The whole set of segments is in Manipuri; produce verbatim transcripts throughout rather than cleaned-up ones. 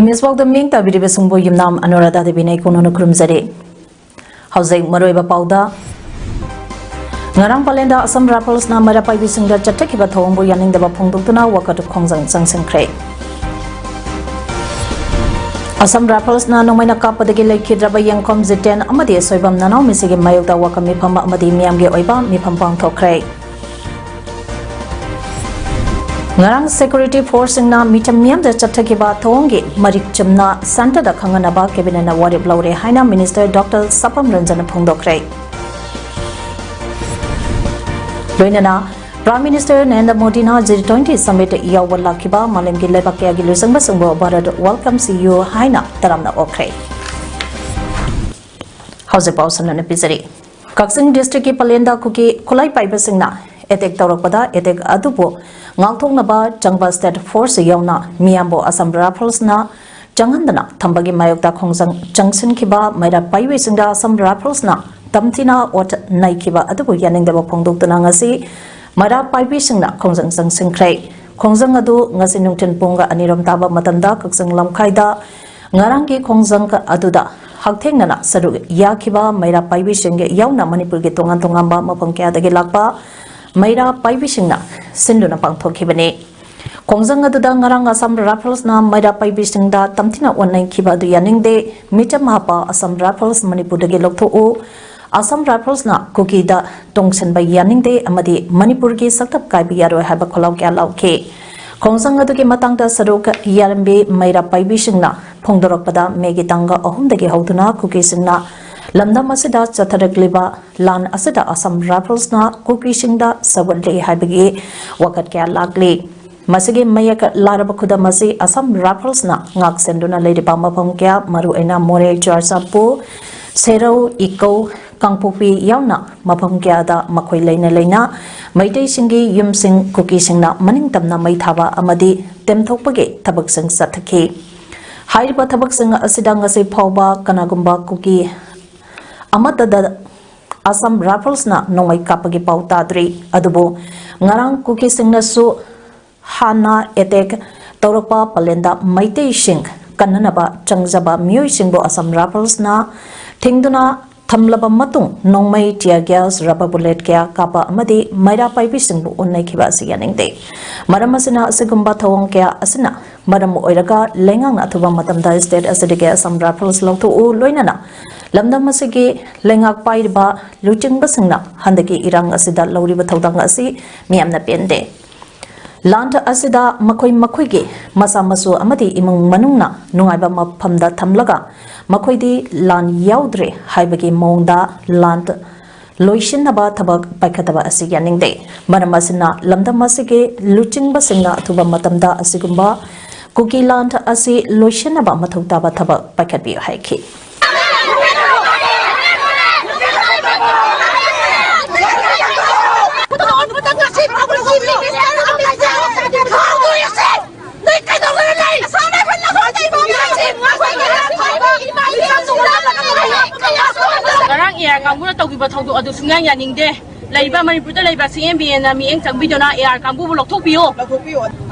ꯏꯃꯦꯖ ꯄꯥꯎꯗꯝ ꯃꯤꯡ ꯇꯥꯕꯤꯔꯤꯕꯁꯤꯡꯕꯨ ꯌꯨꯝꯅꯥꯝ ꯑꯅꯨꯔꯥꯙꯥ ꯗꯦꯕꯤꯅ ꯏꯀꯣꯟꯅꯅ ꯈꯨꯔꯨꯝꯖꯔꯤ꯫ ꯍꯧꯖꯤꯛ ꯃꯔꯨꯑꯣꯏꯕ ꯄꯥꯎꯗ꯫ ꯉꯔꯥꯡ ꯄꯂꯦꯟꯗ ꯑꯁꯥꯝ ꯔꯥꯏꯐꯜꯁꯅ ꯃꯩꯔꯥ ꯄꯥꯏꯕꯤꯁꯤꯡꯗ ꯆꯠꯊꯈꯤꯕ ꯊꯧꯑꯣꯡꯕꯨ ꯌꯥꯅꯤꯡꯗꯕ ꯐꯣꯡꯗꯣꯛꯇꯨꯅ ꯋꯥꯀꯠ ꯈꯣꯡꯖꯪ ꯆꯪꯁꯤꯟꯈ꯭ꯔꯦ꯫ ꯑꯁꯥꯝ ꯔꯥꯏꯐꯜꯁꯅ ꯅꯣꯡꯃꯩꯅ ꯀꯥꯞꯄꯗꯒꯤ ꯂꯩꯈꯤꯗ꯭ꯔꯕ ꯌꯦꯡꯈꯣꯝ ꯖꯤꯇꯦꯟ ꯑꯃꯗꯤ ꯁꯣꯏꯕꯝ ꯅꯅꯥꯎꯃꯤꯁꯤꯒꯤ ꯃꯥꯌꯣꯛꯇ ꯋꯦꯜꯀꯝ ꯃꯤꯐꯝ ꯑꯃꯗꯤ ꯃꯤꯌꯥꯝꯒꯤ ꯑꯣꯏꯕ ꯃꯤꯐꯝ ꯄꯥꯡꯊꯣꯛꯈ꯭ꯔꯦ꯫ ꯉꯔꯥꯡ ꯁꯦꯀ꯭ꯌꯨꯔꯤꯇꯤ ꯐꯣꯔꯁꯁꯤꯡꯅ ꯃꯤꯆꯝ ꯃꯤꯌꯥꯝꯗ ꯆꯠꯊꯈꯤꯕ ꯊꯧꯑꯣꯡꯒꯤ ꯃꯔꯤꯛ ꯆꯨꯝꯅ ꯁꯦꯟꯇꯔꯗ ꯈꯪꯍꯟꯅꯕ ꯀꯦꯕꯤꯅꯦꯠꯅ ꯋꯥꯔꯦꯞ ꯂꯧꯔꯦ ꯍꯥꯏꯅ ꯃꯤꯅꯤꯁꯇꯔ ꯗꯣꯛꯇꯔ ꯁꯄꯝ ꯔꯟꯖꯟꯅ ꯐꯣꯡꯗꯣꯛꯈ꯭ꯔꯦ꯫ ꯂꯣꯏꯅꯅ ꯄ꯭ꯔꯥꯏꯝ ꯃꯤꯅꯤꯁꯇꯔ ꯅꯔꯦꯟꯗ꯭ꯔ ꯃꯣꯗꯤꯅ ꯖꯤ ꯇ꯭ꯋꯦꯟꯇꯤ ꯁꯃꯤꯠ ꯌꯥꯎꯕ ꯂꯥꯛꯈꯤꯕ ꯃꯥꯂꯦꯝꯒꯤ ꯂꯩꯕꯥꯛ ꯀꯌꯥꯒꯤ ꯂꯨꯆꯤꯡꯕꯁꯤꯡꯕꯨ "ꯚꯥꯔꯠ ꯋꯦꯜꯀꯝꯁ ꯌꯨ" ꯍꯥꯏꯅ ꯇꯔꯥꯝꯅ ꯑꯣꯛꯈ꯭ꯔꯦ꯫ ꯍꯧꯖꯤꯛ ꯄꯥꯎ ꯁꯟꯗꯣꯛꯅ ꯄꯤꯖꯔꯤ꯫ ꯀꯛꯆꯤꯡ ꯗꯤꯁꯇ꯭ꯔꯤꯛꯀꯤ ꯄꯂꯦꯟꯗ ꯀꯨꯀꯤ ꯈꯨꯠꯂꯥꯏ ꯄꯥꯏꯕꯁꯤꯡꯅ ꯑꯦꯇꯦꯛ ꯇꯧꯔꯛꯄꯗ ꯑꯦꯇꯦꯛ ꯑꯗꯨꯕꯨ ꯉꯥꯛꯊꯣꯛꯅꯕ ꯆꯪꯕ ꯁ꯭ꯇꯦꯠ ꯐꯣꯔꯁ ꯌꯥꯎꯅ ꯃꯤꯌꯥꯝꯕꯨ ꯑꯁꯥꯝ ꯔꯥꯏꯐꯜꯁꯅ ꯆꯪꯍꯟꯗꯅ ꯊꯝꯕꯒꯤ ꯃꯥꯌꯣꯛꯇ ꯈꯣꯡꯖꯪ ꯆꯪꯁꯤꯟꯈꯤꯕ ꯃꯩꯔꯥ ꯄꯥꯏꯕꯤꯁꯤꯡꯗ ꯑꯁꯥꯝ ꯔꯥꯏꯐꯜꯁꯅ ꯇꯝꯊꯤꯅ ꯑꯣꯠ ꯅꯩꯈꯤꯕ ꯑꯗꯨꯕꯨ ꯌꯥꯅꯤꯡꯗꯕ ꯐꯣꯡꯗꯣꯛꯇꯨꯅ ꯉꯁꯤ ꯃꯩꯔꯥ ꯄꯥꯏꯕꯤꯁꯤꯡꯅ ꯈꯣꯡꯖꯪ ꯆꯪꯁꯤꯟꯈ꯭ꯔꯦ꯫ ꯈꯣꯡꯖꯪ ꯑꯗꯨ ꯉꯁꯤ ꯅꯨꯡꯊꯤꯜ ꯄꯨꯡ ꯑꯅꯤꯔꯣꯝ ꯇꯥꯕ ꯃꯇꯝꯗ ꯀꯛꯆꯤꯡ ꯂꯝꯈꯥꯏꯗ ꯉꯔꯥꯡꯒꯤ ꯈꯣꯡꯖꯪ ꯑꯗꯨꯗ ꯍꯛꯊꯦꯡꯅꯅ ꯁꯔꯨꯛ ꯌꯥꯈꯤꯕ ꯃꯩꯔꯥ ꯄꯥꯏꯕꯤꯁꯤꯡ ꯌꯥꯎꯅ ꯃꯅꯤꯄꯨꯔꯒꯤ ꯇꯣꯉꯥꯟ ꯇꯣꯉꯥꯟꯕ ꯃꯐꯝ ꯀꯌꯥꯗꯒꯤ ꯂꯥꯛꯄ ꯃꯩꯔꯥ ꯄꯥꯏꯕꯤꯁꯤꯡꯅ ꯁꯤꯟꯗꯨꯅ ꯄꯥꯡꯊꯣꯛꯈꯤꯕꯅꯤ꯫ ꯈꯣꯡꯖꯪ ꯑꯗꯨꯗ ꯉꯔꯥꯡ ꯑꯁꯥꯝ ꯔꯥꯏꯐꯜꯁꯅ ꯃꯩꯔꯥ ꯄꯥꯏꯕꯤꯁꯤꯡꯗ ꯇꯝꯊꯤꯅ ꯑꯣꯠꯅꯈꯤꯕ ꯑꯗꯨ ꯌꯥꯅꯤꯡꯗꯦ꯫ ꯃꯤꯆꯝ ꯍꯥꯞꯄ ꯑꯁꯥꯝ ꯔꯥꯏꯐꯜꯁ ꯃꯅꯤꯄꯨꯔꯗꯒꯤ ꯂꯧꯊꯣꯛꯎ꯫ ꯑꯁꯥꯝ ꯔꯥꯏꯐꯜꯁꯅ ꯀꯨꯀꯤꯗ ꯇꯣꯡꯁꯤꯟꯕ ꯌꯥꯅꯤꯡꯗꯦ ꯑꯃꯗꯤ ꯃꯅꯤꯄꯨꯔꯒꯤ ꯁꯛꯇꯝ ꯀꯥꯏꯕ ꯌꯥꯔꯣꯏ ꯍꯥꯏꯕ ꯈꯣꯜꯂꯥꯎ ꯀꯌꯥ ꯂꯥꯎꯈꯤ꯫ ꯈꯣꯡꯖꯪ ꯑꯗꯨꯒꯤ ꯃꯇꯥꯡꯗ ꯁꯔꯨꯛ ꯌꯥꯔꯝꯕꯤ ꯃꯩꯔꯥ ꯄꯥꯏꯕꯤꯁꯤꯡꯅ ꯐꯣꯡꯗꯣꯔꯛꯄꯗ, ꯃꯦꯒꯤ ꯇꯥꯡ ꯑꯍꯨꯝꯗꯒꯤ ꯍꯧꯗꯨꯅ ꯀꯨꯀꯤꯁꯤꯡꯅ ꯂꯝꯗꯝ ꯑꯁꯤꯗ ꯆꯠꯊꯔꯛꯂꯤꯕ ꯂꯥꯟ ꯑꯁꯤꯗ Assam Riflesꯅ ꯀꯨꯀꯤꯁꯤꯡꯗ ꯁꯧꯒꯠꯂꯤ ꯍꯥꯏꯕꯒꯤ ꯋꯥꯀꯠ ꯀꯌꯥ ꯂꯥꯛꯂꯤ꯫ ꯃꯁꯤꯒꯤ ꯃꯌꯦꯛ ꯂꯥꯔꯕ ꯈꯨꯗꯝ ꯑꯁꯤ Assam Riflesꯅ ꯉꯥꯛꯁꯦꯟꯗꯨꯅ ꯂꯩꯔꯤꯕ ꯃꯐꯝ ꯀꯌꯥ, ꯃꯔꯨꯑꯣꯏꯅ ꯃꯣꯔꯦ, ꯆꯨꯔꯆꯥꯟꯄꯨꯔ, ꯁꯦꯔꯧ, ꯏꯀꯧ, ꯀꯥꯡꯄꯣꯛꯄꯤ ꯌꯥꯎꯅ ꯃꯐꯝ ꯀꯌꯥꯗ ꯃꯈꯣꯏ ꯂꯩꯅ ꯂꯩꯅ ꯃꯩꯇꯩꯁꯤꯡꯒꯤ ꯌꯨꯝꯁꯤꯡ ꯀꯨꯀꯤꯁꯤꯡꯅ ꯃꯅꯤꯡ ꯇꯝꯅ ꯃꯩ ꯊꯥꯕ ꯑꯃꯗꯤ ꯇꯦꯝꯊꯣꯛꯄꯒꯤ ꯊꯕꯛꯁꯤꯡ ꯆꯠꯊꯈꯤ꯫ ꯍꯥꯏꯔꯤꯕ ꯊꯕꯛꯁꯤꯡ ꯑꯁꯤꯗ ꯉꯁꯤ ꯐꯥꯎꯕ ꯀꯅꯥꯒꯨꯝꯕ ꯀꯨꯀꯤ ꯑꯃꯠꯇꯗ Assam Riflesꯅ ꯅꯣꯡꯃꯩ ꯀꯥꯞꯄꯒꯤ ꯄꯥꯎ ꯇꯥꯗ꯭ꯔꯤ꯫ ꯑꯗꯨꯕꯨ ꯉꯔꯥꯡ ꯀꯨꯀꯤꯁꯤꯡꯅꯁꯨ ꯍꯥꯟꯅ attack ꯇꯧꯔꯛꯄ ꯄꯂꯦꯟꯗ ꯃꯩꯇꯩꯁꯤꯡ ꯀꯟꯅꯅꯕ ꯆꯪꯖꯕ ꯃꯤꯑꯣꯏꯁꯤꯡꯕꯨ Assam Riflesꯅ ꯊꯤꯡꯗꯨꯅ ꯊꯝꯂꯕ ꯃꯇꯨꯡ ꯅꯣꯡꯃꯩ, tear gas, rubber bullet ꯀꯌꯥ ꯀꯥꯞꯄ ꯑꯃꯗꯤ ꯃꯩꯔꯥ ꯄꯥꯏꯕꯤꯁꯤꯡꯕꯨ ꯎꯅꯈꯤꯕ ꯑꯁꯤ ꯌꯥꯅꯤꯡꯗꯦ꯫ ꯃꯔꯝ ꯑꯁꯤꯅ ꯑꯁꯤꯒꯨꯝꯕ ꯊꯧꯑꯣꯡ ꯀꯌꯥ ꯑꯁꯤꯅ ꯃꯔꯝ ꯑꯣꯏꯔꯒ ꯂꯩꯉꯥꯛꯅ ꯑꯊꯨꯕ ꯃꯇꯝꯗ state ꯑꯁꯤꯗꯒꯤ Assam Rifles ꯂꯧꯊꯣꯛꯎ, ꯂꯣꯏꯅꯅ ꯂꯝꯗꯝ ꯑꯁꯤꯒꯤ ꯂꯩꯉꯥꯛ ꯄꯥꯏꯔꯤꯕ ꯂꯨꯆꯤꯡꯕꯁꯤꯡꯅ ꯍꯟꯗꯛꯀꯤ ꯏꯔꯥꯡ ꯑꯁꯤꯗ ꯂꯧꯔꯤꯕ ꯊꯧꯗꯥꯡ ꯑꯁꯤ ꯃꯤꯌꯥꯝꯅ ꯄꯦꯟꯗꯦ꯫ ꯂꯥꯟ ꯑꯁꯤꯗ ꯃꯈꯣꯏ ꯃꯈꯣꯏꯒꯤ ꯃꯆꯥ ꯃꯁꯨ ꯑꯃꯗꯤ ꯏꯃꯨꯡ ꯃꯅꯨꯡꯅ ꯅꯨꯡꯉꯥꯏꯕ ꯃꯐꯝꯗ ꯊꯝꯂꯒ ꯃꯈꯣꯏꯗꯤ ꯂꯥꯟ ꯌꯥꯎꯗ꯭ꯔꯦ ꯍꯥꯏꯕꯒꯤ ꯃꯑꯣꯡꯗ ꯂꯥꯟ ꯂꯣꯏꯁꯤꯟꯅꯕ ꯊꯕꯛ ꯄꯥꯏꯈꯠꯇꯕ ꯑꯁꯤ ꯌꯥꯅꯤꯡꯗꯦ꯫ ꯃꯔꯝ ꯑꯁꯤꯅ ꯂꯝꯗꯝ ꯑꯁꯤꯒꯤ ꯂꯨꯆꯤꯡꯕꯁꯤꯡꯅ ꯑꯊꯨꯕ ꯃꯇꯝꯗ ꯑꯁꯤꯒꯨꯝꯕ ꯀꯨꯀꯤ ꯂꯥꯟ ꯑꯁꯤ ꯂꯣꯏꯁꯤꯟꯅꯕ ꯃꯊꯧ ꯇꯥꯕ ꯊꯕꯛ ꯄꯥꯏꯈꯠꯄꯤꯌꯨ ꯍꯥꯏꯈꯤ꯫ ꯉꯔꯥꯡ ꯑꯦ ꯑꯥꯔ ꯀꯥꯡꯕꯨꯅ ꯇꯧꯈꯤꯕ ꯊꯧꯗꯣꯛ ꯑꯗꯨ ꯁꯨꯡꯌꯥ ꯌꯥꯅꯤꯡꯗꯦ꯫ ꯂꯩꯔꯤꯕ ꯃꯅꯤꯄꯨꯔꯗ ꯂꯩꯕ ꯁꯤ ꯑꯦꯝ ꯕꯤ ꯑꯦꯟꯅ ꯃꯤꯠꯌꯦꯡ ꯆꯪꯕꯤꯗꯨꯅ ꯑꯦ ꯑꯥꯔ ꯀꯥꯡꯕꯨꯕꯨ ꯂꯧꯊꯣꯛꯄꯤꯌꯨ꯫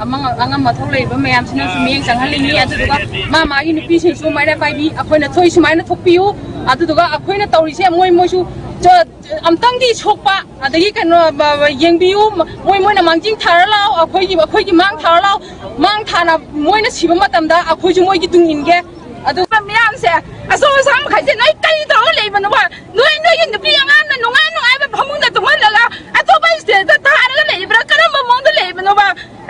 ꯑꯃꯥꯡ-, ꯑꯉꯝ ꯑꯊꯧ ꯂꯩꯔꯤꯕ ꯃꯌꯥꯝꯁꯤꯅꯁꯨ ꯃꯤꯠꯌꯦꯡ ꯆꯪꯍꯟꯅꯤꯡꯉꯤ꯫ ꯑꯗꯨꯗꯨꯒ ꯃꯥ ꯃꯥꯒꯤ ꯅꯨꯄꯤꯁꯤꯡꯁꯨ ꯃꯩꯔꯥ ꯄꯥꯏꯕꯤ, ꯑꯩꯈꯣꯏꯅ ꯊꯣꯛꯏ ꯁꯨꯃꯥꯏꯅ ꯊꯣꯛꯄꯤꯌꯨ꯫ ꯑꯗꯨꯗꯨꯒ ꯑꯩꯈꯣꯏꯅ ꯇꯧꯔꯤꯁꯦ ꯃꯣꯏ, ꯃꯣꯏꯁꯨ ꯆ-, ꯑꯝꯇꯪꯗꯤ ꯁꯣꯛꯄ, ꯑꯗꯒꯤ ꯀꯩꯅꯣ, ꯕ-, ꯕ-, ꯌꯦꯡꯕꯤꯌꯨ꯫ ꯃ-, ꯃꯣꯏ, ꯃꯣꯏꯅ ꯃꯥꯡꯖꯤꯟ ꯊꯥꯔ ꯂꯥꯎ, ꯑꯩꯈꯣꯏꯒꯤ, ꯑꯩꯈꯣꯏꯒꯤ ꯃꯥꯡ ꯊꯥꯔ ꯂꯥꯎ꯫ ꯃꯥꯡ ꯊꯥꯅ ꯃꯣꯏꯅ ꯁꯤꯕ ꯃꯇꯝꯗ ꯑꯩꯈꯣꯏꯁꯨ ꯃꯣꯏꯒꯤ ꯇꯨꯡ ꯏꯟꯒꯦ꯫ ꯑꯗꯨꯒ ꯃꯌꯥꯝꯁꯦ, ꯑꯆꯧ ꯑꯁꯥꯡ ꯃꯈꯩꯁꯦ ꯅꯣꯏ ꯀꯔꯤ ꯇꯧꯔꯒ ꯂꯩꯕꯅꯣꯕ? ꯅꯣꯏ, ꯅꯣꯏꯒꯤ ꯅꯨꯄꯤ ꯑꯉꯥꯡꯅ ꯅꯨꯡꯉꯥꯏ ꯅꯨꯡꯉꯥꯏꯕ ꯐꯃꯨꯡꯗ ꯇꯨꯝꯍꯜꯂꯒ ꯑꯇꯣꯞꯄ ꯁ꯭ꯇꯦꯠꯇ ꯊꯥꯔꯒ ꯂꯩꯔꯤꯕ꯭ꯔꯥ? ꯀꯔꯝꯕ ꯃꯑꯣꯡꯗ ꯂꯩꯕꯅꯣꯕ?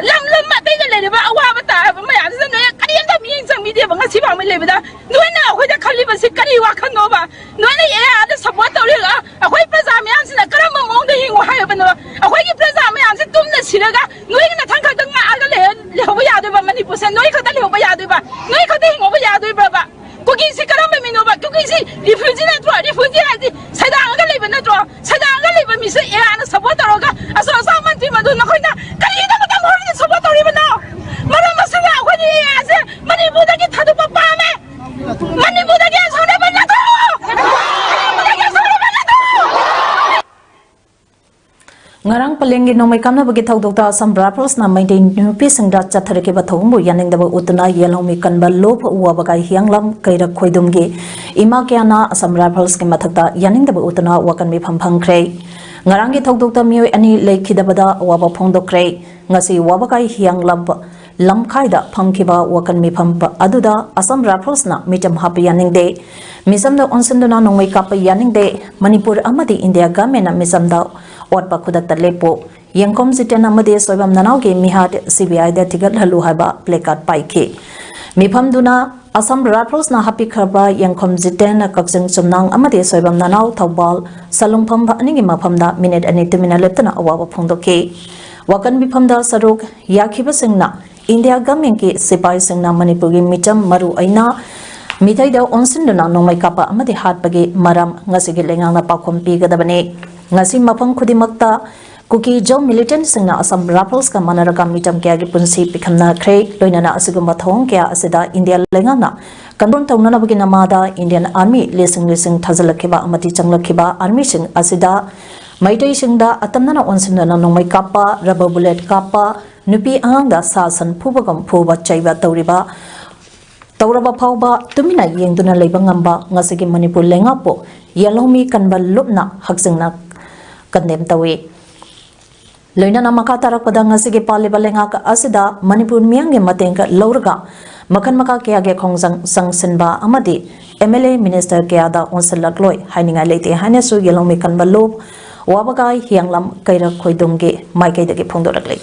ꯂꯝ ꯂꯝ ꯑꯇꯩꯗ ꯂꯩꯔꯤꯕ ꯑꯋꯥꯕ ꯇꯥꯔꯕ ꯃꯌꯥꯝꯁꯤꯗ ꯅꯣꯏ ꯀꯔꯤꯝꯇ ꯃꯤꯠꯌꯦꯡ ꯆꯪꯕꯤꯗꯦꯕ꯫ ꯉꯁꯤ ꯐꯥꯎꯕ ꯂꯩꯕꯗ ꯅꯣꯏꯅ ꯑꯩꯈꯣꯏꯗ ꯈꯜꯂꯤꯕꯁꯤ ꯀꯔꯤ ꯋꯥꯈꯜꯅꯣꯕ? ꯅꯣꯏꯅ ꯑꯦ ꯑꯥꯏꯗ ꯁꯞꯄꯣꯔꯠ ꯇꯧꯔꯤꯒ ꯑꯩꯈꯣꯏ ꯄ꯭ꯔꯖꯥ ꯃꯌꯥꯝꯁꯤꯅ ꯀꯔꯝꯕ ꯃꯑꯣꯡꯗ ꯍꯤꯡꯉꯨ ꯍꯥꯏꯕꯅꯣ? ꯑꯩꯈꯣꯏꯒꯤ ꯄ꯭ꯔꯖꯥ ꯃꯌꯥꯝꯁꯤ ꯇꯨꯝꯅ ꯁꯤꯔꯒ ꯅꯣꯏꯒꯤ ꯅꯊꯪ ꯈꯛꯇ ꯉꯥꯛꯑꯒ ꯂꯩ-, ꯂꯩꯍꯧꯕ ꯌꯥꯗꯣꯏꯕ? ꯃꯅꯤꯄꯨꯔꯁꯦ ꯅꯣꯏ ꯈꯛꯇ ꯂꯩꯍꯧꯕ ꯌꯥꯗꯣꯏꯕ? ꯅꯣꯏ ꯈꯛꯇ ꯍꯤꯡꯍꯧꯕ ꯌꯥꯗꯣꯏꯕ꯭ꯔꯕ? ꯀꯨꯀꯤꯁꯤ ꯀꯔꯝꯕ ꯃꯤꯅꯣꯕ? ꯀꯨꯀꯤꯁꯤ ꯔꯤꯐ꯭ꯌꯨꯖꯤ ꯅꯠꯇ꯭ꯔꯣ? ꯔꯤꯐ꯭ꯌꯨꯖꯤ ꯍꯥꯏꯗꯤ ꯁꯩꯗꯥꯡꯉꯒ ꯂꯩꯕ ꯅꯠꯇ꯭ꯔꯣ? ꯁꯩꯗꯥꯡꯉꯒ ꯂꯩꯕ ꯃꯤꯁꯦ ꯑꯦ ꯑꯥꯏꯅ ꯁꯞꯄꯣꯔꯠ ꯇꯧꯔꯒ ꯑꯆꯧ ꯑꯆꯥꯡ ꯃꯟꯇ꯭ꯔꯤ ꯃꯗꯨ ꯅꯈꯣꯏꯅ ꯀꯔꯤꯒꯤꯗꯃꯛꯇ ꯃꯈꯣꯏꯗ ꯁꯞꯄꯣꯔꯠ ꯇꯧꯔꯤꯕꯅꯣ? ꯃꯔꯝ ꯑꯁꯤꯅ ꯑꯩꯈꯣꯏꯗꯤ ꯑꯦ ꯑꯥꯏꯁꯦ ꯃꯅꯤꯄꯨꯔꯗꯒꯤ ꯊꯥꯗꯣꯛꯄ ꯄꯥꯝꯃꯦ꯫ ꯃꯅꯤꯄꯨꯔꯗꯒꯤ ꯑꯁꯣꯛꯅꯕ ꯂꯧꯊꯣꯛꯑꯣ! ꯃꯅꯤꯄꯨꯔꯗꯒꯤ ꯑꯁꯣꯛꯅꯕ ꯂꯧꯊꯣꯛꯑꯣ! ꯉꯔꯥꯡ ꯄꯂꯦꯟꯒꯤ ꯅꯣꯡꯃꯩ ꯀꯥꯞꯅꯕꯒꯤ ꯊꯧꯗꯣꯛꯇ ꯑꯁꯥꯝ ꯔꯥꯏꯐꯜꯁꯅ ꯃꯩꯇꯩ ꯅꯨꯄꯤꯁꯤꯡꯗ ꯆꯠꯊꯔꯛꯈꯤꯕ ꯊꯧꯑꯣꯡꯕꯨ ꯌꯥꯅꯤꯡꯗꯕ ꯎꯠꯇꯨꯅ ꯌꯦꯜꯍꯧꯃꯤ ꯀꯟꯕ ꯂꯣꯞ ꯋꯥꯕꯒꯥꯏ ꯍꯤꯌꯥꯡꯂꯝ ꯀꯩꯔꯛ ꯈꯣꯏꯗꯨꯝꯒꯤ ꯏꯃꯥ ꯀꯌꯥꯅ ꯑꯁꯥꯝ ꯔꯥꯏꯐꯜꯁꯀꯤ ꯃꯊꯛꯇ ꯌꯥꯅꯤꯡꯗꯕ ꯎꯠꯇꯨꯅ ꯋꯥꯀꯟ ꯃꯤꯐꯝ ꯐꯝꯈ꯭ꯔꯦ꯫ ꯉꯔꯥꯡꯒꯤ ꯊꯧꯗꯣꯛꯇ ꯃꯤꯑꯣꯏ ꯑꯅꯤ ꯂꯩꯈꯤꯗꯕꯗ ꯑꯋꯥꯕ ꯐꯣꯡꯗꯣꯛꯈ꯭ꯔꯦ꯫ ꯉꯁꯤ ꯋꯥꯕꯒꯥꯏ ꯍꯤꯌꯥꯡꯂꯝ ꯂꯝꯈꯥꯏꯗ ꯐꯝꯈꯤꯕ ꯋꯥꯀꯟ ꯃꯤꯐꯝ ꯑꯗꯨꯗ ꯑꯁꯥꯝ ꯔꯥꯏꯐꯜꯁꯅ ꯃꯤꯆꯝ ꯍꯥꯞꯄ ꯌꯥꯅꯤꯡꯗꯦ, ꯃꯤꯆꯝꯗ ꯑꯣꯟꯁꯤꯟꯗꯨꯅ ꯅꯣꯡꯃꯩ ꯀꯥꯞꯄ ꯌꯥꯅꯤꯡꯗꯦ, ꯃꯅꯤꯄꯨꯔ ꯑꯃꯗꯤ ꯏꯟꯗꯤꯌꯥ ꯒꯚꯔꯟꯃꯦꯟꯠꯅ ꯃꯤꯆꯝꯗ ꯑꯣꯠꯄ ꯈꯨꯗꯛꯇ ꯂꯦꯞꯄꯨ, ꯌꯦꯡꯈꯣꯝ ꯖꯤꯇꯦꯟ ꯑꯃꯗꯤ ꯁꯣꯏꯕꯝ ꯅꯅꯥꯎꯒꯤ ꯃꯤꯍꯥꯠ ꯁꯤ ꯕꯤ ꯑꯥꯏꯗ ꯊꯤꯒꯠꯍꯜꯂꯨ ꯍꯥꯏꯕ placard ꯄꯥꯏꯈꯤ꯫ ꯃꯤꯐꯝꯗꯨꯅ ꯑꯁꯥꯝ ꯔꯥꯏꯐꯜꯁꯅ ꯍꯥꯠꯄꯤꯈ꯭ꯔꯕ ꯌꯦꯡꯈꯣꯝ ꯖꯤꯇꯦꯟ, ꯀꯛꯆꯤꯡ ꯆꯨꯝꯅꯥꯡ ꯑꯃꯗꯤ ꯁꯣꯏꯕꯝ ꯅꯅꯥꯎ ꯊꯧꯕꯥꯜ ꯁꯂꯨꯡꯐꯝ ꯑꯅꯤꯒꯤ ꯃꯐꯝꯗ ꯃꯤꯅꯤꯠ ꯑꯅꯤ ꯇꯨꯃꯤꯟꯅ ꯂꯦꯞꯇꯨꯅ ꯑꯋꯥꯕ ꯐꯣꯡꯗꯣꯛꯈꯤ꯫ ꯋꯥꯀꯟ ꯃꯤꯐꯝꯗ ꯁꯔꯨꯛ ꯌꯥꯈꯤꯕꯁꯤꯡꯅ ꯏꯟꯗꯤꯌꯥ ꯒꯚꯔꯟꯃꯦꯟꯠꯀꯤ ꯁꯤꯄꯥꯏꯁꯤꯡꯅ ꯃꯅꯤꯄꯨꯔꯒꯤ ꯃꯤꯆꯝ ꯃꯔꯨ ꯑꯣꯏꯅ ꯃꯤꯇꯩꯗ ꯑꯣꯟꯁꯤꯟꯗꯨꯅ ꯅꯣꯡꯃꯩ ꯀꯥꯞꯄ ꯑꯃꯗꯤ ꯍꯥꯠꯄꯒꯤ ꯃꯔꯝ ꯉꯁꯤꯒꯤ ꯂꯩꯉꯥꯛꯅ ꯄꯥꯎꯈꯨꯝ ꯄꯤꯒꯗꯕꯅꯤ꯫ ꯉꯁꯤ ꯃꯐꯝ ꯈꯨꯗꯤꯡꯃꯛꯇ ꯀꯨꯀꯤ ꯖꯣ ꯃꯤꯂꯤꯇꯦꯟꯠꯁꯤꯡꯅ ꯑꯁꯥꯝ ꯔꯥꯏꯐꯜꯁꯀ ꯃꯥꯟꯅꯔꯒ ꯃꯤꯆꯝ ꯀꯌꯥꯒꯤ ꯄꯨꯟꯁꯤ ꯄꯤꯈꯝꯅꯈ꯭ꯔꯦ꯫ ꯂꯣꯏꯅꯅ ꯑꯁꯤꯒꯨꯝꯕ ꯊꯧꯑꯣꯡ ꯀꯌꯥ ꯑꯁꯤꯗ ꯏꯟꯗꯤꯌꯥ ꯂꯩꯉꯥꯛꯅ ꯀꯟꯇ꯭ꯔꯣꯜ ꯇꯧꯅꯅꯕꯒꯤ ꯅꯃꯥꯗ ꯏꯟꯗꯤꯌꯥꯟ ꯑꯥꯔꯃꯤ ꯂꯤꯁꯤꯡ ꯂꯤꯁꯤꯡ ꯊꯥꯖꯤꯜꯂꯛꯈꯤꯕ ꯑꯃꯗꯤ ꯆꯪꯂꯛꯈꯤꯕ ꯑꯥꯔꯃꯤꯁꯤꯡ ꯑꯁꯤꯗ ꯃꯩꯇꯩꯁꯤꯡꯗ ꯑꯇꯝꯅꯅ ꯑꯣꯟꯁꯤꯟꯗꯨꯅ ꯅꯣꯡꯃꯩ ꯀꯥꯞꯄ, ꯔꯕꯔ ꯕꯨꯂꯦꯠ ꯀꯥꯞꯄ, ꯅꯨꯄꯤ ꯑꯉꯥꯡꯗ ꯁꯥ ꯁꯟ ꯐꯨꯕꯒꯨꯝ ꯐꯨꯕ ꯆꯩꯕ ꯇꯧꯔꯤꯕ, ꯇꯧꯔꯕ ꯐꯥꯎꯕ ꯇꯨꯃꯤꯟꯅ ꯌꯦꯡꯗꯨꯅ ꯂꯩꯕ ꯉꯝꯕ ꯉꯁꯤꯒꯤ ꯃꯅꯤꯄꯨꯔ ꯂꯩꯉꯥꯛꯄꯨ ꯌꯦꯜꯍꯧꯃꯤ ꯀꯟꯕ ꯂꯨꯞꯅ ꯍꯛꯆꯤꯟꯅ condemn ꯇꯧꯏ꯫ ꯂꯣꯏꯅꯅ ꯃꯈꯥ ꯇꯥꯔꯛꯄꯗ ꯉꯁꯤꯒꯤ ꯄꯥꯜꯂꯤꯕ ꯂꯩꯉꯥꯛ ꯑꯁꯤꯗ ꯃꯅꯤꯄꯨꯔ ꯃꯤꯌꯥꯝꯒꯤ ꯃꯇꯦꯡ ꯂꯧꯔꯒ ꯃꯈꯜ ꯃꯈꯥ ꯀꯌꯥꯒꯤ ꯈꯣꯡꯖꯪ ꯆꯪꯁꯤꯟꯕ ꯑꯃꯗꯤ MLA minister ꯀꯌꯥꯗ ꯑꯣꯟꯁꯤꯜꯂꯛꯂꯣꯏ ꯍꯥꯏꯅꯤꯡꯉꯥꯏ ꯂꯩꯇꯦ ꯍꯥꯏꯅꯁꯨ ꯌꯦꯂꯣꯡꯃꯤ ꯀꯟꯕ ꯂꯨꯞ ꯋꯥꯕꯒꯥꯏ ꯍꯤꯌꯥꯡꯂꯝ ꯀꯩꯔꯛ ꯈꯣꯏꯗꯨꯝꯒꯤ ꯃꯥꯏꯀꯩꯗꯒꯤ ꯐꯣꯡꯗꯣꯔꯛꯂꯤ꯫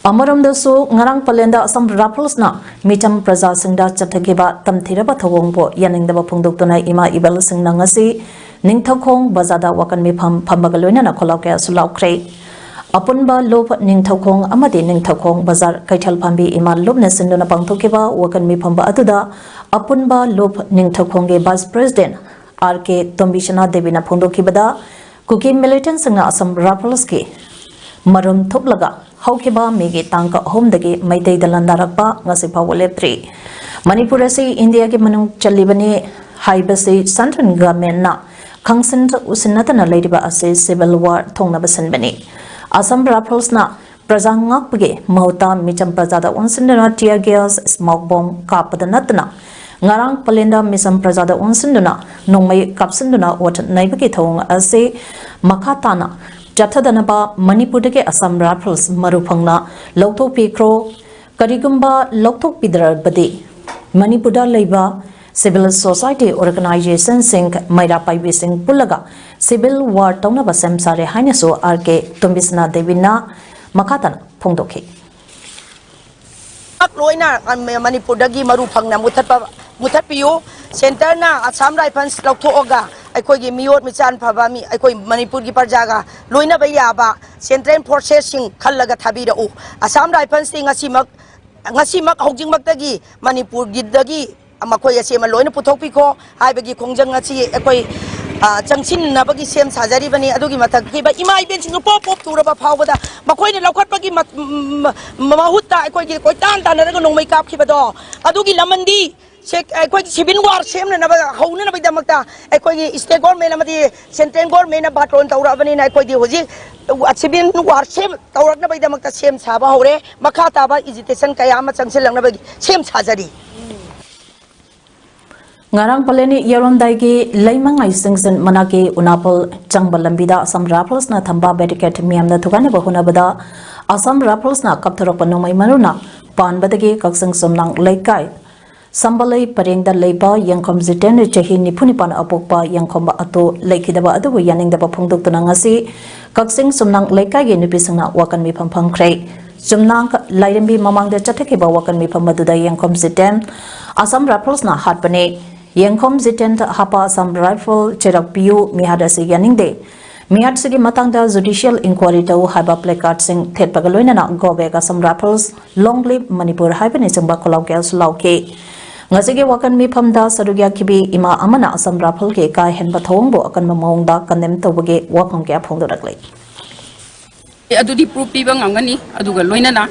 ꯑꯃꯔꯣꯝꯗꯁꯨ ꯉꯔꯥꯡ ꯄꯂꯦꯟꯗ ꯑꯁꯥꯝ ꯔꯥꯏꯐꯜꯁꯅ ꯃꯤꯆꯝ ꯄ꯭ꯔꯖꯥꯁꯤꯡꯗ ꯆꯠꯊꯈꯤꯕ ꯇꯝꯊꯤꯔꯕ ꯊꯧꯑꯣꯡꯕꯨ ꯌꯥꯅꯤꯡꯗꯕ ꯐꯣꯡꯗꯣꯛꯇꯨꯅ ꯏꯃꯥ ꯏꯕꯜꯁꯤꯡꯅ ꯉꯁꯤ ꯅꯤꯡꯊꯧꯈꯣꯡ ꯕꯖꯥꯔꯗ ꯋꯥꯀꯟ ꯃꯤꯐꯝ ꯐꯝꯕꯒ ꯂꯣꯏꯅꯅ ꯈꯣꯜꯂꯥꯎ ꯀꯌꯥꯁꯨ ꯂꯥꯎꯈ꯭ꯔꯦ꯫ ꯑꯄꯨꯟꯕ ꯂꯨꯞ ꯅꯤꯡꯊꯧꯈꯣꯡ ꯑꯃꯗꯤ ꯅꯤꯡꯊꯧꯈꯣꯡ ꯕꯖꯥꯔ ꯀꯩꯊꯦꯜ ꯐꯝꯕꯤ ꯏꯃꯥ ꯂꯨꯞꯅ ꯁꯤꯟꯗꯨꯅ ꯄꯥꯡꯊꯣꯛꯈꯤꯕ ꯋꯥꯀꯟ ꯃꯤꯐꯝ ꯑꯗꯨꯗ ꯑꯄꯨꯟꯕ ꯂꯨꯞ ꯅꯤꯡꯊꯧꯈꯣꯡꯒꯤ vice president R K ꯇꯣꯝꯕꯤꯁꯅꯥ ꯗꯦꯕꯤꯅ ꯐꯣꯡꯗꯣꯛꯈꯤꯕꯗ, ꯀꯨꯀꯤ militantꯁꯤꯡꯅ ꯑꯁꯥꯝ ꯔꯥꯏꯐꯜꯁꯀꯤ ꯃꯔꯨꯝ ꯊꯨꯞꯂꯒ ꯍꯧꯈꯤꯕ ꯃꯦꯒꯤ ꯇꯥꯡ ꯑꯍꯨꯝꯗꯒꯤ ꯃꯩꯇꯩꯗ ꯂꯥꯟꯗꯥꯔꯛꯄ ꯉꯁꯤ ꯐꯥꯎꯕ ꯂꯦꯞꯇ꯭ꯔꯤ꯫ ꯃꯅꯤꯄꯨꯔ ꯑꯁꯤ ꯏꯟꯗꯤꯌꯥꯒꯤ ꯃꯅꯨꯡ ꯆꯜꯂꯤꯕꯅꯤ ꯍꯥꯏꯕꯁꯤ central governmentꯅ ꯈꯪꯁꯤꯟ ꯎꯁꯤꯟꯅꯗꯅ ꯂꯩꯔꯤꯕ ꯑꯁꯤ civil war ꯊꯣꯛꯅꯕ ꯁꯤꯟꯕꯅꯤ꯫ ꯑꯁꯥꯝ ꯔꯥꯏꯐꯜꯁꯅ ꯄ꯭ꯔꯖꯥ ꯉꯥꯛꯄꯒꯤ ꯃꯍꯨꯠꯇ ꯃꯤꯆꯝ ꯄ꯭ꯔꯖꯥꯗ ꯑꯣꯟꯁꯤꯟꯗꯨꯅ tear gas, smoke bomb ꯀꯥꯞꯄꯗ ꯅꯠꯇꯅ ꯉꯔꯥꯡ ꯄꯂꯦꯟꯗ ꯃꯤꯆꯝ ꯄ꯭ꯔꯖꯥꯗ ꯑꯣꯟꯁꯤꯟꯗꯨꯅ ꯅꯣꯡꯃꯩ ꯀꯥꯞꯁꯤꯟꯗꯨꯅ ꯑꯣꯠ ꯅꯩꯕꯒꯤ ꯊꯧꯑꯣꯡ ꯑꯁꯤ ꯃꯈꯥ ꯇꯥꯅ ꯆꯠꯊꯗꯅꯕ ꯃꯅꯤꯄꯨꯔꯗꯒꯤ ꯑꯁꯥꯝ ꯔꯥꯏꯐꯜꯁ ꯃꯔꯨ ꯐꯪꯅ ꯂꯧꯊꯣꯛꯄꯤꯈ꯭ꯔꯣ꯫ ꯀꯔꯤꯒꯨꯝꯕ ꯂꯧꯊꯣꯛꯄꯤꯗ꯭ꯔꯕꯗꯤ ꯃꯅꯤꯄꯨꯔꯗ ꯂꯩꯕ civil society organisationꯁꯤꯡ, ꯃꯩꯔꯥ ꯄꯥꯏꯕꯤꯁꯤꯡ ꯄꯨꯜꯂꯒ civil war ꯇꯧꯅꯕ ꯁꯦꯝ ꯁꯥꯔꯦ ꯍꯥꯏꯅꯁꯨ R K ꯇꯣꯝꯕꯤꯁꯅꯥ ꯗꯦꯕꯤꯅ ꯃꯈꯥ ꯇꯥꯅ ꯐꯣꯡꯗꯣꯛꯈꯤ꯫ ꯂꯣꯏꯅ ꯃꯅꯤꯄꯨꯔꯗꯒꯤ ꯃꯔꯨ ꯐꯪꯅ ꯃꯨꯊꯠꯄ ꯃꯨꯊꯠꯄꯤꯌꯨ꯫ Centreꯅ ꯑꯁꯥꯝ ꯔꯥꯏꯐꯜꯁ ꯂꯧꯊꯣꯛꯑꯒ ꯑꯩꯈꯣꯏꯒꯤ ꯃꯤꯑꯣꯠ ꯃꯤꯆꯥꯟ ꯐꯕ ꯃꯤ ꯑꯩꯈꯣꯏ ꯃꯅꯤꯄꯨꯔꯒꯤ ꯄ꯭ꯔꯖꯥꯒ ꯂꯣꯏꯅꯕ ꯌꯥꯕ central forcesꯁꯤꯡ ꯈꯜꯂꯒ ꯊꯥꯕꯤꯔꯛꯎ꯫ ꯑꯁꯥꯝ ꯔꯥꯏꯐꯜꯁꯇꯤ ꯉꯁꯤꯃꯛ ꯉꯁꯤꯃꯛ ꯍꯧꯖꯤꯛꯃꯛꯇꯒꯤ ꯃꯅꯤꯄꯨꯔꯒꯤꯗꯒꯤ ꯃꯈꯣꯏ ꯑꯁꯤ ꯑꯃ ꯂꯣꯏꯅ ꯄꯨꯊꯣꯛꯄꯤꯈꯣ ꯍꯥꯏꯕꯒꯤ ꯈꯣꯡꯖꯪ ꯑꯁꯤ ꯑꯩꯈꯣꯏ ꯆꯪꯁꯤꯟꯅꯕꯒꯤ ꯁꯦꯝ ꯁꯥꯖꯔꯤꯕꯅꯤ꯫ ꯑꯗꯨꯒꯤ ꯃꯊꯛ ꯏꯃꯥ ꯏꯕꯦꯟꯁꯤꯡꯗꯨ ꯄꯣꯞ ꯄꯣꯞ ꯇꯨꯔꯕ ꯐꯥꯎꯕꯗ ꯃꯈꯣꯏꯅ ꯂꯧꯈꯠꯄꯒꯤ ꯃꯍꯨꯠꯇ ꯑꯩꯈꯣꯏꯒꯤ ꯀꯣꯏꯇꯥꯟ ꯇꯥꯟꯅꯔꯒ ꯅꯣꯡꯃꯩ ꯀꯥꯞꯈꯤꯕꯗꯣ ꯑꯗꯨꯒꯤ ꯂꯃꯟꯗꯤ ꯑꯩꯈꯣꯏꯒꯤ civil war ꯁꯦꯝꯅꯅꯕ ꯍꯧꯅꯅꯕꯒꯤꯗꯃꯛꯇ ꯑꯩꯈꯣꯏꯒꯤ state government ꯑꯃꯗꯤ central governmentꯅ ꯕꯥꯇꯣꯟ ꯇꯧꯔꯛꯑꯕꯅꯤꯅ ꯑꯩꯈꯣꯏꯗꯤ ꯍꯧꯖꯤꯛ civil war ꯁꯦꯝ ꯇꯧꯔꯛꯅꯕꯒꯤꯗꯃꯛꯇ ꯁꯦꯝ ꯁꯥꯕ ꯍꯧꯔꯦ꯫ ꯃꯈꯥ ꯇꯥꯕ agitation ꯀꯌꯥ ꯑꯃ ꯆꯪꯁꯤꯜꯂꯛꯅꯕꯒꯤ ꯁꯦꯝ ꯁꯥꯖꯔꯤ꯫ ꯉꯔꯥꯡ ꯄꯂꯦꯅꯤ ꯌꯦꯔꯣꯝꯗꯥꯏꯒꯤ ꯂꯩꯃꯉꯥꯏ ꯁꯤꯡꯖꯤꯟ ꯃꯅꯥꯛꯀꯤ ꯎꯅꯥꯄꯜ ꯆꯪꯕ ꯂꯝꯕꯤꯗ ꯑꯁꯥꯝ ꯔꯥꯏꯐꯜꯁꯅ ꯊꯝꯕ ꯕꯦꯔꯤꯀꯦꯗ ꯃꯤꯌꯥꯝꯅ ꯊꯨꯒꯥꯏꯅꯕ ꯍꯣꯠꯅꯕꯗ ꯑꯁꯥꯝ ꯔꯥꯏꯐꯜꯁꯅ ꯀꯥꯞꯊꯣꯔꯛꯄ ꯅꯣꯡꯃꯩ ꯃꯔꯨꯅ ꯄꯥꯟꯕꯗꯒꯤ ꯀꯛꯆꯤꯡ ꯆꯨꯝꯅꯥꯡ ꯂꯩꯀꯥꯏ ꯁꯝꯕꯂꯩ ꯄꯔꯦꯡꯗ ꯂꯩꯕ ꯌꯦꯡꯈꯣꯝ ꯖꯤꯇꯦꯟ, ꯆꯍꯤ ꯅꯤꯐꯨ ꯅꯤꯄꯥꯟ ꯑꯄꯣꯛꯄ ꯌꯦꯡꯈꯣꯝꯕ ꯑꯗꯨ ꯂꯩꯈꯤꯗꯕ ꯑꯗꯨꯕꯨ ꯌꯥꯅꯤꯡꯗꯕ ꯐꯣꯡꯗꯣꯛꯇꯨꯅ ꯉꯁꯤ ꯀꯛꯆꯤꯡ ꯆꯨꯝꯅꯥꯡ ꯂꯩꯀꯥꯏꯒꯤ ꯅꯨꯄꯤꯁꯤꯡꯅ ꯋꯥꯀꯟ ꯃꯤꯐꯝ ꯐꯝꯈ꯭ꯔꯦ꯫ ꯆꯨꯝꯅꯥꯡ ꯂꯥꯏꯔꯦꯝꯕꯤ ꯃꯃꯥꯡꯗ ꯆꯠꯊꯈꯤꯕ ꯋꯥꯀꯟ ꯃꯤꯐꯝ ꯑꯗꯨꯗ ꯌꯦꯡꯈꯣꯝ ꯖꯤꯇꯦꯟ ꯑꯁꯥꯝ ꯔꯥꯏꯐꯜꯁꯅ ꯍꯥꯠꯄꯅꯤ꯫ ꯌꯦꯡꯈꯣꯝ ꯖꯤꯇꯦꯟ ꯍꯥꯞꯄ ꯑꯁꯥꯝ ꯔꯥꯏꯐꯜ ꯆꯩꯔꯥꯛ ꯄꯤꯌꯨ, ꯃꯤꯍꯥꯠ ꯑꯁꯤ ꯌꯥꯅꯤꯡꯗꯦ꯫ ꯃꯤꯍꯥꯠꯁꯤꯒꯤ ꯃꯇꯥꯡꯗ ꯖꯨꯗꯤꯁꯤꯌꯦꯜ ꯏꯟꯀ꯭ꯋꯥꯔꯤ ꯇꯧ ꯍꯥꯏꯕ ꯄ꯭ꯂꯦꯀꯥꯔꯗꯁꯤꯡ ꯊꯦꯠꯄꯒ ꯂꯣꯏꯅꯅ "Go back Assam Rifles, Long Live Manipur" ꯍꯥꯏꯕꯅꯆꯤꯡꯕ ꯈꯣꯜꯂꯥꯎ ꯀꯌꯥꯁꯨ ꯂꯥꯎꯈꯤ꯫ ꯉꯁꯤꯒꯤ ꯋꯥꯀꯟ ꯃꯤꯐꯝꯗ ꯁꯔꯨꯛ ꯌꯥꯈꯤꯕꯤ ꯏꯃꯥ ꯑꯃꯅ ꯑꯁꯥꯝ ꯔꯥꯏꯐꯜꯒꯤ ꯀꯥ ꯍꯦꯟꯕ ꯊꯧꯑꯣꯡꯕꯨ ꯑꯀꯟꯕ ꯃꯑꯣꯡꯗ ꯀꯟꯗꯦꯝ ꯇꯧꯕꯒꯤ ꯋꯥꯐꯝ ꯀꯌꯥ ꯐꯣꯡꯗꯣꯔꯛꯂꯤ꯫ ꯑꯗꯨꯗꯤ ꯄ꯭ꯔꯨꯐ ꯄꯤꯕ ꯉꯝꯒꯅꯤ꯫ ꯑꯗꯨꯒ ꯂꯣꯏꯅꯅ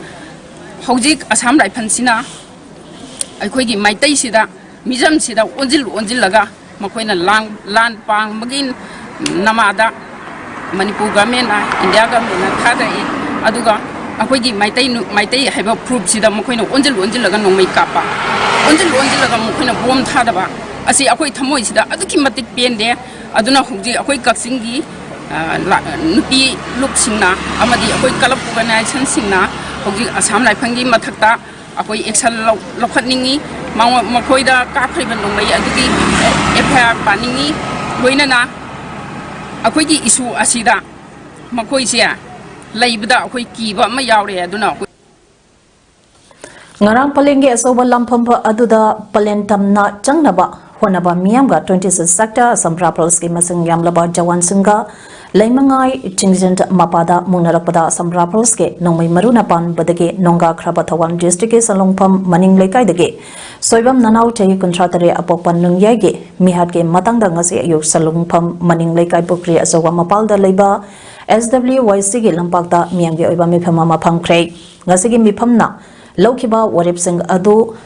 ꯍꯧꯖꯤꯛ ꯑꯁꯥꯝ ꯔꯥꯏꯐꯜꯁꯤꯅ ꯑꯩꯈꯣꯏꯒꯤ ꯃꯩꯇꯩꯁꯤꯗ, ꯃꯤꯖꯝꯁꯤꯗ ꯑꯣꯟꯁꯤꯜ ꯑꯣꯟꯁꯤꯜꯂꯒ ꯃꯈꯣꯏꯅ ꯂꯥꯟ, ꯂꯥꯟ ꯄꯥꯡꯕꯒꯤ ꯅꯃꯥꯗ ꯃꯅꯤꯄꯨꯔ ꯒꯚꯔꯟꯃꯦꯟꯅ, ꯏꯟꯗꯤꯌꯥ ꯒꯚꯔꯟꯃꯦꯟꯅ ꯊꯥꯗꯔꯛꯏ꯫ ꯑꯗꯨꯒ ꯑꯩꯈꯣꯏꯒꯤ ꯃꯩꯇꯩ ꯅꯨ-, ꯃꯩꯇꯩ ꯍꯥꯏꯕ ꯄ꯭ꯔꯨꯐꯁꯤꯗ ꯃꯈꯣꯏꯅ ꯑꯣꯟꯁꯤꯜ ꯑꯣꯟꯁꯤꯜꯂꯒ ꯅꯣꯡꯃꯩ ꯀꯥꯞꯄ, ꯑꯣꯟꯁꯤꯜ ꯑꯣꯟꯁꯤꯜꯂꯒ ꯃꯈꯣꯏꯅ ꯕꯣꯝ ꯊꯥꯗꯕ ꯑꯁꯤ ꯑꯩꯈꯣꯏ ꯊꯃꯣꯏꯁꯤꯗ ꯑꯗꯨꯛꯀꯤ ꯃꯇꯤꯛ ꯄꯦꯟꯗꯦ꯫ ꯑꯗꯨꯅ ꯍꯧꯖꯤꯛ ꯑꯩꯈꯣꯏ ꯀꯛꯆꯤꯡꯒꯤ, ꯑ, ꯂꯥ-, ꯅꯨꯄꯤ ꯂꯨꯞꯁꯤꯡꯅ ꯑꯃꯗꯤ ꯑꯩꯈꯣꯏ ꯀ꯭ꯂꯕ ꯑꯣꯔꯒꯅꯥꯏꯖꯦꯁꯟꯁꯤꯡꯅ ꯍꯧꯖꯤꯛ ꯑꯁꯥꯝ ꯔꯥꯏꯐꯜꯒꯤ ꯃꯊꯛꯇ ꯑꯩꯈꯣꯏ ꯑꯦꯛꯁꯟ ꯂꯧ-, ꯂꯧꯈꯠꯅꯤꯡꯉꯤ꯫ ꯃꯉꯣ-, ꯃꯈꯣꯏꯗ ꯀꯥꯞꯈ꯭ꯔꯤꯕ ꯅꯣꯡꯃꯩ ꯑꯗꯨꯒꯤ ꯑꯦꯐ ꯑꯥꯏ ꯑꯥꯔ ꯄꯥꯅꯤꯡꯉꯤ꯫ ꯂꯣꯏꯅꯅ ꯑꯩꯈꯣꯏꯒꯤ ꯏꯁꯨ ꯑꯁꯤꯗ ꯃꯈꯣꯏꯁꯦ ꯂꯩꯕꯗ ꯑꯩꯈꯣꯏ ꯀꯤꯕ ꯑꯃ ꯌꯥꯎꯔꯦ꯫ ꯑꯗꯨꯅ ꯑꯩꯈꯣꯏ ꯉꯔꯥꯡ ꯄꯂꯦꯟꯒꯤ ꯑꯆꯧꯕ ꯂꯥꯟꯐꯝ ꯑꯗꯨꯗ ꯄꯂꯦꯟ ꯇꯝꯅ ꯆꯪꯅꯕ ꯍꯣꯠꯅꯕ ꯃꯤꯌꯥꯝꯒ twenty six sector Assam Riflesꯀꯤ ꯃꯁꯤꯡ ꯌꯥꯝꯂꯕ ꯖꯋꯥꯟꯁꯤꯡꯒ ꯂꯩꯃꯉꯥꯏ ꯆꯤꯡꯖꯤꯟ ꯃꯄꯥꯗ ꯃꯨꯛꯅꯔꯛꯄꯗ Assam Riflesꯀꯤ ꯅꯣꯡꯃꯩ ꯃꯔꯨꯅ ꯄꯥꯟꯕꯗꯒꯤ ꯅꯣꯡꯒꯥꯈ꯭ꯔꯕ ꯊꯧꯕꯥꯜ districtꯀꯤ ꯁꯂꯨꯡꯐꯝ ꯃꯅꯤꯡ ꯂꯩꯀꯥꯏꯗꯒꯤ ꯁꯣꯏꯕꯝ ꯅꯅꯥꯎ ꯆꯍꯤ ꯀꯨꯟꯊ꯭ꯔꯥ ꯇꯔꯦꯠ ꯑꯄꯣꯛꯄ ꯅꯨꯡꯌꯥꯏꯒꯤ ꯃꯤꯍꯥꯠꯀꯤ ꯃꯇꯥꯡꯗ ꯉꯁꯤ ꯑꯌꯨꯛ ꯁꯂꯨꯡꯐꯝ ꯃꯅꯤꯡ ꯂꯩꯀꯥꯏ ꯄꯨꯈ꯭ꯔꯤ ꯑꯆꯧꯕ ꯃꯄꯥꯜꯗ ꯂꯩꯕ S W Y Cꯒꯤ ꯂꯝꯄꯥꯛꯇ ꯃꯤꯌꯥꯝꯒꯤ ꯑꯣꯏꯕ ꯃꯤꯐꯝ ꯑꯃ ꯐꯝꯈ꯭ꯔꯦ꯫ ꯉꯁꯤꯒꯤ ꯃꯤꯐꯝꯅ ꯂꯧꯈꯤꯕ ꯋꯥꯔꯦꯞꯁꯤꯡ ꯑꯗꯨ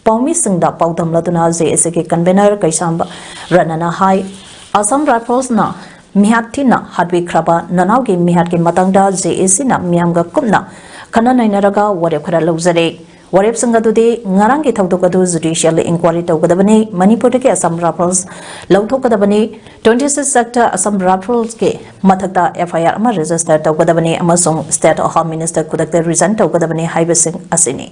ꯄꯥꯎꯃꯤꯁꯤꯡꯗ ꯄꯥꯎꯗꯝꯂꯗꯨꯅ J A Cꯒꯤ convener ꯀꯩꯁꯥꯝꯕ ꯔꯠꯅꯅ ꯍꯥꯏ, ꯑꯁꯥꯝ ꯔꯥꯏꯐꯜꯁꯅ ꯃꯤꯍꯥꯠ ꯊꯤꯅ ꯍꯥꯠꯄꯤꯈ꯭ꯔꯕ ꯅꯅꯥꯎꯒꯤ ꯃꯤꯍꯥꯠꯀꯤ ꯃꯇꯥꯡꯗ J A Cꯅ ꯃꯤꯌꯥꯝꯒ ꯀꯨꯞꯅ ꯈꯟꯅ ꯅꯩꯅꯔꯒ ꯋꯥꯔꯦꯞ ꯈꯔ ꯂꯧꯖꯔꯦ꯫ ꯋꯥꯔꯦꯞꯁꯤꯡ ꯑꯗꯨꯗꯤ ꯉꯔꯥꯡꯒꯤ ꯊꯧꯗꯣꯛ ꯑꯗꯨ judicial inquiry ꯇꯧꯒꯗꯕꯅꯤ, ꯃꯅꯤꯄꯨꯔꯗꯒꯤ Assam Rifles ꯂꯧꯊꯣꯛꯀꯗꯕꯅꯤ, twenty six Act Assam Riflesꯀꯤ ꯃꯊꯛꯇ FIR ꯑꯃ register ꯇꯧꯒꯗꯕꯅꯤ ꯑꯃꯁꯨꯡ State Home Minister ꯈꯨꯗꯛꯇ resign ꯇꯧꯒꯗꯕꯅꯤ ꯍꯥꯏꯕꯁꯤꯡ ꯑꯁꯤꯅꯤ꯫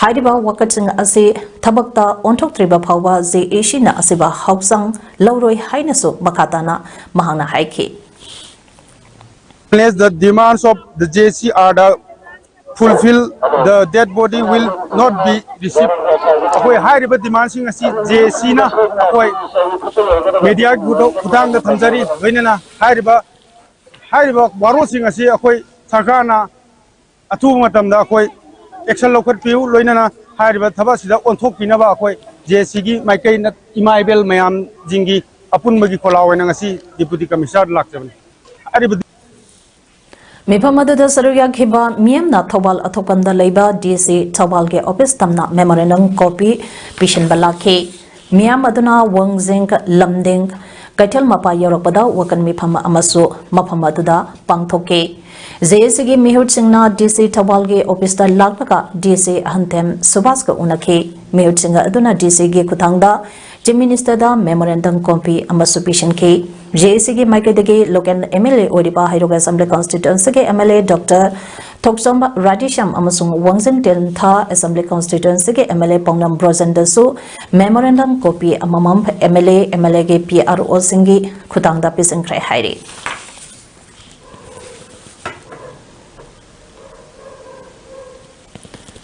ꯍꯥꯏꯔꯤꯕ ꯋꯥꯀꯠꯁꯤꯡ ꯑꯁꯤ ꯊꯕꯛꯇ ꯑꯣꯟꯊꯣꯛꯇ꯭ꯔꯤꯕ ꯐꯥꯎꯕ JACꯅ ꯑꯁꯤꯕ ꯍꯥꯎꯆꯥꯡ ꯂꯧꯔꯣꯏ ꯍꯥꯏꯅꯁꯨ ꯃꯈꯥ ꯇꯥꯅ ꯃꯍꯥꯛꯅ ꯍꯥꯏꯈꯤ꯫ Unless the demands of the JAC are the fulfilled, the dead body will not be received. ꯑꯩꯈꯣꯏ ꯍꯥꯏꯔꯤꯕ ꯗꯤꯃꯥꯟꯁꯤꯡ ꯑꯁꯤ JACꯅ ꯑꯩꯈꯣꯏ ꯃꯦꯗꯤꯌꯥꯒꯤ ꯈꯨꯊꯥꯡꯗ ꯊꯝꯖꯔꯤ꯫ ꯂꯣꯏꯅꯅ ꯍꯥꯏꯔꯤꯕ ꯍꯥꯏꯔꯤꯕ ꯋꯥꯔꯣꯜꯁꯤꯡ ꯑꯁꯤ ꯑꯩꯈꯣꯏ ꯁꯔꯀꯥꯔꯅ ꯑꯊꯨꯕ ꯃꯇꯝꯗ ꯑꯩꯈꯣꯏ action ꯂꯧꯈꯠꯄꯤꯌꯨ꯫ ꯂꯣꯏꯅꯅ ꯍꯥꯏꯔꯤꯕ ꯊꯕꯛ ꯑꯁꯤꯗ ꯑꯣꯟꯊꯣꯛꯄꯤꯅꯕ ꯑꯩꯈꯣꯏ JACꯒꯤ ꯃꯥꯏꯀꯩꯅ ꯏꯃꯥ ꯏꯕꯦꯜ ꯃꯌꯥꯝꯁꯤꯡꯒꯤ ꯑꯄꯨꯟꯕꯒꯤ ꯈꯣꯜꯂꯥꯎ ꯑꯣꯏꯅ ꯉꯁꯤ Deputy Commissionerꯗ ꯂꯥꯛꯆꯕꯅꯤ꯫ ꯍꯥꯏꯔꯤꯕ ꯃꯤꯐꯝ ꯑꯗꯨꯗ ꯁꯔꯨꯛ ꯌꯥꯈꯤꯕ ꯃꯤꯌꯥꯝꯅ ꯊꯧꯕꯥꯜ ꯑꯊꯣꯛꯄꯝꯗ ꯂꯩꯕ DC ꯊꯧꯕꯥꯜꯒꯤ office ꯇꯝꯅ memorandum copy ꯄꯤꯁꯤꯟꯕ ꯂꯥꯛꯈꯤ꯫ ꯃꯤꯌꯥꯝ ꯑꯗꯨꯅ ꯋꯥꯡꯖꯤꯡ, ꯂꯝꯗꯤꯡ, ꯀꯩꯊꯦꯜ ꯃꯄꯥ ꯌꯧꯔꯛꯄꯗ ꯋꯥꯀꯠ ꯃꯤꯐꯝ ꯑꯃꯁꯨ ꯃꯐꯝ ꯑꯗꯨꯗ ꯄꯥꯡꯊꯣꯛꯈꯤ꯫ JACꯒꯤ ꯃꯤꯍꯨꯠꯁꯤꯡꯅ DC ꯊꯧꯕꯥꯜꯒꯤ officeꯇ ꯂꯥꯛꯂꯒ DC ꯑꯍꯟꯊꯦꯝ ꯁꯨꯕꯥꯁꯀ ꯎꯅꯈꯤ꯫ ꯃꯤꯍꯨꯠꯁꯤꯡ ꯑꯗꯨꯅ DCꯒꯤ ꯈꯨꯠꯊꯥꯡꯗ Chief Ministerꯗ memorandum copy ꯑꯃꯁꯨ ꯄꯤꯁꯤꯟꯈꯤ꯫ JACꯒꯤ ꯃꯥꯏꯀꯩꯗꯒꯤ local MLA ꯑꯣꯏꯔꯤꯕ ꯍꯩꯔꯣꯛ Assembly Constituencyꯒꯤ MLA Doctor ꯊꯣꯛꯆꯣꯝ ꯔꯥꯙꯦꯁ꯭ꯌꯥꯝ ꯑꯃꯁꯨꯡ ꯋꯥꯡꯖꯤꯡ ꯇꯦꯟꯊꯥ Assembly Constituencyꯒꯤ MLA ꯄꯥꯎꯅꯝ ꯕ꯭ꯔꯣꯖꯦꯟꯗꯁꯨ memorandum copy ꯑꯃꯃꯝ MLA, MLAꯒꯤ PROꯁꯤꯡꯒꯤ ꯈꯨꯠꯊꯥꯡꯗ ꯄꯤꯁꯤꯟꯈ꯭ꯔꯦ ꯍꯥꯏꯔꯤ꯫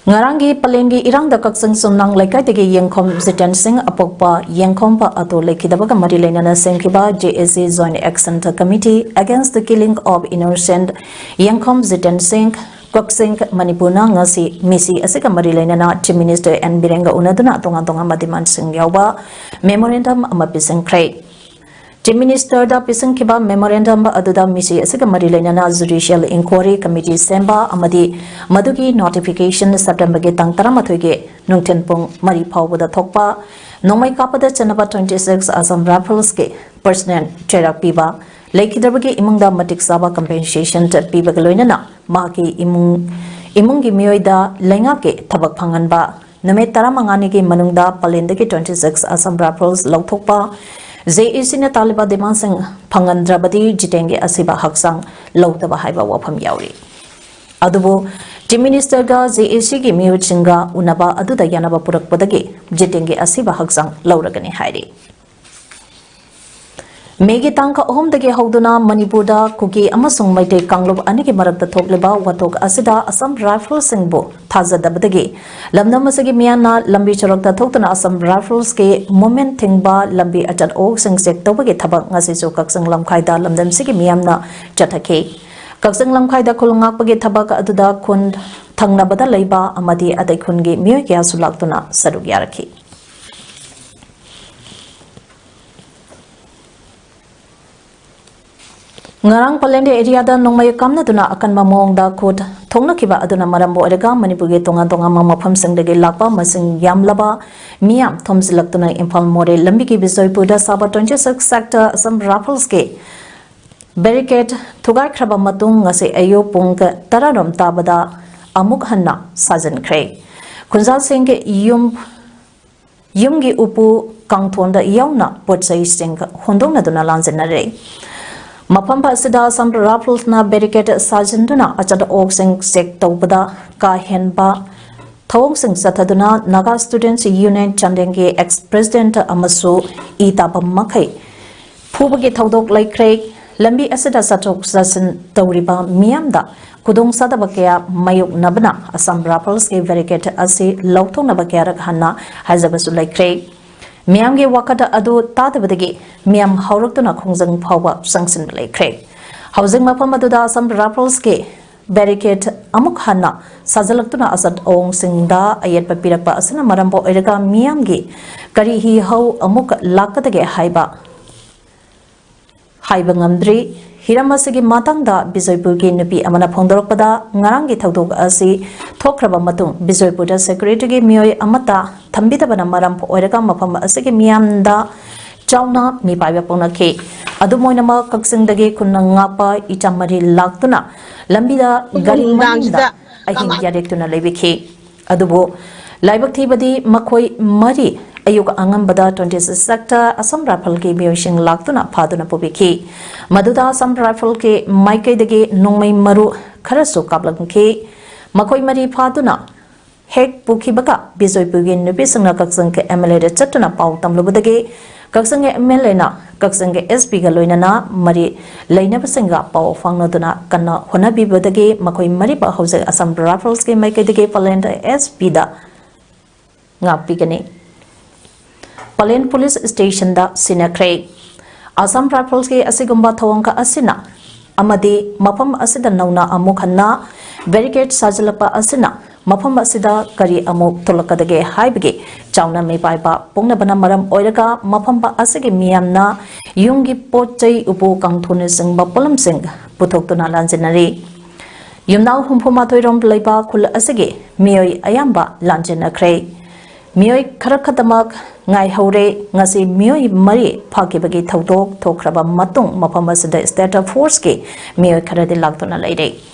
ꯉꯔꯥꯡꯒꯤ ꯄꯂꯦꯟꯒꯤ ꯏꯔꯥꯡꯗ ꯀꯛꯆꯤꯡ ꯆꯨꯝꯅꯥꯡ ꯂꯩꯀꯥꯏꯗꯒꯤ ꯌꯦꯡꯈꯣꯝ ꯖꯤꯇꯦꯟ ꯁꯤꯡ ꯑꯄꯣꯛꯄ ꯌꯦꯡꯈꯣꯝꯕ ꯑꯗꯨ ꯂꯩꯈꯤꯗꯕꯒ ꯃꯔꯤ ꯂꯩꯅꯅ ꯁꯦꯝꯈꯤꯕ JAC Joint Action Committee Against the Killing of Innocent ꯌꯦꯡꯈꯣꯝ ꯖꯤꯇꯦꯟ ꯁꯤꯡ ꯀꯛꯆꯤꯡ ꯃꯅꯤꯄꯨꯔꯅ ꯉꯁꯤ ꯃꯤꯁꯤ ꯑꯁꯤꯒ ꯃꯔꯤ ꯂꯩꯅꯅ Chief Minister N ꯕꯤꯔꯦꯟꯒ ꯎꯅꯗꯨꯅ ꯇꯣꯉꯥꯟ ꯇꯣꯉꯥꯟꯕ demandꯁꯤꯡ ꯌꯥꯎꯕ memorandum ꯑꯃ ꯄꯤꯁꯤꯟꯈ꯭ꯔꯦ꯫ Chief Ministerꯗ ꯄꯤꯁꯤꯟꯈꯤꯕ memorandum ꯑꯗꯨꯗ ꯃꯤꯁꯤ ꯑꯁꯤꯒ ꯃꯔꯤ ꯂꯩꯅꯅ judicial inquiry committee ꯁꯦꯝꯕ ꯑꯃꯗꯤ ꯃꯗꯨꯒꯤ notification Septemberꯒꯤ ꯇꯥꯡ ꯇꯔꯥꯃꯥꯊꯣꯏꯒꯤ ꯅꯨꯡꯊꯤꯜ ꯄꯨꯡ ꯃꯔꯤ ꯐꯥꯎꯕꯗ ꯊꯣꯛꯄ, ꯅꯣꯡꯃꯩ ꯀꯥꯞꯄꯗ ꯆꯠꯅꯕ twenty six Assam Riflesꯀꯤ personnel ꯆꯩꯔꯥꯛ ꯄꯤꯕ, ꯂꯩꯈꯤꯗꯕꯒꯤ ꯏꯃꯨꯡꯗ ꯃꯇꯤꯛ ꯆꯥꯕ compensation ꯄꯤꯕꯒ ꯂꯣꯏꯅꯅ ꯃꯍꯥꯛꯀꯤ ꯏꯃꯨꯡ ꯏꯃꯨꯡꯒꯤ ꯃꯤꯑꯣꯏꯗ ꯂꯩꯉꯥꯛꯀꯤ ꯊꯕꯛ ꯐꯪꯍꯟꯕ, ꯅꯨꯃꯤꯠ ꯇꯔꯥꯃꯉꯥꯅꯤꯒꯤ ꯃꯅꯨꯡꯗ ꯄꯂꯦꯟꯗꯒꯤ twenty six Assam Rifles ꯂꯧꯊꯣꯛꯄ, JACꯅ ꯇꯥꯜꯂꯤꯕ demandꯁꯤꯡ ꯐꯪꯍꯟꯗ꯭ꯔꯕꯗꯤ ꯖꯤꯇꯦꯟꯒꯤ ꯑꯁꯤꯕ ꯍꯛꯆꯥꯡ ꯂꯧꯗꯕ ꯍꯥꯏꯕ ꯋꯥꯐꯝ ꯌꯥꯎꯔꯤ꯫ ꯑꯗꯨꯕꯨ Chief Ministerꯒ JACꯒꯤ ꯃꯤꯑꯣꯏꯁꯤꯡꯒ ꯎꯅꯕ ꯑꯗꯨꯗ ꯌꯥꯅꯕ ꯄꯨꯔꯛꯄꯗꯒꯤ ꯖꯤꯇꯦꯟꯒꯤ ꯑꯁꯤꯕ ꯍꯛꯆꯥꯡ ꯂꯧꯔꯒꯅꯤ ꯍꯥꯏꯔꯤ꯫ ꯃꯦꯒꯤ ꯇꯥꯡ ꯑꯍꯨꯝꯗꯒꯤ ꯍꯧꯗꯨꯅ ꯃꯅꯤꯄꯨꯔꯗ ꯀꯨꯀꯤ ꯑꯃꯁꯨꯡ ꯃꯩꯇꯩ ꯀꯥꯡꯂꯨꯞ ꯑꯅꯤꯒꯤ ꯃꯔꯛꯇ ꯊꯣꯛꯂꯤꯕ ꯋꯥꯊꯣꯛ ꯑꯁꯤꯗ Assam Riflesꯁꯤꯡꯕꯨ ꯊꯥꯖꯗꯕꯗꯒꯤ ꯂꯝꯗꯝ ꯑꯁꯤꯒꯤ ꯃꯤꯌꯥꯝꯅ ꯂꯝꯕꯤ ꯁꯣꯔꯣꯛꯇ ꯊꯣꯛꯇꯨꯅ Assam Riflesꯀꯤ movement ꯊꯤꯡꯕ, ꯂꯝꯕꯤ ꯑꯆꯠ ꯑꯋꯣꯛꯁꯤꯡ check ꯇꯧꯕꯒꯤ ꯊꯕꯛ ꯉꯁꯤꯁꯨ ꯀꯛꯆꯤꯡ ꯂꯝꯈꯥꯏꯗ ꯂꯝꯗꯝꯁꯤꯒꯤ ꯃꯤꯌꯥꯝꯅ ꯆꯠꯊꯈꯤ꯫ ꯀꯛꯆꯤꯡ ꯂꯝꯈꯥꯏꯗ ꯈꯨꯜ ꯉꯥꯛꯄꯒꯤ ꯊꯕꯛ ꯑꯗꯨꯗ ꯈꯨꯟ ꯊꯪꯅꯕꯗ ꯂꯩꯕ ꯑꯃꯗꯤ ꯑꯇꯩ ꯈꯨꯟꯒꯤ ꯃꯤꯑꯣꯏ ꯀꯌꯥꯁꯨ ꯂꯥꯛꯇꯨꯅ ꯁꯔꯨꯛ ꯌꯥꯔꯛꯈꯤ꯫ ꯉꯔꯥꯡ ꯄꯂꯦꯟꯗꯤ areaꯗ ꯅꯣꯡꯃꯩ ꯀꯥꯞꯅꯗꯨꯅ ꯑꯀꯟꯕ ꯃꯑꯣꯡꯗ ꯈꯨꯠ ꯊꯣꯛꯅꯈꯤꯕ ꯑꯗꯨꯅ ꯃꯔꯝ ꯑꯣꯏꯔꯒ ꯃꯅꯤꯄꯨꯔꯒꯤ ꯇꯣꯉꯥꯟ ꯇꯣꯉꯥꯟꯕ ꯃꯐꯝꯁꯤꯡꯗꯒꯤ ꯂꯥꯛꯄ ꯃꯁꯤꯡ ꯌꯥꯝꯂꯕ ꯃꯤꯌꯥꯝ ꯊꯣꯝꯖꯤꯜꯂꯛꯇꯨꯅ ꯏꯝꯐꯥꯜ ꯃꯣꯔꯦ ꯂꯝꯕꯤꯒꯤ ꯕꯤꯖꯣꯏꯄꯨꯔꯗ ꯁꯥꯕ twenty six Sector Assam Riflesꯀꯤ barricade ꯊꯨꯒꯥꯏꯈ꯭ꯔꯕ ꯃꯇꯨꯡ ꯉꯁꯤ ꯑꯌꯨꯛ ꯄꯨꯡ ꯇꯔꯥꯔꯣꯝ ꯇꯥꯕꯗ ꯑꯃꯨꯛ ꯍꯟꯅ ꯁꯥꯖꯤꯟꯈ꯭ꯔꯦ꯫ ꯈꯨꯟꯖꯥꯁꯤꯡꯒꯤ ꯌꯨꯝ ꯌꯨꯝꯒꯤ ꯎꯄꯨ ꯀꯥꯡꯊꯣꯟꯗ ꯌꯥꯎꯅ ꯄꯣꯠ ꯆꯩꯁꯤꯡ ꯍꯣꯟꯗꯣꯛꯅꯗꯨꯅ ꯂꯥꯟꯖꯦꯟꯅꯔꯦ꯫ ꯃꯐꯝ ꯑꯁꯤꯗ Assam Riflesꯅ barricade ꯁꯥꯖꯤꯟꯗꯨꯅ ꯑꯆꯠ ꯑꯋꯣꯛꯁꯤꯡ check ꯇꯧꯕꯗ ꯀꯥ ꯍꯦꯟꯕ ꯊꯧꯑꯣꯡꯁꯤꯡ ꯆꯠꯊꯗꯨꯅ Naga Students Union ꯆꯥꯟꯗꯦꯜꯒꯤ ex president ꯑꯃꯁꯨ ꯏ ꯇꯥꯕ ꯃꯈꯩ ꯐꯨꯕꯒꯤ ꯊꯧꯗꯣꯛ ꯂꯩꯈ꯭ꯔꯦ꯫ ꯂꯝꯕꯤ ꯑꯁꯤꯗ ꯆꯠꯊꯣꯛ ꯆꯠꯁꯤꯟ ꯇꯧꯔꯤꯕ ꯃꯤꯌꯥꯝꯗ ꯈꯨꯗꯣꯡꯆꯥꯗꯕ ꯀꯌꯥ ꯃꯥꯌꯣꯛꯅꯕꯅ Assam Riflesꯀꯤ barricade ꯑꯁꯤ ꯂꯧꯊꯣꯛꯅꯕ ꯀꯌꯥꯔꯛ ꯍꯟꯅ ꯍꯥꯏꯖꯕꯁꯨ ꯂꯩꯈ꯭ꯔꯦ꯫ ꯃꯤꯌꯥꯝꯒꯤ ꯋꯥꯀꯠ ꯑꯗꯨ ꯇꯥꯗꯕꯗꯒꯤ ꯃꯤꯌꯥꯝ ꯍꯧꯔꯛꯇꯨꯅ ꯈꯣꯡꯖꯪ ꯐꯥꯎꯕ ꯆꯪꯁꯤꯟꯕ ꯂꯩꯈ꯭ꯔꯦ꯫ ꯍꯧꯖꯤꯛ ꯃꯐꯝ ꯑꯗꯨꯗ Assam Riflesꯀꯤ barricade ꯑꯃꯨꯛ ꯍꯟꯅ ꯁꯥꯖꯤꯜꯂꯛꯇꯨꯅ ꯑꯆꯠ ꯑꯋꯣꯡꯁꯤꯡꯗ ꯑꯌꯦꯠꯄ ꯄꯤꯔꯛꯄ ꯑꯁꯤꯅ ꯃꯔꯝ ꯑꯣꯏꯔꯒ ꯃꯤꯌꯥꯝꯒꯤ ꯀꯔꯤ ꯍꯤ ꯍꯧ ꯑꯃꯨꯛ ꯂꯥꯛꯀꯗꯒꯦ ꯍꯥꯏꯕ ꯍꯥꯏꯕ ꯉꯝꯗ꯭ꯔꯤ꯫ ꯍꯤꯔꯝ ꯑꯁꯤꯒꯤ ꯃꯇꯥꯡꯗ ꯕꯤꯖꯣꯏꯄꯨꯔꯒꯤ ꯅꯨꯄꯤ ꯑꯃꯅ ꯐꯣꯡꯗꯣꯔꯛꯄꯗ, ꯉꯔꯥꯡꯒꯤ ꯊꯧꯗꯣꯛ ꯑꯁꯤ ꯊꯣꯛꯈ꯭ꯔꯕ ꯃꯇꯨꯡ ꯕꯤꯖꯣꯏꯄꯨꯔꯗ securityꯒꯤ ꯃꯤꯑꯣꯏ ꯑꯃꯠꯇ ꯊꯝꯕꯤꯗꯕꯅ ꯃꯔꯝ ꯑꯣꯏꯔꯒ ꯃꯐꯝ ꯑꯁꯤꯒꯤ ꯃꯤꯌꯥꯝꯗ ꯆꯥꯎꯅ ꯃꯤꯄꯥꯏꯕ ꯐꯣꯡꯅꯈꯤ꯫ ꯑꯗꯨꯝ ꯑꯣꯏꯅꯃꯛ, ꯀꯛꯆꯤꯡꯗꯒꯤ ꯈꯨꯟꯅ ꯉꯥꯛꯄ ꯏꯆꯥ ꯃꯔꯤ ꯂꯥꯛꯇꯨꯅ ꯂꯝꯕꯤꯗ ꯒꯥꯔꯤ ꯅꯨꯡꯗꯥꯡꯁꯤꯗ ꯃꯅꯤꯡꯗ ꯑꯍꯤꯡ ꯌꯥꯔꯦꯛꯇꯨꯅ ꯂꯩꯕꯤꯈꯤ꯫ ꯑꯗꯨꯕꯨ ꯂꯥꯏꯕꯛ ꯊꯤꯕꯗꯤ ꯃꯈꯣꯏ ꯃꯔꯤ ꯑꯌꯨꯛ ꯑꯉꯟꯕꯗ twenty six sector Assam Rifle ꯀꯤ ꯃꯤꯑꯣꯏꯁꯤꯡ ꯂꯥꯛꯇꯨꯅ ꯐꯥꯗꯨꯅ ꯄꯨꯕꯤꯈꯤ꯫ ꯃꯗꯨꯗ Assam Rifle ꯀꯤ ꯃꯥꯏꯀꯩꯗꯒꯤ ꯅꯣꯡꯃꯩ ꯃꯔꯨ ꯈꯔꯁꯨ ꯀꯥꯞꯂꯝꯈꯤ꯫ ꯃꯈꯣꯏ ꯃꯔꯤ ꯐꯥꯗꯨꯅ ꯍꯦꯛ ꯄꯨꯈꯤꯕꯒ ꯕꯤꯖꯣꯏꯄꯨꯔꯒꯤ ꯅꯨꯄꯤꯁꯤꯡꯅ ꯀꯛꯆꯤꯡꯒꯤ MLA ꯗ ꯆꯠꯇꯨꯅ ꯄꯥꯎ ꯇꯝꯂꯨꯕꯗꯒꯤ ꯀꯛꯆꯤꯡꯒꯤ MLA ꯅ ꯀꯛꯆꯤꯡꯒꯤ SP ꯒ ꯂꯣꯏꯅꯅ ꯃꯔꯤ ꯂꯩꯅꯕꯁꯤꯡꯒ ꯄꯥꯎ ꯐꯥꯎꯅꯗꯨꯅ ꯀꯟꯅ ꯍꯣꯠꯅꯕꯤꯕꯗꯒꯤ ꯃꯈꯣꯏ ꯃꯔꯤꯃꯛ ꯍꯧꯖꯤꯛ Assam Rifles ꯀꯤ ꯃꯥꯏꯀꯩꯗꯒꯤ ꯄꯂꯦꯟꯗ SP ꯗ ꯉꯥꯛꯄꯤꯒꯅꯤ꯫ ꯄꯂꯦꯟ ꯄꯨꯂꯤꯁ ꯁ꯭ꯇꯦꯁꯟꯗ ꯁꯤꯟꯅꯈ꯭ꯔꯦ꯫ Assam Rifles ꯀꯤ ꯑꯁꯤꯒꯨꯝꯕ ꯊꯧꯑꯣꯡ ꯑꯁꯤꯅ ꯑꯃꯗꯤ ꯃꯐꯝ ꯑꯁꯤꯗ ꯅꯧꯅ ꯑꯃꯨꯛ ꯍꯟꯅ barricade ꯁꯥꯖꯤꯜꯂꯛꯄ ꯑꯁꯤꯅ ꯃꯐꯝ ꯑꯁꯤꯗ ꯀꯔꯤ ꯑꯃꯨꯛ ꯊꯣꯛꯂꯛꯀꯗꯒꯦ ꯍꯥꯏꯕꯒꯤ ꯆꯥꯎꯅ ꯃꯤꯄꯥꯏꯕ ꯄꯣꯛꯅꯕꯅ ꯃꯔꯝ ꯑꯣꯏꯔꯒ ꯃꯐꯝ ꯑꯁꯤꯒꯤ ꯃꯤꯌꯥꯝꯅ ꯌꯨꯝꯒꯤ ꯄꯣꯠ ꯆꯩ, ꯎꯄꯨ ꯀꯥꯡꯊꯣꯟꯅꯆꯤꯡꯕ ꯄꯣꯠꯂꯝꯁꯤꯡ ꯄꯨꯊꯣꯛꯇꯨꯅ ꯂꯥꯟꯖꯦꯟꯅꯔꯤ꯫ ꯌꯨꯝꯅꯥꯎ ꯍꯨꯝꯐꯨ ꯃꯥꯊꯣꯏ ꯔꯣꯝ ꯂꯩꯕ ꯈꯨꯜ ꯑꯁꯤꯒꯤ ꯃꯤꯑꯣꯏ ꯑꯌꯥꯝꯕ ꯂꯥꯟꯖꯦꯟꯅꯈ꯭ꯔꯦ꯫ ꯃꯤꯑꯣꯏ ꯈꯔ ꯈꯛꯇꯃꯛ ꯉꯥꯏꯍꯧꯔꯦ꯫ ꯉꯁꯤ ꯃꯤꯑꯣꯏ ꯃꯔꯤ ꯐꯥꯈꯤꯕꯒꯤ ꯊꯧꯗꯣꯛ ꯊꯣꯛꯈ꯭ꯔꯕ ꯃꯇꯨꯡ ꯃꯐꯝ ꯑꯁꯤꯗ state force ꯀꯤ ꯃꯤꯑꯣꯏ ꯈꯔꯗꯤ ꯂꯥꯛꯇꯨꯅ ꯂꯩꯔꯦ꯫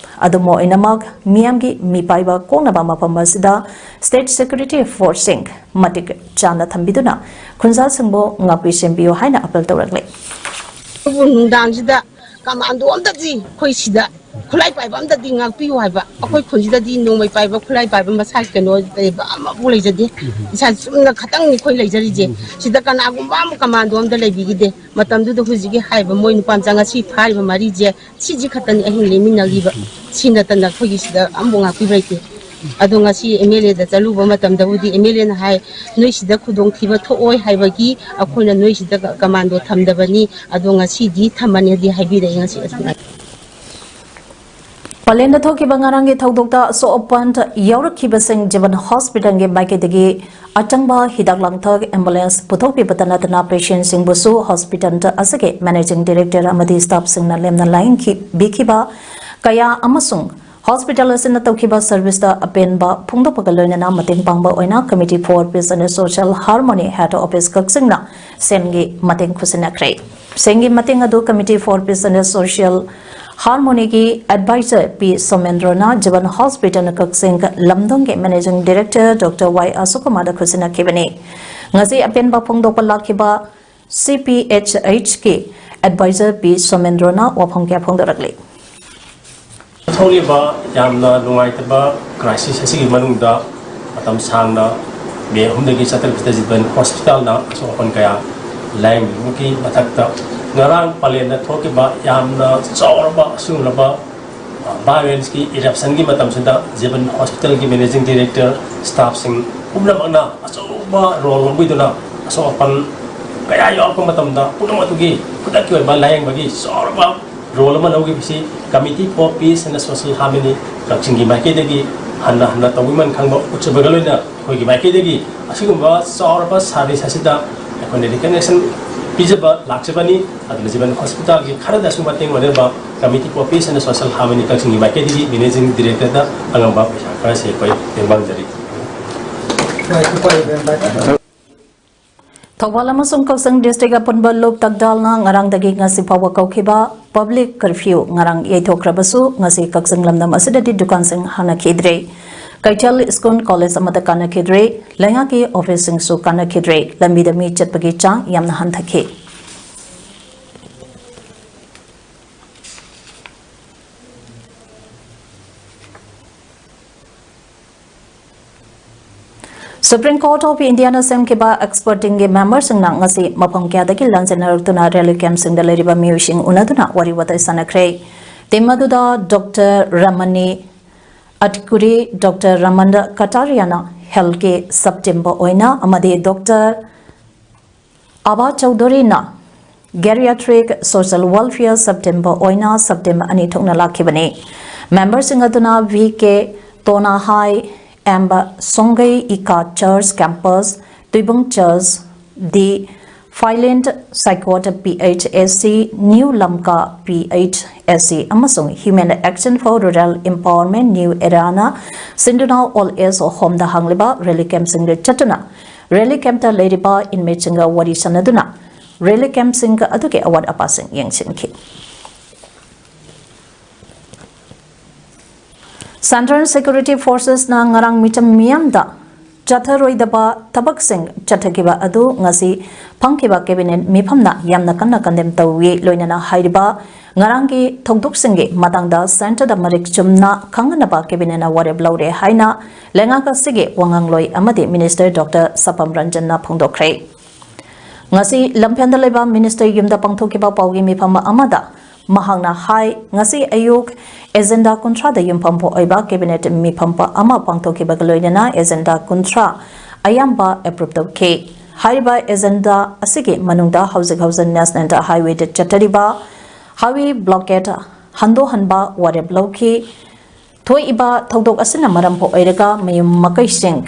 ꯑꯗꯨꯝ ꯑꯣꯏꯅꯃꯛ ꯃꯤꯌꯥꯝꯒꯤ ꯃꯤꯄꯥꯏꯕ ꯀꯣꯛꯅꯕ ꯃꯐꯝ ꯑꯁꯤꯗ state security force ꯁꯤꯡ ꯃꯇꯤꯛ ꯆꯥꯅ ꯊꯝꯕꯤꯗꯨꯅ ꯈꯨꯟꯖꯥꯁꯤꯡꯕꯨ ꯉꯥꯛꯄꯤ ꯁꯦꯟꯕꯤꯌꯨ ꯍꯥꯏꯅ appeal ꯇꯧꯔꯛꯂꯦ꯫ ꯑꯗꯨꯕꯨ ꯅꯨꯡꯗꯥꯡꯁꯤꯗ ꯀꯃꯥꯟꯗꯣ ꯑꯝꯇꯗꯤ ꯑꯩꯈꯣꯏ ꯁꯤꯗ ꯈꯨꯠꯂꯥꯏ ꯄꯥꯏꯕ ꯑꯝꯇꯗꯤ ꯉꯥꯛꯄꯤꯌꯨ ꯍꯥꯏꯕ꯫ ꯑꯩꯈꯣꯏ ꯈꯨꯟꯁꯤꯗꯗꯤ ꯅꯣꯡꯃꯩ ꯄꯥꯏꯕ, ꯈꯨꯠꯂꯥꯏ ꯄꯥꯏꯕ ꯃꯁꯥꯒꯤ ꯀꯩꯅꯣ ꯂꯩꯕ ꯑꯃꯐꯥꯎ ꯂꯩꯖꯗꯦ꯫ ꯏꯁꯥ ꯆꯨꯝꯅ ꯈꯇꯪꯅꯤ ꯑꯩꯈꯣꯏ ꯂꯩꯖꯔꯤꯁꯦ꯫ ꯁꯤꯗ ꯀꯅꯥꯒꯨꯝꯕ ꯑꯃ ꯀꯃꯥꯟꯗꯣ ꯑꯝꯇ ꯂꯩꯕꯤꯈꯤꯗꯦ꯫ ꯃꯇꯝꯗꯨꯗ ꯍꯧꯖꯤꯛꯀꯤ ꯍꯥꯏꯔꯤꯕ ꯃꯣꯏ ꯅꯨꯄꯥ ꯃꯆꯥ ꯉꯁꯤ ꯐꯥꯔꯤꯕ ꯃꯔꯤꯁꯦ ꯁꯤꯁꯤ ꯈꯛꯇꯅꯤ ꯑꯍꯤꯡ ꯂꯦꯡꯃꯤꯟꯅꯈꯤꯕ꯫ ꯁꯤ ꯅꯠꯇꯅ ꯑꯩꯈꯣꯏꯒꯤ ꯁꯤꯗ ꯑꯃꯐꯥꯎ ꯉꯥꯛꯄꯤꯕ ꯂꯩꯇꯦ꯫ ꯑꯗꯣ ꯉꯁꯤ MLA ꯗ ꯆꯠꯂꯨꯕ ꯃꯇꯝꯗꯕꯨꯗꯤ MLA ꯅ ꯍꯥꯏ, "ꯅꯣꯏ ꯁꯤꯗ ꯈꯨꯗꯣꯡꯊꯤꯕ ꯊꯣꯛꯑꯣꯏ ꯍꯥꯏꯕꯒꯤ ꯑꯩꯈꯣꯏꯅ ꯅꯣꯏ ꯁꯤꯗ ꯀꯃꯥꯟꯗꯣ ꯊꯝꯗꯕꯅꯤ, ꯑꯗꯣ ꯉꯁꯤꯗꯤ ꯊꯝꯃꯅꯤꯗꯤ ꯍꯥꯏꯕꯤꯔꯛꯑꯦ ꯉꯁꯤ ꯑꯁꯨꯃꯥꯏꯅ"꯫ ꯄꯂꯦꯟꯗ ꯊꯣꯛꯈꯤꯕ ꯉꯔꯥꯡꯒꯤ ꯊꯧꯗꯣꯛꯇ ꯑꯁꯣꯛ ꯑꯄꯟ ꯌꯥꯎꯔꯛꯈꯤꯕꯁꯤꯡ ꯖꯤꯕꯟ ꯍꯣꯁꯄꯤꯇꯥꯜꯒꯤ ꯃꯥꯏꯀꯩꯗꯒꯤ ꯑꯆꯪꯕ ꯍꯤꯗꯥꯛ ꯂꯥꯡꯊꯛ ambulance ꯄꯨꯊꯣꯛꯄꯤꯕꯇ ꯅꯠꯇꯅ patient ꯁꯤꯡꯕꯨꯁꯨ ꯍꯣꯁꯄꯤꯇꯥꯜ ꯑꯁꯤꯒꯤ managing director ꯑꯃꯗꯤ staff ꯁꯤꯡꯅ ꯂꯦꯝꯅ ꯂꯥꯌꯦꯡꯈꯤ-, ꯕꯤꯈꯤꯕ ꯀꯌꯥ ꯑꯃꯁꯨꯡ ꯍꯣꯁꯄꯤꯇꯥꯜ ꯑꯁꯤꯅ ꯇꯧꯈꯤꯕ service ꯇ ꯑꯄꯦꯟꯕ ꯐꯣꯡꯗꯣꯛꯄꯒ ꯂꯣꯏꯅꯅ ꯃꯇꯦꯡ ꯄꯥꯡꯕ ꯑꯣꯏꯅ Committee for Peace and Social Harmony head office ꯀꯛꯆꯤꯡꯅ ꯁꯦꯟꯒꯤ ꯃꯇꯦꯡ ꯈꯨꯠꯁꯤꯟꯅꯈ꯭ꯔꯦ꯫ ꯁꯦꯟꯒꯤ ꯃꯇꯦꯡ ꯑꯗꯨ Committee for Peace and Social ꯍꯥꯔꯃꯣꯅꯤꯒꯤ ꯑꯦꯗꯚꯥꯏꯖꯔ ꯄꯤ ꯁꯣꯃꯦꯟꯗ꯭ꯔꯣꯅ ꯖꯤꯕꯟ ꯍꯣꯁꯄꯤꯇꯥꯜ ꯀꯛꯆꯤꯡ ꯂꯝꯗꯣꯡꯒꯤ ꯃꯦꯅꯦꯖꯤꯡ ꯗꯤꯔꯦꯛꯇꯔ ꯗꯣꯛꯇꯔ ꯋꯥꯏ ꯑꯁꯣꯛꯀꯨꯃꯥꯔꯗ ꯈꯨꯠꯁꯤꯟꯅꯈꯤꯕꯅꯤ꯫ ꯉꯁꯤ ꯑꯄꯦꯟꯕ ꯐꯣꯡꯗꯣꯛꯄ ꯂꯥꯛꯈꯤꯕ ꯁꯤ ꯄꯤ ꯑꯩꯆ ꯑꯩꯆꯀꯤ ꯑꯦꯗꯚꯥꯏꯖꯔ ꯄꯤ ꯁꯣꯃꯦꯟꯗ꯭ꯔꯣꯅ ꯋꯥꯐꯝ ꯀꯌꯥ ꯐꯣꯡꯗꯣꯔꯛꯂꯤ꯫ ꯊꯣꯛꯂꯤꯕ ꯌꯥꯝꯅ ꯅꯨꯡꯉꯥꯏꯇꯕ ꯀ꯭ꯔꯥꯏꯁꯤꯁ ꯑꯁꯤꯒꯤ ꯃꯅꯨꯡꯗ ꯃꯇꯝ ꯁꯥꯡꯅ ꯃꯦ ꯑꯍꯨꯝꯗꯒꯤ ꯆꯠꯊꯔꯛꯄꯗ ꯖꯤꯕꯟ ꯍꯣꯁꯄꯤꯇꯥꯜꯅ ꯑꯁꯣꯛ ꯑꯄꯟ ꯀꯌꯥ ꯂꯥꯏꯌꯦꯡꯕꯤꯕꯒꯤ ꯃꯊꯛꯇ ꯉꯔꯥꯡ ꯄꯂꯦꯟꯗ ꯊꯣꯛꯈꯤꯕ ꯌꯥꯝꯅ ꯆꯥꯎꯔꯕ ꯑꯁꯤꯒꯨꯝꯂꯕ ꯚꯥꯏꯑꯣꯂꯦꯟꯁꯀꯤ ꯏꯔꯞꯁꯟꯒꯤ ꯃꯇꯝꯁꯤꯗ ꯖꯤꯕꯟ ꯍꯣꯁꯄꯤꯇꯥꯜꯒꯤ ꯃꯦꯅꯦꯖꯤꯡ ꯗꯤꯔꯦꯛꯇꯔ, ꯁ꯭ꯇꯥꯐꯁꯤꯡ ꯄꯨꯝꯅꯃꯛꯅ ꯑꯆꯧꯕ ꯔꯣꯜ ꯂꯧꯕꯤꯗꯨꯅ ꯑꯁꯣꯛ ꯑꯄꯟ ꯀꯌꯥ ꯌꯥꯎꯔꯛꯄ ꯃꯇꯝꯗ ꯄꯨꯝꯅꯃꯛ ꯑꯗꯨꯒꯤ ꯈꯨꯗꯛꯀꯤ ꯑꯣꯏꯕ ꯂꯥꯌꯦꯡꯕꯒꯤ ꯆꯥꯎꯔꯕ ꯔꯣꯜ ꯑꯃ ꯂꯧꯈꯤꯕꯁꯤ Committee for Peace and Social Harmony ꯀꯛꯆꯤꯡꯒꯤ ꯃꯥꯏꯀꯩꯗꯒꯤ ꯍꯟꯅ ꯍꯟꯅ ꯇꯧꯕꯤꯃꯟ ꯈꯪꯕ ꯎꯠꯆꯕꯒ ꯂꯣꯏꯅꯅ ꯑꯩꯈꯣꯏꯒꯤ ꯃꯥꯏꯀꯩꯗꯒꯤ ꯑꯁꯤꯒꯨꯝꯕ ꯆꯥꯎꯔꯕ ꯁꯥꯔꯚꯤꯁ ꯑꯁꯤꯗ ꯑꯩꯈꯣꯏꯅ ꯔꯤꯀꯒꯅꯤꯁꯟ ꯄꯤꯖꯕ ꯂꯥꯛꯆꯕꯅꯤ꯫ ꯑꯗꯨꯅ ꯖꯤꯕꯟ ꯍꯣꯁꯄꯤꯇꯥꯜꯒꯤ ꯈꯔꯗꯁꯨ ꯃꯇꯦꯡ ꯑꯣꯏꯅꯕ Committee for Peace and Social Harmony ꯀꯛꯆꯤꯡꯒꯤ ꯃꯥꯏꯀꯩꯗꯒꯤ ꯃꯦꯅꯦꯖꯤꯡ ꯗꯤꯔꯦꯛꯇꯔꯗ ꯑꯉꯝꯕ ꯄꯩꯁꯥ ꯈꯔꯁꯦ ꯑꯩꯈꯣꯏ ꯇꯦꯡꯕꯥꯡꯖꯔꯤ꯫ ꯊꯧꯕꯥꯜ ꯑꯃꯁꯨꯡ ꯀꯛꯆꯤꯡ ꯗꯤꯁꯇ꯭ꯔꯤꯛ ꯑꯄꯨꯟꯕ ꯂꯨꯞ ꯇꯛꯗꯥꯜꯅ ꯉꯔꯥꯡꯗꯒꯤ ꯉꯁꯤ ꯐꯥꯎꯕ ꯀꯧꯈꯤꯕ ꯄꯕ꯭ꯂꯤꯛ ꯀꯔꯐ꯭ꯌꯨ ꯉꯔꯥꯡ ꯌꯩꯊꯣꯛꯈ꯭ꯔꯕꯁꯨ, ꯉꯁꯤ ꯀꯛꯆꯤꯡ ꯂꯝꯗꯝ ꯑꯁꯤꯗꯗꯤ ꯗꯨꯀꯥꯟꯁꯤꯡ ꯍꯥꯡꯅꯈꯤꯗ꯭ꯔꯦ꯫ ꯀꯩꯊꯦꯜ, ꯁ꯭ꯀꯨꯜ, ꯀꯣꯂꯦꯖ ꯑꯃꯠꯇ ꯀꯥꯟꯅꯈꯤꯗ꯭ꯔꯦ꯫ ꯂꯩꯉꯥꯛꯀꯤ ꯑꯣꯐꯤꯁꯁꯤꯡꯁꯨ ꯀꯥꯟꯅꯈꯤꯗ꯭ꯔꯦ꯫ ꯂꯝꯕꯤꯗ ꯃꯤ ꯆꯠꯄꯒꯤ ꯆꯥꯡ ꯌꯥꯝꯅ ꯍꯟꯊꯈꯤ꯫ Supreme Court of Indiaꯅ ꯁꯦꯝꯈꯤꯕ ꯑꯦꯛꯁꯄꯔꯠ ꯇꯤꯝꯒꯤ ꯃꯦꯝꯕꯔꯁꯤꯡꯅ ꯉꯁꯤ ꯃꯐꯝ ꯀꯌꯥꯗꯒꯤ ꯂꯥꯟꯖꯦꯟꯅꯔꯛꯇꯨꯅ ꯔꯦꯂꯤ ꯀꯦꯝꯞꯁꯤꯡꯗ ꯂꯩꯔꯤꯕ ꯃꯤꯑꯣꯏꯁꯤꯡ ꯎꯅꯗꯨꯅ ꯋꯥꯔꯤ ꯋꯥꯇꯥꯏ ꯁꯥꯟꯅꯈ꯭ꯔꯦ꯫ ꯇꯤꯝ ꯑꯗꯨꯗ ꯗꯣꯛꯇꯔ ꯔꯃꯅꯤ ꯑꯠꯀꯨꯔꯤ, ꯗꯣꯛꯇꯔ ꯔꯃꯟ ꯀꯇꯥꯔꯤꯌꯥꯅ ꯍꯦꯜꯊꯀꯤ ꯁꯕ ꯇꯤꯝꯕ ꯑꯣꯏꯅ ꯑꯃꯗꯤ ꯗꯣꯛꯇꯔ ꯑꯕꯥ ꯆꯧꯙꯨꯔꯤꯅ ꯒꯦꯔꯤꯌꯥꯇ꯭ꯔꯤꯛ ꯁꯣꯁꯤꯌꯦꯜ ꯋꯦꯜꯐꯤꯌꯔ ꯁꯕ ꯇꯤꯝꯕ ꯑꯣꯏꯅ ꯁꯕ ꯇꯤꯝ ꯑꯅꯤ ꯊꯣꯛꯅ ꯂꯥꯛꯈꯤꯕꯅꯤ꯫ ꯃꯦꯝꯕꯔꯁꯤꯡ ꯑꯗꯨꯅ V K Tonahai M Songgei Ika church campus, Tuibong church, D Phailen Saikot P H S C, new ꯂꯝꯀꯥ ꯄꯤ ꯑꯩꯆ ꯑꯦꯁ ꯁꯤ ꯑꯃꯁꯨꯡ Human Action for Rural Empowerment New Eraꯅ ꯁꯤꯟꯗꯨꯅ ꯑꯣꯜ ꯑꯦꯖ ꯍꯣꯝꯗ ꯍꯥꯡꯂꯤꯕ ꯔꯦꯂꯤ ꯀꯦꯝꯞꯁꯤꯡꯗ ꯆꯠꯇꯨꯅ ꯔꯦꯂꯤ ꯀꯦꯝꯞꯇ ꯂꯩꯔꯤꯕ ꯏꯟꯃꯦꯠꯁꯤꯡꯒ ꯋꯥꯔꯤ ꯁꯥꯟꯅꯗꯨꯅ ꯔꯦꯂꯤ ꯀꯦꯝꯞꯁꯤꯡ ꯑꯗꯨꯒꯤ ꯑꯋꯥꯠ ꯑꯄꯥꯁꯤꯡ ꯌꯦꯡꯁꯤꯟꯈꯤ꯫ Central Security Forcesꯅ ꯉꯔꯥꯡ ꯃꯤꯆꯝ ꯃꯤꯌꯥꯝꯗ ꯆꯠꯊꯔꯣꯏꯗꯕ ꯊꯕꯛꯁꯤꯡ ꯆꯠꯊꯈꯤꯕ ꯑꯗꯨ ꯉꯁꯤ ꯐꯪꯈꯤꯕ cabinet ꯃꯤꯐꯝꯅ ꯌꯥꯝꯅ ꯀꯟꯅ condemn ꯇꯧꯏ꯫ ꯂꯣꯏꯅꯅ ꯍꯥꯏꯔꯤꯕ ꯉꯔꯥꯡꯒꯤ ꯊꯧꯗꯣꯛꯁꯤꯡꯒꯤ ꯃꯇꯥꯡꯗ centreꯗ ꯃꯔꯤꯛ ꯆꯨꯝꯅ ꯈꯪꯍꯟꯅꯕ cabinetꯅ ꯋꯥꯔꯦꯞ ꯂꯧꯔꯦ ꯍꯥꯏꯅ ꯂꯩꯉꯥꯛ ꯑꯁꯤꯒꯤ ꯋꯥꯉꯥꯡꯂꯣꯏ ꯑꯃꯗꯤ minister Doctor ꯁꯄꯝ ꯔꯟꯖꯟꯅ ꯐꯣꯡꯗꯣꯛꯈ꯭ꯔꯦ꯫ ꯉꯁꯤ ꯂꯝꯐꯦꯜꯗ ꯂꯩꯕ minister ꯌꯨꯝꯗ ꯄꯥꯡꯊꯣꯛꯈꯤꯕ ꯄꯥꯎꯒꯤ ꯃꯤꯐꯝ ꯑꯃꯗ ꯃꯍꯥꯛꯅ ꯍꯥꯏ, ꯉꯁꯤ ꯑꯌꯨꯛ agenda ꯀꯨꯟꯊ꯭ꯔꯥꯗ ꯌꯨꯝꯐꯝ ꯑꯣꯏꯕ cabinet ꯃꯤꯐꯝ ꯑꯃ ꯄꯥꯡꯊꯣꯛꯈꯤꯕꯒ ꯂꯣꯏꯅꯅ agenda ꯀꯨꯟꯊ꯭ꯔꯥ ꯑꯌꯥꯝꯕ approve ꯇꯧꯈꯤ꯫ ꯍꯥꯏꯔꯤꯕ agenda ꯑꯁꯤꯒꯤ ꯃꯅꯨꯡꯗ ꯍꯧꯖꯤꯛ ꯍꯧꯖꯤꯛ national highwayꯗ ꯆꯠꯊꯔꯤꯕ highway blockade ꯍꯟꯗꯣꯛꯍꯟꯕ ꯋꯥꯔꯦꯞ ꯂꯧꯈꯤ꯫ ꯊꯣꯛꯏꯕ ꯊꯧꯗꯣꯛ ꯑꯁꯤꯅ ꯃꯔꯝ ꯑꯣꯏꯔꯒ ꯃꯌꯨꯝ ꯃꯀꯩꯁꯤꯡ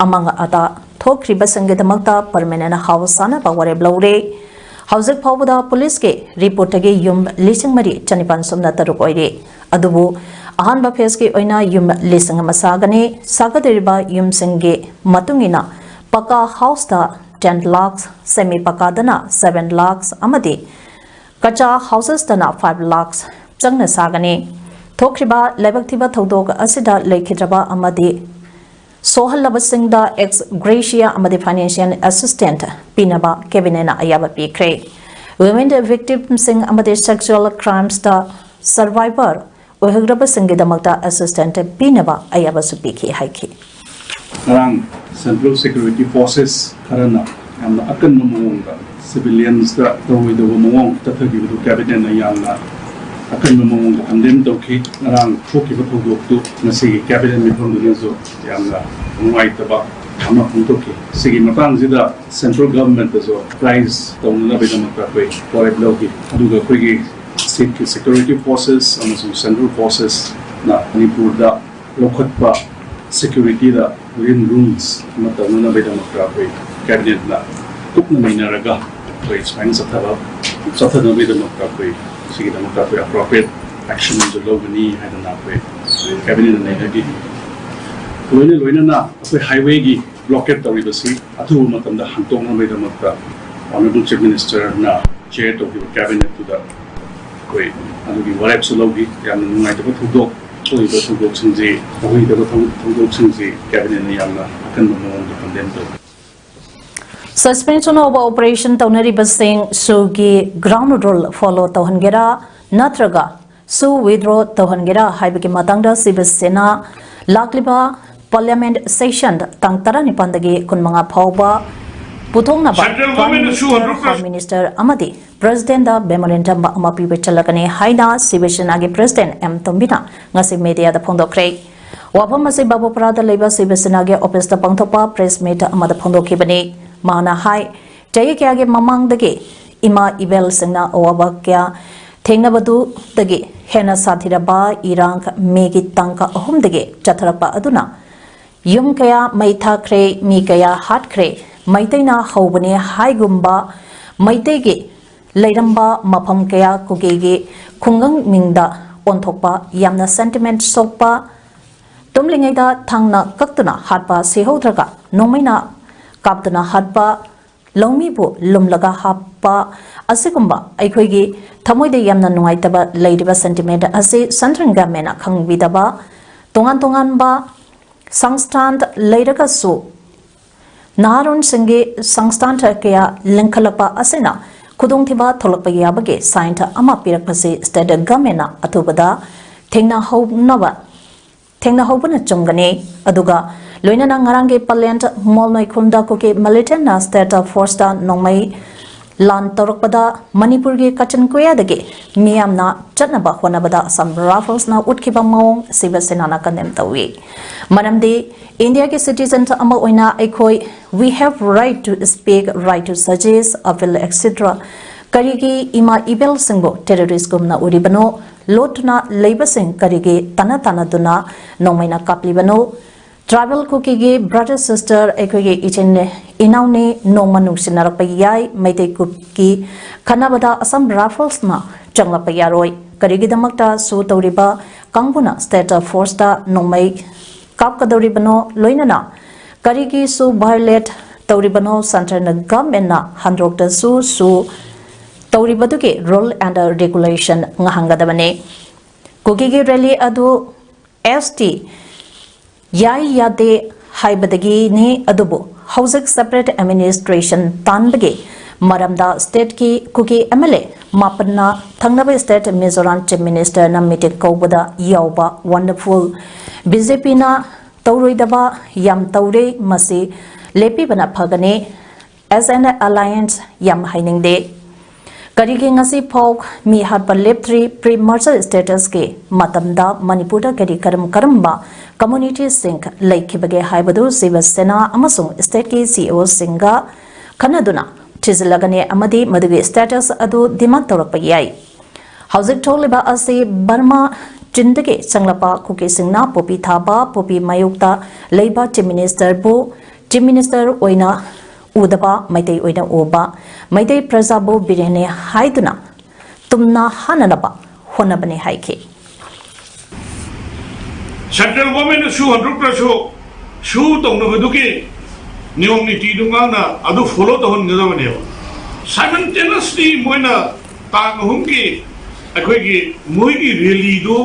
ꯑꯃꯥꯡ ꯑꯇꯥ ꯊꯣꯛꯈ꯭ꯔꯤꯕꯁꯤꯡꯒꯤꯗꯃꯛꯇ permanent house ꯁꯥꯅꯕ ꯋꯥꯔꯦꯞ ꯂꯧꯔꯦ꯫ ꯍꯧꯖꯤꯛ ꯐꯥꯎꯕꯗ policeꯀꯤ reportꯇꯒꯤ ꯌꯨꯝ ꯂꯤꯁꯤꯡ ꯃꯔꯤ ꯆꯅꯤꯄꯥꯟ ꯁꯨꯞꯅ ꯇꯔꯨꯛ ꯑꯣꯏꯔꯤ꯫ ꯑꯗꯨꯕꯨ ꯑꯍꯥꯟꯕ phaseꯀꯤ ꯑꯣꯏꯅ ꯌꯨꯝ ꯂꯤꯁꯤꯡ ꯑꯃ ꯁꯥꯒꯅꯤ꯫ ꯁꯥꯒꯗꯧꯔꯤꯕ ꯌꯨꯝꯁꯤꯡꯒꯤ ꯃꯇꯨꯡ ꯏꯟꯅ ꯄꯀꯥ houseꯇ ten lakhs, semi ꯄꯀꯥꯗꯅ seven lakhs ꯑꯃꯗꯤ ꯀꯆꯥ housesꯇꯅ five lakhs ꯆꯪꯅ ꯁꯥꯒꯅꯤ꯫ ꯊꯣꯛꯈ꯭ꯔꯤꯕ ꯂꯥꯏꯕꯛ ꯊꯤꯕ ꯊꯧꯗꯣꯛ ꯑꯁꯤꯗ ꯂꯩꯈꯤꯗ꯭ꯔꯕ ꯑꯃꯗꯤ ꯁꯣꯛꯍꯜꯂꯕꯁꯤꯡꯗ ex gratia ꯑꯃꯗꯤ financial assistance ꯄꯤꯅꯕ cabinetꯅ ꯑꯌꯥꯕ ꯄꯤꯈ꯭ꯔꯦ꯫ Women victimꯁꯤꯡ ꯑꯃꯗꯤ sexual crimesꯇ survivor ꯑꯣꯏꯍꯧꯔꯕꯁꯤꯡꯒꯤꯗꯃꯛꯇ assistance ꯄꯤꯅꯕ ꯑꯌꯥꯕꯁꯨ ꯄꯤꯈꯤ ꯍꯥꯏꯈꯤ꯫ ꯉꯔꯥꯡ Central Security Forces ꯈꯔꯅ ꯌꯥꯝꯅ ꯑꯀꯟꯕ ꯃꯑꯣꯡꯗ civiliansꯇ ꯇꯧꯔꯣꯏꯗꯕ ꯃꯑꯣꯡ ꯆꯠꯊꯈꯤꯕꯗꯨ cabinetꯅ ꯌꯥꯝꯅ ꯑꯀꯟꯕ ꯃꯑꯣꯡꯗ condemn ꯇꯧꯈꯤ꯫ ꯉꯔꯥꯡ ꯊꯣꯛꯈꯤꯕ ꯊꯧꯗꯣꯛꯇꯨ ꯉꯁꯤꯒꯤ cabinet ꯃꯤꯐꯝꯗꯨꯅꯁꯨ ꯌꯥꯝꯅ ꯅꯨꯡꯉꯥꯏꯇꯕ ꯑꯃ ꯐꯣꯡꯗꯣꯛꯈꯤ꯫ ꯁꯤꯒꯤ ꯃꯇꯥꯡꯁꯤꯗ central governmentꯇꯁꯨ apprise ꯇꯧꯅꯅꯕꯒꯤꯗꯃꯛꯇ ꯑꯩꯈꯣꯏ ꯋꯥꯔꯦꯞ ꯂꯧꯈꯤ꯫ ꯑꯗꯨꯒ ꯑꯩꯈꯣꯏꯒꯤ stateꯀꯤ security forces ꯑꯃꯁꯨꯡ central forcesꯅ ꯃꯅꯤꯄꯨꯔꯗ ꯂꯧꯈꯠꯄ securityꯗ written rules ꯑꯃ ꯇꯧꯅꯅꯕꯒꯤꯗꯃꯛꯇ ꯑꯩꯈꯣꯏ cabinetꯅ ꯀꯨꯞꯅ ꯅꯩꯅꯔꯒ ꯑꯩꯈꯣꯏ ꯁꯨꯃꯥꯏꯅ ꯆꯠꯊꯕ ꯆꯠꯊꯅꯕꯒꯤꯗꯃꯛꯇ ꯑꯩꯈꯣꯏ ꯁꯤꯒꯤꯗꯃꯛꯇ ꯑꯩꯈꯣꯏ appropriate action ꯑꯃꯁꯨ ꯂꯧꯒꯅꯤ ꯍꯥꯏꯗꯅ ꯑꯩꯈꯣꯏ cabinetꯅ ꯅꯩꯅꯈꯤ꯫ ꯂꯣꯏꯅ ꯂꯣꯏꯅꯅ ꯑꯩꯈꯣꯏ highwayꯒꯤ blockade ꯇꯧꯔꯤꯕꯁꯤ ꯑꯊꯨꯕ ꯃꯇꯝꯗ ꯍꯟꯗꯣꯛꯅꯕꯒꯤꯗꯃꯛꯇ Honorable Chief Ministerꯅ chair ꯇꯧꯈꯤꯕ cabinetꯇꯨꯗ ꯑꯩꯈꯣꯏ ꯑꯗꯨꯒꯤ ꯋꯥꯔꯦꯞꯁꯨ ꯂꯧꯈꯤ꯫ ꯌꯥꯝꯅ ꯅꯨꯡꯉꯥꯏꯇꯕ ꯊꯧꯗꯣꯛ ꯊꯣꯛꯏꯕ ꯊꯧꯗꯣꯛꯁꯤꯡꯁꯤ, ꯇꯧꯍꯩꯗꯕ ꯊꯧ- ꯊꯧꯗꯣꯛꯁꯤꯡꯁꯤ ꯀꯦꯕꯤꯅꯦꯠꯅ ꯌꯥꯝꯅ ꯑꯀꯟꯕ ꯃꯑꯣꯡꯗ ꯀꯟꯗꯦꯝ ꯇꯧꯏ꯫ Suspension of operation ꯇꯧꯅꯔꯤꯕꯁꯤꯡ ꯁꯨꯒꯤ ground rule follow ꯇꯧꯍꯟꯒꯦꯔꯥ ꯅꯠꯇ꯭ꯔꯒ ꯁꯨ withdraw ꯇꯧꯍꯟꯒꯦꯔꯥ ꯍꯥꯏꯕꯒꯤ ꯃꯇꯥꯡꯗ ꯁꯤꯕ ꯁꯦꯅꯥ ꯂꯥꯛꯂꯤꯕ parliament session ꯇꯥꯡ ꯇꯔꯥꯅꯤꯄꯥꯟꯗꯒꯤ ꯀꯨꯟꯃꯉꯥ ꯐꯥꯎꯕ ꯄꯨꯊꯣꯛꯅꯕ Central Prime Government ꯁꯨ Minister, hundred percent Home Minister ꯑꯃꯗꯤ President memorandum ꯑꯃ ꯄꯤꯕ ꯆꯠꯂꯒꯅꯤ ꯍꯥꯏꯅ ꯁꯤꯕ ꯁꯦꯅꯥꯒꯤ President ꯑꯦꯝ ꯇꯣꯝꯕꯤꯅ ꯉꯁꯤ mediaꯗ ꯐꯣꯡꯗꯣꯛꯈ꯭ꯔꯦ꯫ ꯋꯥꯐꯝ ꯑꯁꯤ ꯕꯥꯕꯨꯄꯨꯔꯥꯗ ꯂꯩꯕ ꯁꯤꯕ ꯁꯦꯅꯥꯒꯤ officeꯇ ꯄꯥꯡꯊꯣꯛꯄ press meet ꯑꯃꯗ ꯐꯣꯡꯗꯣꯛꯈꯤꯕꯅꯤ꯫ ꯃꯍꯥꯛꯅ ꯍꯥꯏ, ꯆꯍꯤ ꯀꯌꯥꯒꯤ ꯃꯃꯥꯡꯗꯒꯤ ꯏꯃꯥ ꯏꯕꯦꯜꯁꯤꯡꯅ ꯑꯋꯥꯕ ꯀꯌꯥ ꯊꯦꯡꯅꯕꯗꯨꯗꯒꯤ ꯍꯦꯟꯅ ꯁꯥꯊꯤꯔꯕ ꯏꯔꯥꯡ ꯃꯦꯒꯤ ꯇꯥꯡꯀꯛ ꯑꯍꯨꯝꯗꯒꯤ ꯆꯠꯊꯔꯛꯄ ꯑꯗꯨꯅ ꯌꯨꯝ ꯀꯌꯥ ꯃꯩ ꯊꯥꯈ꯭ꯔꯦ, ꯃꯤ ꯀꯌꯥ ꯍꯥꯠꯈ꯭ꯔꯦ, ꯃꯩꯇꯩꯅ ꯍꯧꯕꯅꯦ ꯍꯥꯏꯒꯨꯝꯕ ꯃꯩꯇꯩꯒꯤ ꯂꯩꯔꯝꯕ ꯃꯐꯝ ꯀꯌꯥ ꯀꯨꯀꯤꯒꯤ ꯈꯨꯡꯒꯪ ꯃꯤꯡꯗ ꯑꯣꯟꯊꯣꯛꯄ ꯌꯥꯝꯅ sentiment ꯁꯣꯛꯄ, ꯇꯨꯝꯂꯤꯉꯩꯗ ꯊꯥꯡꯅ ꯀꯛꯇꯨꯅ ꯍꯥꯠꯄ, ꯁꯤꯍꯧꯗ꯭ꯔꯒ ꯅꯣꯡꯃꯩꯅ ꯀꯥꯞꯇꯨꯅ ꯍꯥꯠꯄ, ꯂꯧꯃꯤꯕꯨ ꯂꯨꯝꯂꯒ ꯍꯥꯞꯄ ꯑꯁꯤꯒꯨꯝꯕ ꯑꯩꯈꯣꯏꯒꯤ ꯊꯃꯣꯏꯗ ꯌꯥꯝꯅ ꯅꯨꯡꯉꯥꯏꯇꯕ ꯂꯩꯔꯤꯕ sentiment ꯑꯁꯤ central governmentꯅ ꯈꯪꯕꯤꯗꯕ, ꯇꯣꯉꯥꯟ ꯇꯣꯉꯥꯟꯕ ꯁꯪꯁꯊꯥꯟ ꯂꯩꯔꯒꯁꯨ ꯅꯍꯥꯔꯣꯟꯁꯤꯡꯒꯤ ꯁꯪꯁꯊꯥꯟ ꯀꯌꯥ ꯂꯤꯡꯈꯠꯂꯛꯄ ꯑꯁꯤꯅ ꯈꯨꯗꯣꯡꯊꯤꯕ ꯊꯣꯛꯂꯛꯄ ꯌꯥꯕꯒꯤ sign ꯑꯃ ꯄꯤꯔꯛꯄꯁꯤ state governmentꯅ ꯑꯊꯨꯕꯗ ꯊꯦꯡꯅꯍꯧꯅꯕ ꯊꯦꯡꯅꯍꯧꯕꯅ ꯆꯨꯝꯒꯅꯤ꯫ ꯑꯗꯨꯒ ꯂꯣꯏꯅꯅ ꯉꯔꯥꯡꯒꯤ ꯄꯂꯦꯟ ꯃꯣꯜꯅꯣꯏꯈꯨꯜꯗ ꯀꯨꯀꯤ militantꯅ state forceꯇ ꯅꯣꯡꯃꯩ ꯂꯥꯟ ꯇꯧꯔꯛꯄꯗ ꯃꯅꯤꯄꯨꯔꯒꯤ ꯀꯆꯟ ꯀꯣꯌꯥꯗꯒꯤ ꯃꯤꯌꯥꯝꯅ ꯆꯠꯅꯕ ꯍꯣꯠꯅꯕꯗ Assam Riflesꯅ ꯎꯠꯈꯤꯕ ꯃꯑꯣꯡ ꯁꯤꯕ ꯁꯦꯅꯥꯅ condemn ꯇꯧꯏ꯫ ꯃꯔꯝꯗꯤ ꯏꯟꯗꯤꯌꯥꯒꯤ citizen ꯑꯃ ꯑꯣꯏꯅ ꯑꯩꯈꯣꯏ we have right to speak, right to suggest, appeal, et cetera꯫ ꯀꯔꯤꯒꯤ ꯏꯃꯥ ꯏꯕꯦꯜꯁꯤꯡꯕꯨ terroristꯒꯨꯝꯅ ꯎꯔꯤꯕꯅꯣ? ꯂꯣꯠꯇꯨꯅ ꯂꯩꯕꯁꯤꯡ ꯀꯔꯤꯒꯤ ꯇꯥꯟꯅ ꯇꯥꯟꯅꯗꯨꯅ ꯅꯣꯡꯃꯩꯅ ꯀꯥꯞꯂꯤꯕꯅꯣ? Tribal ꯀꯨꯀꯤꯒꯤ brother sister ꯑꯩꯈꯣꯏꯒꯤ ꯏꯆꯤꯟ ꯏꯅꯥꯎꯅꯤ, ꯅꯣꯡꯃ ꯅꯨꯡꯁꯤꯅꯔꯛꯄ ꯌꯥꯏ꯫ ꯃꯩꯇꯩ ꯀꯨꯀꯤ ꯈꯟꯅꯕꯗ Assam Riflesꯅ ꯆꯪꯂꯛꯄ ꯌꯥꯔꯣꯏ꯫ ꯀꯔꯤꯒꯤꯗꯃꯛꯇ ꯁꯨ ꯇꯧꯔꯤꯕ ꯀꯥꯡꯕꯨꯅ state forceꯇ ꯅꯣꯡꯃꯩ ꯀꯥꯞꯀꯗꯧꯔꯤꯕꯅꯣ? ꯂꯣꯏꯅꯅ ꯀꯔꯤꯒꯤ ꯁꯨ violate ꯇꯧꯔꯤꯕꯅꯣ? Central governmentꯅ ꯍꯟꯗꯣꯛꯇꯁꯨ ꯁꯨ ꯇꯧꯔꯤꯕꯗꯨꯒꯤ rule and regulation ꯉꯥꯍꯟꯒꯗꯕꯅꯤ꯫ ꯀꯨꯀꯤꯒꯤ rally ꯑꯗꯨ ꯑꯦꯁ ꯇꯤ ꯌꯥꯏ ꯌꯥꯗꯦ ꯍꯥꯏꯕꯗꯒꯤꯅꯤ꯫ ꯑꯗꯨꯕꯨ ꯍꯧꯖꯤꯛ separate administration ꯇꯥꯟꯕꯒꯤ ꯃꯔꯝꯗ stateꯀꯤ ꯀꯨꯀꯤ M L A ꯃꯥꯄꯟꯅ ꯊꯪꯅꯕ state ꯃꯤꯖꯣꯔꯥꯝ Chief Ministerꯅ meeting ꯀꯧꯕꯗ ꯌꯥꯎꯕ꯫ Wonderful꯫ BJPꯅ ꯇꯧꯔꯣꯏꯗꯕ ꯌꯥꯝ ꯇꯧꯔꯦ, ꯃꯁꯤ ꯂꯦꯞꯄꯤꯕꯅ ꯐꯒꯅꯤ꯫ As an alliance ꯌꯥꯝ ꯍꯥꯏꯅꯤꯡꯗꯦ꯫ ꯀꯔꯤꯒꯤ ꯉꯁꯤ ꯐꯥꯎ ꯃꯤ ꯍꯥꯠꯄ ꯂꯦꯞꯇ꯭ꯔꯤ? Pre-merger statusꯀꯤ ꯃꯇꯝꯗ ꯃꯅꯤꯄꯨꯔꯗ ꯀꯔꯤ ꯀꯔꯝ ꯀꯔꯝꯕ communityꯁꯤꯡ ꯂꯩꯈꯤꯕꯒꯦ ꯍꯥꯏꯕꯗꯨ ꯁꯤꯕ ꯁꯦꯅꯥ ꯑꯃꯁꯨꯡ stateꯀꯤ CEOꯁꯤꯡꯒ ꯈꯟꯅꯗꯨꯅ ꯊꯤꯖꯤꯜꯂꯒꯅꯤ ꯑꯃꯗꯤ ꯃꯗꯨꯒꯤ status ꯑꯗꯨ demand ꯇꯧꯔꯛꯄ ꯌꯥꯏ꯫ ꯍꯧꯖꯤꯛ ꯊꯣꯛꯂꯤꯕ ꯑꯁꯤ ꯕꯔꯃꯥ ꯆꯤꯟꯗꯒꯤ ꯆꯪꯂꯛꯄ ꯀꯨꯀꯤꯁꯤꯡꯅ ꯄꯣꯄꯤ ꯊꯥꯕ, ꯄꯣꯄꯤ ꯃꯥꯌꯣꯛꯇ ꯂꯩꯕ Chief Ministerꯕꯨ Chief Minister ꯑꯣꯏꯅ ꯎꯗꯕ, ꯃꯩꯇꯩ ꯑꯣꯏꯅ ꯎꯕ, ꯃꯩꯇꯩ ꯄ꯭ꯔꯖꯥꯕꯨ ꯕꯤꯔꯦꯟꯅꯤ ꯍꯥꯏꯗꯨꯅ ꯇꯨꯝꯅ ꯍꯥꯟꯅꯅꯕ ꯍꯣꯠꯅꯕꯅꯤ ꯍꯥꯏꯈꯤ꯫ Central governmentꯅ ꯁꯨ ꯍꯟꯗꯣꯛꯇ꯭ꯔꯁꯨ ꯁꯨ ꯇꯧꯅꯕꯗꯨꯒꯤ ꯅꯤꯌꯣꯝ ꯅꯤꯇꯤꯗꯨ ꯉꯥꯛꯅ ꯑꯗꯨ follow ꯇꯧꯍꯟꯒꯗꯕꯅꯦꯕ꯫ Simultaneously ꯃꯣꯏꯅ ꯇꯥꯡ ꯑꯍꯨꯝꯒꯤ ꯑꯩꯈꯣꯏꯒꯤ ꯃꯣꯏꯒꯤ rallyꯗꯨ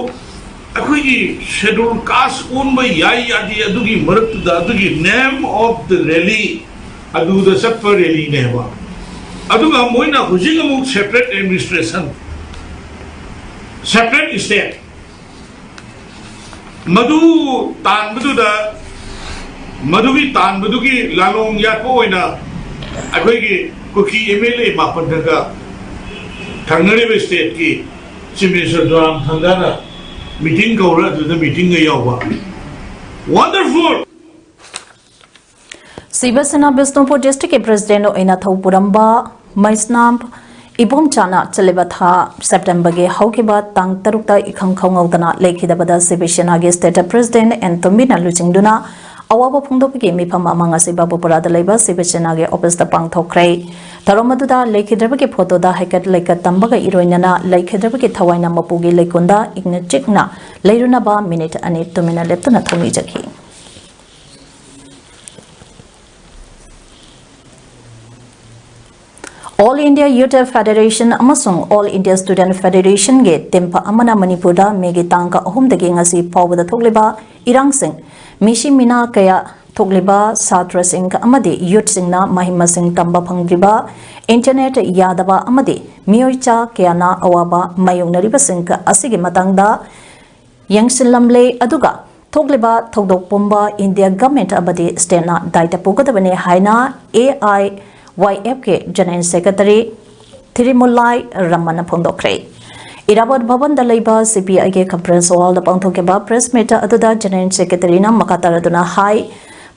ꯑꯩꯈꯣꯏꯒꯤ schedule caste ꯑꯣꯟꯕ ꯌꯥꯏ ꯌꯥꯗꯦ ꯑꯗꯨꯒꯤ ꯃꯔꯛꯇꯨꯗ ꯑꯗꯨꯒꯤ name of the rally ꯑꯗꯨꯗ ꯆꯠꯄ rallyꯅꯦꯕ꯫ ꯑꯗꯨꯒ ꯃꯣꯏꯅ ꯍꯧꯖꯤꯛ ꯑꯃꯨꯛ separate administration, separate state ꯃꯗꯨ ꯇꯥꯟꯕꯗꯨꯗ, ꯃꯗꯨꯒꯤ ꯇꯥꯟꯕꯗꯨꯒꯤ ꯂꯥꯂꯣꯡ ꯌꯥꯠꯄ ꯑꯣꯏꯅ ꯑꯩꯈꯣꯏꯒꯤ ꯀꯨꯀꯤ M L A ꯃꯥꯄꯟꯒ ꯊꯪꯅꯔꯤꯕ stateꯀꯤ Chief Minister ꯖꯣꯔꯥꯝ ꯊꯪꯒꯥꯅ meeting ꯀꯧꯔ ꯑꯗꯨꯗ meetingꯒ ꯌꯥꯎꯕ꯫ Wonderful! ꯁꯤꯕ ꯁꯦꯅꯥ ꯕꯤꯁꯅꯨꯄꯨꯔ districtꯀꯤ president ꯑꯣꯏꯅ ꯊꯧ ꯄꯨꯔꯝꯕ ꯃꯩꯁꯅꯥꯝ ꯏꯕꯣꯝꯆꯥꯅ ꯆꯠꯂꯤꯕ ꯊꯥ Septemberꯒꯤ ꯍꯧꯈꯤꯕ ꯇꯥꯡ ꯇꯔꯨꯛꯇ ꯏꯈꯪ ꯈꯪꯍꯧꯗꯅ ꯂꯩꯈꯤꯗꯕꯗ ꯁꯤꯕ ꯁꯦꯅꯥꯒꯤ state president ꯑꯦꯟ ꯇꯣꯝꯕꯤꯅ ꯂꯨꯆꯤꯡꯗꯨꯅ ꯑꯋꯥꯕ ꯐꯣꯡꯗꯣꯛꯄꯒꯤ ꯃꯤꯐꯝ ꯑꯃ ꯉꯁꯤ ꯕꯥꯕꯨꯄꯨꯔꯥꯗ ꯂꯩꯕ ꯁꯤꯕ ꯁꯦꯅꯥꯒꯤ officeꯇ ꯄꯥꯡꯊꯣꯛꯈ꯭ꯔꯦ꯫ ꯊꯧꯔꯝ ꯑꯗꯨꯗ ꯂꯩꯈꯤꯗ꯭ꯔꯕꯒꯤ photoꯗ ꯍꯩꯀꯠ ꯂꯩꯀꯠ ꯇꯝꯕꯒ ꯏꯔꯣꯏꯅꯅ ꯂꯩꯈꯤꯗ꯭ꯔꯕꯒꯤ ꯊꯋꯥꯏꯅ ꯃꯄꯨꯒꯤ ꯂꯩꯀꯣꯜꯗ ꯏꯪꯅ ꯆꯤꯛꯅ ꯂꯩꯔꯨꯅꯕ minute ꯑꯅꯤ ꯇꯨꯃꯤꯟꯅ ꯂꯦꯞꯇꯨꯅ ꯊꯧꯅꯤꯖꯈꯤ꯫ All India Youth Federation ꯑꯃꯁꯨꯡ All India Student Federationꯒꯤ ꯇꯤꯝ ꯑꯃꯅ ꯃꯅꯤꯄꯨꯔꯗ ꯃꯦꯒꯤ ꯇꯥꯡ ꯑꯍꯨꯝꯗꯒꯤ ꯉꯁꯤ ꯐꯥꯎꯕꯗ ꯊꯣꯛꯂꯤꯕ ꯏꯔꯥꯡꯁꯤꯡ, ꯃꯤꯁꯤ ꯃꯤꯅꯥ ꯀꯌꯥ ꯊꯣꯛꯂꯤꯕ ꯁꯥꯇ꯭ꯔꯁꯤꯡ ꯑꯃꯗꯤ ꯌꯨꯠꯁꯤꯡꯅ ꯃꯍꯩ ꯃꯁꯤꯡ ꯇꯝꯕ ꯐꯪꯗ꯭ꯔꯤꯕ, ꯏꯟꯇꯔꯅꯦꯠ ꯌꯥꯗꯕ ꯑꯃꯗꯤ ꯃꯤꯑꯣꯏ ꯆꯥ ꯀꯌꯥꯅ ꯑꯋꯥꯕ ꯃꯥꯌꯣꯛꯅꯔꯤꯕꯁꯤꯡ ꯑꯁꯤꯒꯤ ꯃꯇꯥꯡꯗ ꯌꯦꯡꯁꯤꯜꯂꯝꯂꯦ꯫ ꯑꯗꯨꯒ ꯊꯣꯛꯂꯤꯕ ꯊꯧꯗꯣꯛ ꯄꯨꯝꯕ ꯏꯟꯗꯤꯌꯥ ꯒꯚꯔꯟꯃꯦꯟꯠ ꯑꯃꯗꯤ ꯁ꯭ꯇꯦꯠꯅ ꯗꯥꯏꯇ ꯄꯨꯒꯗꯕꯅꯤ ꯍꯥꯏꯅ AIYFꯀꯤ ꯖꯦꯅꯔꯦꯜ ꯁꯦꯀ꯭ꯔꯦꯇꯔꯤ ꯊꯤꯔꯤꯃꯨꯂꯥꯏ ꯔꯃꯟꯅ ꯐꯣꯡꯗꯣꯛꯈ꯭ꯔꯦ꯫ ꯏꯔꯥꯕꯣꯠ ꯚꯕꯟꯗ ꯂꯩꯕ CPIꯒꯤ ꯀꯟꯐꯔꯦꯟꯁ ꯍꯣꯜꯗ ꯄꯥꯡꯊꯣꯛꯈꯤꯕ ꯄ꯭ꯔꯦꯁ ꯃꯤꯠ ꯑꯗꯨꯗ ꯖꯦꯅꯔꯦꯜ ꯁꯦꯀ꯭ꯔꯦꯇꯔꯤꯅ ꯃꯈꯥ ꯇꯥꯔꯗꯨꯅ ꯍꯥꯏ,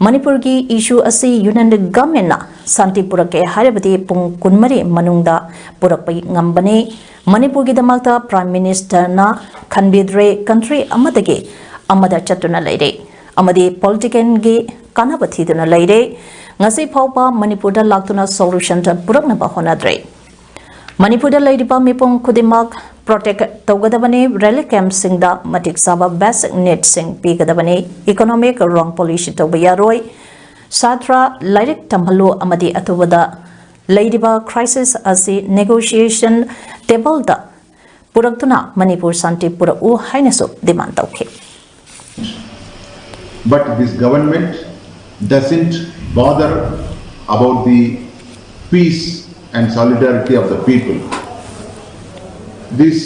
ꯃꯅꯤꯄꯨꯔꯒꯤ ꯏꯁꯨ ꯑꯁꯤ ꯌꯨꯅꯤꯌꯟ ꯒꯚꯔꯟꯃꯦꯟꯠꯅ ꯁꯥꯟꯇꯤ ꯄꯨꯔꯛꯀꯦ ꯍꯥꯏꯔꯕꯗꯤ ꯄꯨꯡ ꯀꯨꯟꯃꯔꯤ ꯃꯅꯨꯡꯗ ꯄꯨꯔꯛꯄ ꯉꯝꯕꯅꯤ꯫ ꯃꯅꯤꯄꯨꯔꯒꯤꯗꯃꯛꯇ ꯄ꯭ꯔꯥꯏꯝ ꯃꯤꯅꯤꯁꯇꯔꯅ ꯈꯟꯕꯤꯗ꯭ꯔꯦ, ꯀꯟꯇ꯭ꯔꯤ ꯑꯃꯗꯒꯤ ꯑꯃꯗ ꯆꯠꯇꯨꯅ ꯂꯩꯔꯦ ꯑꯃꯗꯤ ꯄꯣꯂꯤꯇꯤꯀꯦꯜꯒꯤ ꯀꯥꯟꯅꯕ ꯊꯤꯗꯨꯅ ꯂꯩꯔꯦ꯫ ꯉꯁꯤ ꯐꯥꯎꯕ ꯃꯅꯤꯄꯨꯔꯗ ꯂꯥꯛꯇꯨꯅ ꯁꯣꯂꯨꯁꯟ ꯄꯨꯔꯛꯅꯕ ꯍꯣꯠꯅꯗ꯭ꯔꯦ꯫ ꯃꯅꯤꯄꯨꯔꯗ ꯂꯩꯔꯤꯕ ꯃꯤꯄꯨꯝ ꯈꯨꯗꯤꯡꯃꯛ ꯄ꯭ꯔꯣꯇꯦꯛ ꯇꯧꯒꯗꯕꯅꯤ꯫ ꯔꯤꯂꯤꯐ ꯀꯦꯝꯞꯁꯤꯡꯗ ꯃꯇꯤꯛ ꯆꯥꯕ ꯕꯦꯁꯤꯛ ꯅꯤꯗꯁꯤꯡ ꯄꯤꯒꯗꯕꯅꯤ꯫ ꯏꯀꯣꯅꯣꯃꯤꯛ ꯔꯣꯡ ꯄꯣꯂꯤꯁꯤ ꯇꯧꯕ ꯌꯥꯔꯣꯏ꯫ ꯁꯥꯇ꯭ꯔ ꯂꯥꯏꯔꯤꯛ ꯇꯝꯍꯜꯂꯨ ꯑꯃꯗꯤ ꯑꯊꯨꯕꯗ ꯂꯩꯔꯤꯕ ꯀ꯭ꯔꯥꯏꯁꯤꯁ ꯑꯁꯤ ꯅꯦꯒꯣꯁꯤꯌꯦꯁꯟ ꯇꯦꯕꯜꯗ ꯄꯨꯔꯛꯇꯨꯅ ꯃꯅꯤꯄꯨꯔ ꯁꯥꯟꯇꯤ ꯄꯨꯔꯛꯎ ꯍꯥꯏꯅꯁꯨ ꯗꯤꯃꯥꯟ ꯇꯧꯈꯤ꯫ But this government doesn't bother about the peace and solidarity of the people. This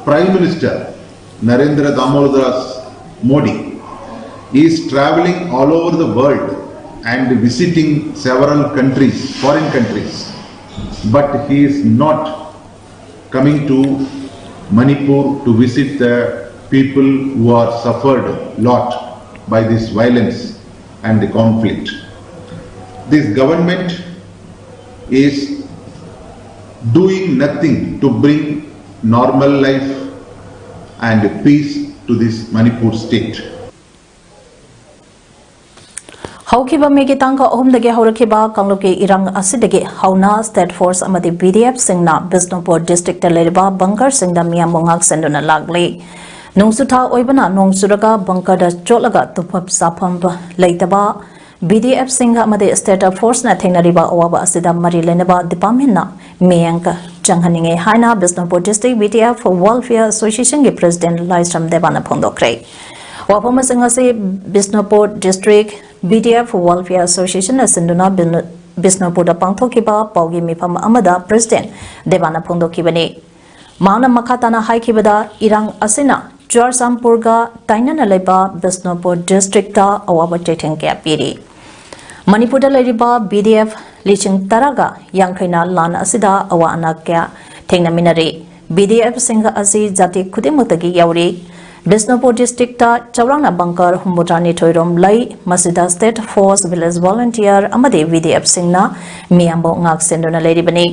Prime Minister Narendra Damodar Modi is traveling all over the world and visiting several countries, foreign countries, but he is not coming to Manipur to visit the people who are suffered lot by this violence and the conflict. This government is doing nothing to bring normal life and peace to this Manipur state. ꯍꯧꯈꯤꯕ ꯃꯦꯒꯤ ꯇꯥꯡ ꯑꯍꯨꯝꯗꯒꯤ ꯍꯧꯔꯛꯈꯤꯕ ꯀꯥꯡꯂꯨꯞꯀꯤ ꯏꯔꯥꯡ ꯑꯁꯤꯗꯒꯤ ꯍꯧꯅ ꯁ꯭ꯇꯦꯠ ꯐꯣꯔꯁ ꯑꯃꯗꯤ BDFꯁꯤꯡꯅ ꯕꯤꯁꯅꯨꯄꯨꯔ ꯗꯤꯁꯇ꯭ꯔꯤꯛꯇ ꯂꯩꯔꯤꯕ ꯕꯪꯀꯔꯁꯤꯡꯗ ꯃꯤꯌꯥꯝꯕꯨ ꯉꯥꯛꯁꯦꯟꯗꯨꯅ ꯂꯥꯛꯂꯤ꯫ ꯅꯣꯡꯖꯨꯊꯥ ꯑꯣꯏꯕꯅ ꯅꯣꯡ ꯆꯨꯔꯒ ꯕꯪꯀꯔꯗ ꯆꯣꯠꯂꯒ ꯇꯨꯝꯐꯝ ꯆꯥꯐꯝ ꯂꯩꯇꯕ BDF ꯁꯤꯡ ꯑꯃꯗꯤ State Force ꯅ ꯊꯦꯡꯅꯔꯤꯕ ꯑꯋꯥꯕ ꯑꯁꯤꯗ ꯃꯔꯤ ꯂꯩꯅꯕ department ꯅ ꯃꯤꯠꯌꯦꯡ ꯆꯪꯍꯟꯅꯤꯡꯏ ꯍꯥꯏꯅ Bishnupur District BDF Welfare Association ꯒꯤ President ꯂꯥꯏꯁ꯭ꯔꯝ ꯗꯦꯕꯥꯅ ꯐꯣꯡꯗꯣꯛꯈ꯭ꯔꯦ꯫ ꯋꯥꯐꯝꯁꯤꯡ ꯑꯁꯤ Bishnupur District BDF Welfare Association ꯅ ꯁꯤꯟꯗꯨꯅ ꯕꯤꯅꯨ-, ꯕꯤꯁꯅꯨꯄꯨꯔꯗ ꯄꯥꯡꯊꯣꯛꯈꯤꯕ ꯄꯥꯎꯒꯤ ꯃꯤꯐꯝ ꯑꯃꯗ President ꯗꯦꯕꯥꯅ ꯐꯣꯡꯗꯣꯛꯈꯤꯕꯅꯤ꯫ ꯃꯍꯥꯛꯅ ꯃꯈꯥ ꯇꯥꯅ ꯍꯥꯏꯈꯤꯕꯗ, ꯏꯔꯥꯡ ꯑꯁꯤꯅ ꯆꯨꯔꯆꯥꯟꯄꯨꯔꯒ ꯇꯥꯏꯅꯅ ꯂꯩꯕ ꯕꯤꯁꯅꯨꯄꯨꯔ district ꯇ ꯑꯋꯥꯕ ꯆꯩꯊꯦꯡ ꯀꯌꯥ ꯄꯤꯔꯤ꯫ ꯃꯅꯤꯄꯨꯔꯗ ꯂꯩꯔꯤꯕ BDF ꯂꯤꯁꯤꯡ ꯇꯔꯥꯒ ꯌꯥꯡꯈꯩꯅ ꯂꯥꯟ ꯑꯁꯤꯗ ꯑꯋꯥ ꯑꯅꯥ ꯀꯌꯥ ꯊꯦꯡꯅꯃꯤꯟꯅꯔꯤ꯫ BDF ꯁꯤꯡ ꯑꯁꯤ ꯖꯥꯇꯤ ꯈꯨꯗꯤꯡꯃꯛꯇꯒꯤ ꯌꯥꯎꯔꯤ꯫ ꯕꯤꯁꯅꯨꯄꯨꯔ district ꯇ ꯆꯥꯎꯔꯥꯛꯅ bunker ꯍꯨꯝꯐꯨꯇꯔꯥꯅꯤꯊꯣꯏ ꯔꯣꯝ ꯂꯩ꯫ ꯃꯁꯤꯗ State Force, Village Volunteer ꯑꯃꯗꯤ BDF ꯁꯤꯡꯅ ꯃꯤꯌꯥꯝꯕꯨ ꯉꯥꯛ ꯁꯦꯟꯗꯨꯅ ꯂꯩꯔꯤꯕꯅꯤ꯫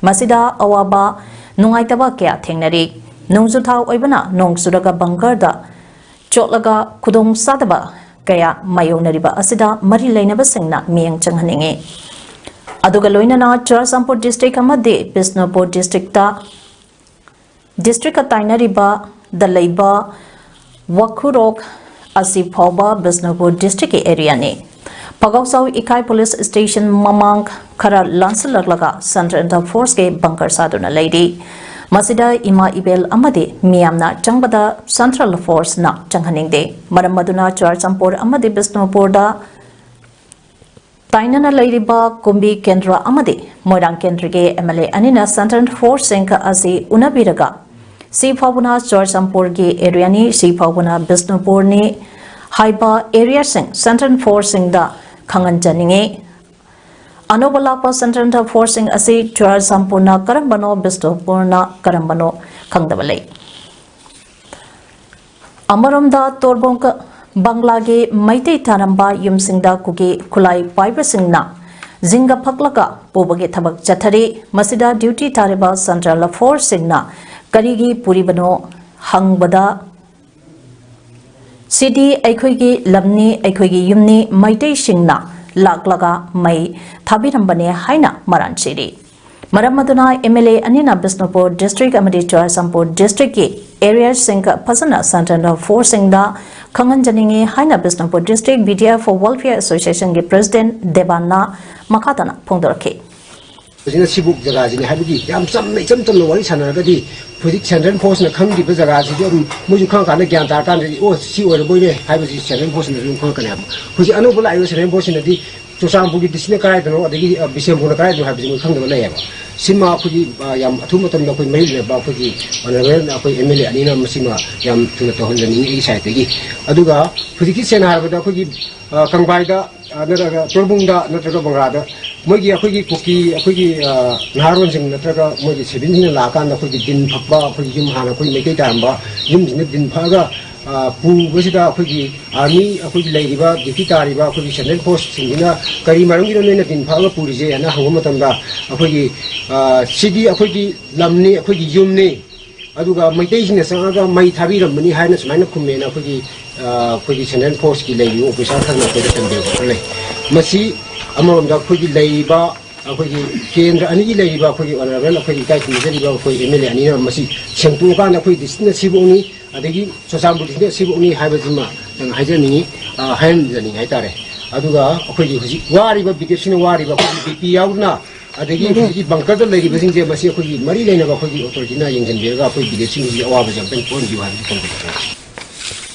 ꯃꯁꯤꯗ ꯑꯋꯥꯕ ꯅꯨꯡꯉꯥꯏꯇꯕ ꯀꯌꯥ ꯊꯦꯡꯅꯔꯤ꯫ ꯅꯣꯡꯖꯨ ꯊꯥ ꯑꯣꯏꯕꯅ ꯅꯣꯡ ꯆꯨꯔꯒ bunker ꯗ ꯆꯣꯠꯂꯒ ꯈꯨꯗꯣꯡ ꯆꯥꯗꯕ ꯀꯌꯥ ꯃꯥꯌꯣꯛꯅꯔꯤꯕ ꯑꯁꯤꯗ ꯃꯔꯤ ꯂꯩꯅꯕꯁꯤꯡꯅ ꯃꯤꯠꯌꯦꯡ ꯆꯪꯍꯟꯅꯤꯡꯏ꯫ ꯑꯗꯨꯒ ꯂꯣꯏꯅꯅ ꯆꯨꯔꯆꯥꯟꯄꯨꯔ district ꯑꯃꯗꯤ ꯕꯤꯁꯅꯨꯄꯨꯔ district ꯇ district ꯀ ꯇꯥꯏꯅꯔꯤꯕꯗ ꯂꯩꯕ ꯋꯥꯈꯨꯔꯣꯛ ꯑꯁꯤ ꯐꯥꯎꯕ ꯕꯤꯁꯅꯨꯄꯨꯔ district ꯀꯤ area ꯅꯤ꯫ ꯄꯒꯧꯆꯥꯎ ꯏꯀꯥꯏ police station ꯃꯃꯥꯡ ꯈꯔ ꯂꯥꯟꯁꯤꯜꯂꯛꯂꯒ Central Force ꯀꯤ bunker ꯁꯥꯗꯨꯅ ꯂꯩꯔꯤ꯫ ꯃꯁꯤꯗ ꯏꯃꯥ ꯏꯕꯦꯜ ꯑꯃꯗꯤ ꯃꯤꯌꯥꯝꯅ ꯆꯪꯕꯗ Central Force ꯅ ꯆꯪꯍꯟꯅꯤꯡꯗꯦ꯫ ꯃꯔꯝ ꯑꯗꯨꯅ ꯆꯨꯔꯆꯥꯟꯄꯨꯔ ꯑꯃꯗꯤ ꯕꯤꯁꯅꯨꯄꯨꯔꯗ ꯇꯥꯏꯅꯅ ꯂꯩꯔꯤꯕ ꯀꯨꯝꯕꯤ ꯀꯦꯟꯗ꯭ꯔ ꯑꯃꯗꯤ ꯃꯣꯏꯔꯥꯡ ꯀꯦꯟꯗ꯭ꯔꯒꯤ MLA ꯑꯅꯤꯅ Central Force ꯁꯤꯡ ꯑꯁꯤ ꯎꯅꯕꯤꯔꯒ ꯁꯤ ꯐꯥꯎꯕꯅ ꯆꯨꯔꯆꯥꯟꯄꯨꯔꯒꯤ area ꯅꯤ, ꯁꯤ ꯐꯥꯎꯕꯅ ꯕꯤꯁꯅꯨꯄꯨꯔꯅꯤ ꯍꯥꯏꯕ area ꯁꯤꯡ Central Force ꯁꯤꯡꯗ ꯈꯪꯍꯟꯖꯅꯤꯡꯏ꯫ ꯑꯅꯧꯕ ꯂꯥꯛꯄ Central Force ꯁꯤꯡ ꯑꯁꯤ ꯆꯨꯔꯆꯥꯟꯄꯨꯔꯅ ꯀꯔꯝꯕꯅꯣ, ꯕꯤꯁꯅꯨꯄꯨꯔꯅ ꯀꯔꯝꯕꯅꯣ ꯈꯪꯗꯕ ꯂꯩ꯫ ꯑꯃꯔꯣꯝꯗ ꯇꯣꯔꯕꯣꯡ ꯕꯪꯂꯥꯒꯤ ꯃꯩꯇꯩ ꯇꯥꯔꯝꯕ ꯌꯨꯝꯁꯤꯡꯗ ꯀꯨꯀꯤ ꯈꯨꯠꯂꯥꯏ ꯄꯥꯏꯕꯁꯤꯡꯅ ꯖꯤꯡꯒ ꯐꯛꯂꯒ ꯄꯨꯕꯒꯤ ꯊꯕꯛ ꯆꯠꯊꯔꯤ꯫ ꯃꯁꯤꯗ duty ꯇꯥꯔꯤꯕ Central Force ꯁꯤꯡꯅ ꯀꯔꯤꯒꯤ ꯄꯨꯔꯤꯕꯅꯣ ꯍꯪꯕꯗ, "ꯁꯤꯗꯤ ꯑꯩꯈꯣꯏꯒꯤ ꯂꯝꯅꯤ, ꯑꯩꯈꯣꯏꯒꯤ ꯌꯨꯝꯅꯤ, ꯃꯩꯇꯩꯁꯤꯡꯅ ꯂꯥꯛꯂꯒ ꯃꯩ ꯊꯥꯕꯤꯔꯝꯕꯅꯦ" ꯍꯥꯏꯅ ꯃꯔꯥꯟ ꯁꯤꯔꯤ꯫ ꯃꯔꯝ ꯑꯗꯨꯅ MLA ꯑꯅꯤꯅ ꯕꯤꯁꯅꯨꯄꯨꯔ district ꯑꯃꯗꯤ ꯆꯨꯔꯥꯆꯥꯟꯄꯨꯔ districtꯀꯤ areaꯁꯤꯡ ꯐꯖꯅ central forceꯁꯤꯡꯗ ꯈꯪꯍꯟꯖꯅꯤꯡꯏ ꯍꯥꯏꯅ Bishnupur district BDF Welfare Associationꯒꯤ president ꯗꯦꯕꯥꯟꯅ ꯃꯈꯥ ꯇꯥꯅ ꯐꯣꯡꯗꯣꯔꯛꯈꯤ꯫ ꯍꯧꯖꯤꯛꯅ ꯁꯤꯕꯨ ꯖꯒꯥꯁꯤꯅꯤ ꯍꯥꯏꯕꯒꯤ ꯌꯥꯝ ꯆꯝꯅ ꯏꯆꯝ ꯆꯝꯅ ꯋꯥꯔꯤ ꯁꯥꯟꯅꯔꯒꯗꯤ, ꯍꯧꯖꯤꯛ central forceꯅ ꯈꯪꯗ꯭ꯔꯤꯕ ꯖꯒꯥꯁꯤꯗꯤ ꯑꯗꯨꯝ ꯃꯣꯏꯁꯨ ꯈꯪꯉꯀꯥꯟꯗ ꯒ꯭ꯌꯥꯟ ꯇꯥꯔꯀꯥꯟꯗꯗꯤ, ꯑꯣ, ꯁꯤ ꯑꯣꯏꯔꯕꯣꯏꯔꯦ ꯍꯥꯏꯕꯁꯤ central forceꯅꯁꯨ ꯑꯗꯨꯝ ꯈꯪꯉꯛꯀꯅꯤ ꯍꯥꯏꯕ꯫ ꯍꯧꯖꯤꯛ ꯑꯅꯧꯕ ꯂꯥꯛꯏꯕ central forceꯁꯤꯅꯗꯤ ꯆꯨꯔꯆꯥꯟꯄꯨꯔꯒꯤ districtꯅ ꯀꯗꯥꯏꯗꯅꯣ, ꯑꯗꯒꯤ ꯑ, ꯕꯤꯁꯦꯝꯄꯨꯔꯅ ꯀꯗꯥꯏꯗꯅꯣ ꯍꯥꯏꯕꯁꯤ ꯃꯣꯏ ꯈꯪꯗꯕ ꯂꯩꯌꯦꯕ꯫ ꯁꯤꯃ ꯑꯩꯈꯣꯏꯒꯤ, ꯑ, ꯌꯥꯝ ꯑꯊꯨꯕ ꯃꯇꯝꯗ ꯑꯩꯈꯣꯏ ꯃꯔꯤ ꯂꯩꯅꯕ ꯑꯩꯈꯣꯏꯒꯤ honourable ꯑꯩꯈꯣꯏ MLA ꯑꯅꯤꯅ ꯃꯁꯤꯃ ꯌꯥꯝ ꯊꯨꯅ ꯇꯧꯍꯟꯖꯅꯤꯡꯉꯤ ꯑꯩꯒꯤ sideꯇꯒꯤ꯫ ꯑꯗꯨꯒ ꯍꯧꯖꯤꯛꯀꯤ ꯁꯦꯡꯅ ꯍꯥꯏꯔꯕꯗ ꯑꯩꯈꯣꯏꯒꯤ, ꯑ, ꯀꯪꯕꯥꯏꯗ, ꯑ, ꯅꯠꯇ꯭ꯔꯒ ꯇꯣꯔꯕꯨꯡꯗ ꯅꯠꯇ꯭ꯔꯒ ꯕꯪꯒ꯭ꯂꯥꯗ ꯃꯣꯏꯒꯤ ꯑꯩꯈꯣꯏꯒꯤ ꯀꯨꯀꯤ ꯑꯩꯈꯣꯏꯒꯤ, ꯑ, ꯅꯍꯥꯔꯣꯟꯁꯤꯡ ꯅꯠꯇ꯭ꯔꯒ ꯃꯣꯏꯒꯤ ꯁꯤꯚꯤꯜꯁꯤꯡꯅ ꯂꯥꯛꯑꯀꯥꯟꯗ ꯑꯩꯈꯣꯏꯒꯤ ꯗꯤꯟ ꯐꯛꯄ, ꯑꯩꯈꯣꯏꯒꯤ ꯌꯨꯝ ꯍꯥꯟꯅ ꯑꯩꯈꯣꯏ ꯃꯩꯇꯩ ꯇꯥꯔꯝꯕ ꯌꯨꯝꯁꯤꯡꯗ ꯗꯤꯟ ꯐꯛꯑꯒ, ꯑ, ꯄꯨꯕꯁꯤꯗ ꯑꯩꯈꯣꯏꯒꯤ army, ꯑꯩꯈꯣꯏꯒꯤ ꯂꯩꯔꯤꯕ duty ꯇꯥꯔꯤꯕ ꯑꯩꯈꯣꯏꯒꯤ central forceꯁꯤꯡꯁꯤꯅ ꯀꯔꯤ ꯃꯔꯝꯒꯤꯅꯣ ꯅꯣꯏꯅ ꯗꯤꯟ ꯐꯛꯑꯒ ꯄꯨꯔꯤꯁꯦ ꯍꯥꯏꯅ ꯍꯪꯕ ꯃꯇꯝꯗ, ꯑꯩꯈꯣꯏꯒꯤ, ꯑ, ꯁꯤꯗꯤ ꯑꯩꯈꯣꯏꯒꯤ ꯂꯝꯅꯤ, ꯑꯩꯈꯣꯏꯒꯤ ꯌꯨꯝꯅꯤ, ꯑꯗꯨꯒ ꯃꯩꯇꯩꯁꯤꯡꯅ ꯆꯪꯉꯒ ꯃꯩ ꯊꯥꯕꯤꯔꯝꯕꯅꯤ ꯍꯥꯏꯅ ꯁꯨꯃꯥꯏꯅ ꯈꯨꯝꯃꯦꯅ ꯑꯩꯈꯣꯏꯒꯤ, ꯑ, ꯑꯩꯈꯣꯏꯒꯤ central forceꯀꯤ ꯂꯩꯔꯤꯕ officer ꯈꯔꯅ ꯑꯩꯈꯣꯏꯗ ꯇꯝꯕꯤꯔꯛꯄ ꯈꯔ ꯂꯩ꯫ ꯃꯁꯤ ꯑꯃꯔꯣꯝꯗ ꯑꯩꯈꯣꯏꯒꯤ ꯂꯩꯔꯤꯕ, ꯑꯩꯈꯣꯏꯒꯤ ꯀꯦꯟꯗ꯭ꯔ ꯑꯅꯤꯒꯤ ꯂꯩꯔꯤꯕ ꯑꯩꯈꯣꯏꯒꯤ honourable, ꯑꯩꯈꯣꯏꯒꯤ ꯏꯀꯥꯏ ꯈꯨꯝꯅꯖꯔꯤꯕ ꯑꯩꯈꯣꯏ MLA ꯑꯅꯤꯅ ꯃꯁꯤ ꯁꯦꯡꯗꯣꯛꯑꯀꯥꯟꯗ ꯑꯩꯈꯣꯏ districtꯅ ꯁꯤꯐꯧꯅꯤ, ꯑꯗꯒꯤ ꯆꯨꯔꯆꯥꯟꯄꯨꯔ districtꯅ ꯁꯤꯐꯧꯅꯤ ꯍꯥꯏꯕꯁꯤꯃ ꯍꯥꯏꯖꯅꯤꯡꯉꯤ, ꯑ, ꯍꯥꯏꯍꯟꯖꯅꯤꯡꯉꯤ ꯍꯥꯏꯇꯥꯔꯦ꯫ ꯑꯗꯨꯒ ꯑꯩꯈꯣꯏꯒꯤ ꯍꯧꯖꯤꯛ ꯋꯥꯔꯤꯕ, ꯕꯤꯗꯦꯞꯁꯤꯡꯅ ꯋꯥꯔꯤꯕ ꯑꯩꯈꯣꯏꯒꯤ BP ꯌꯥꯎꯗꯨꯅ, ꯑꯗꯒꯤ ꯍꯧꯖꯤꯛꯀꯤ bunkerdꯗ ꯂꯩꯔꯤꯕꯁꯤꯡꯁꯦ, ꯃꯁꯤ ꯑꯩꯈꯣꯏꯒꯤ ꯃꯔꯤ ꯂꯩꯅꯕ ꯑꯩꯈꯣꯏꯒꯤ authorityꯅ ꯌꯦꯡꯁꯤꯟꯕꯤꯔꯒ ꯑꯩꯈꯣꯏ ꯕꯤꯗꯦꯞꯁꯤꯡꯁꯤꯒꯤ ꯑꯋꯥꯕꯁꯦ ꯑꯝꯇꯪ ꯀꯣꯛꯍꯟꯕꯤꯌꯨ ꯍꯥꯏꯕꯁꯤ ꯊꯝꯖꯒꯦ꯫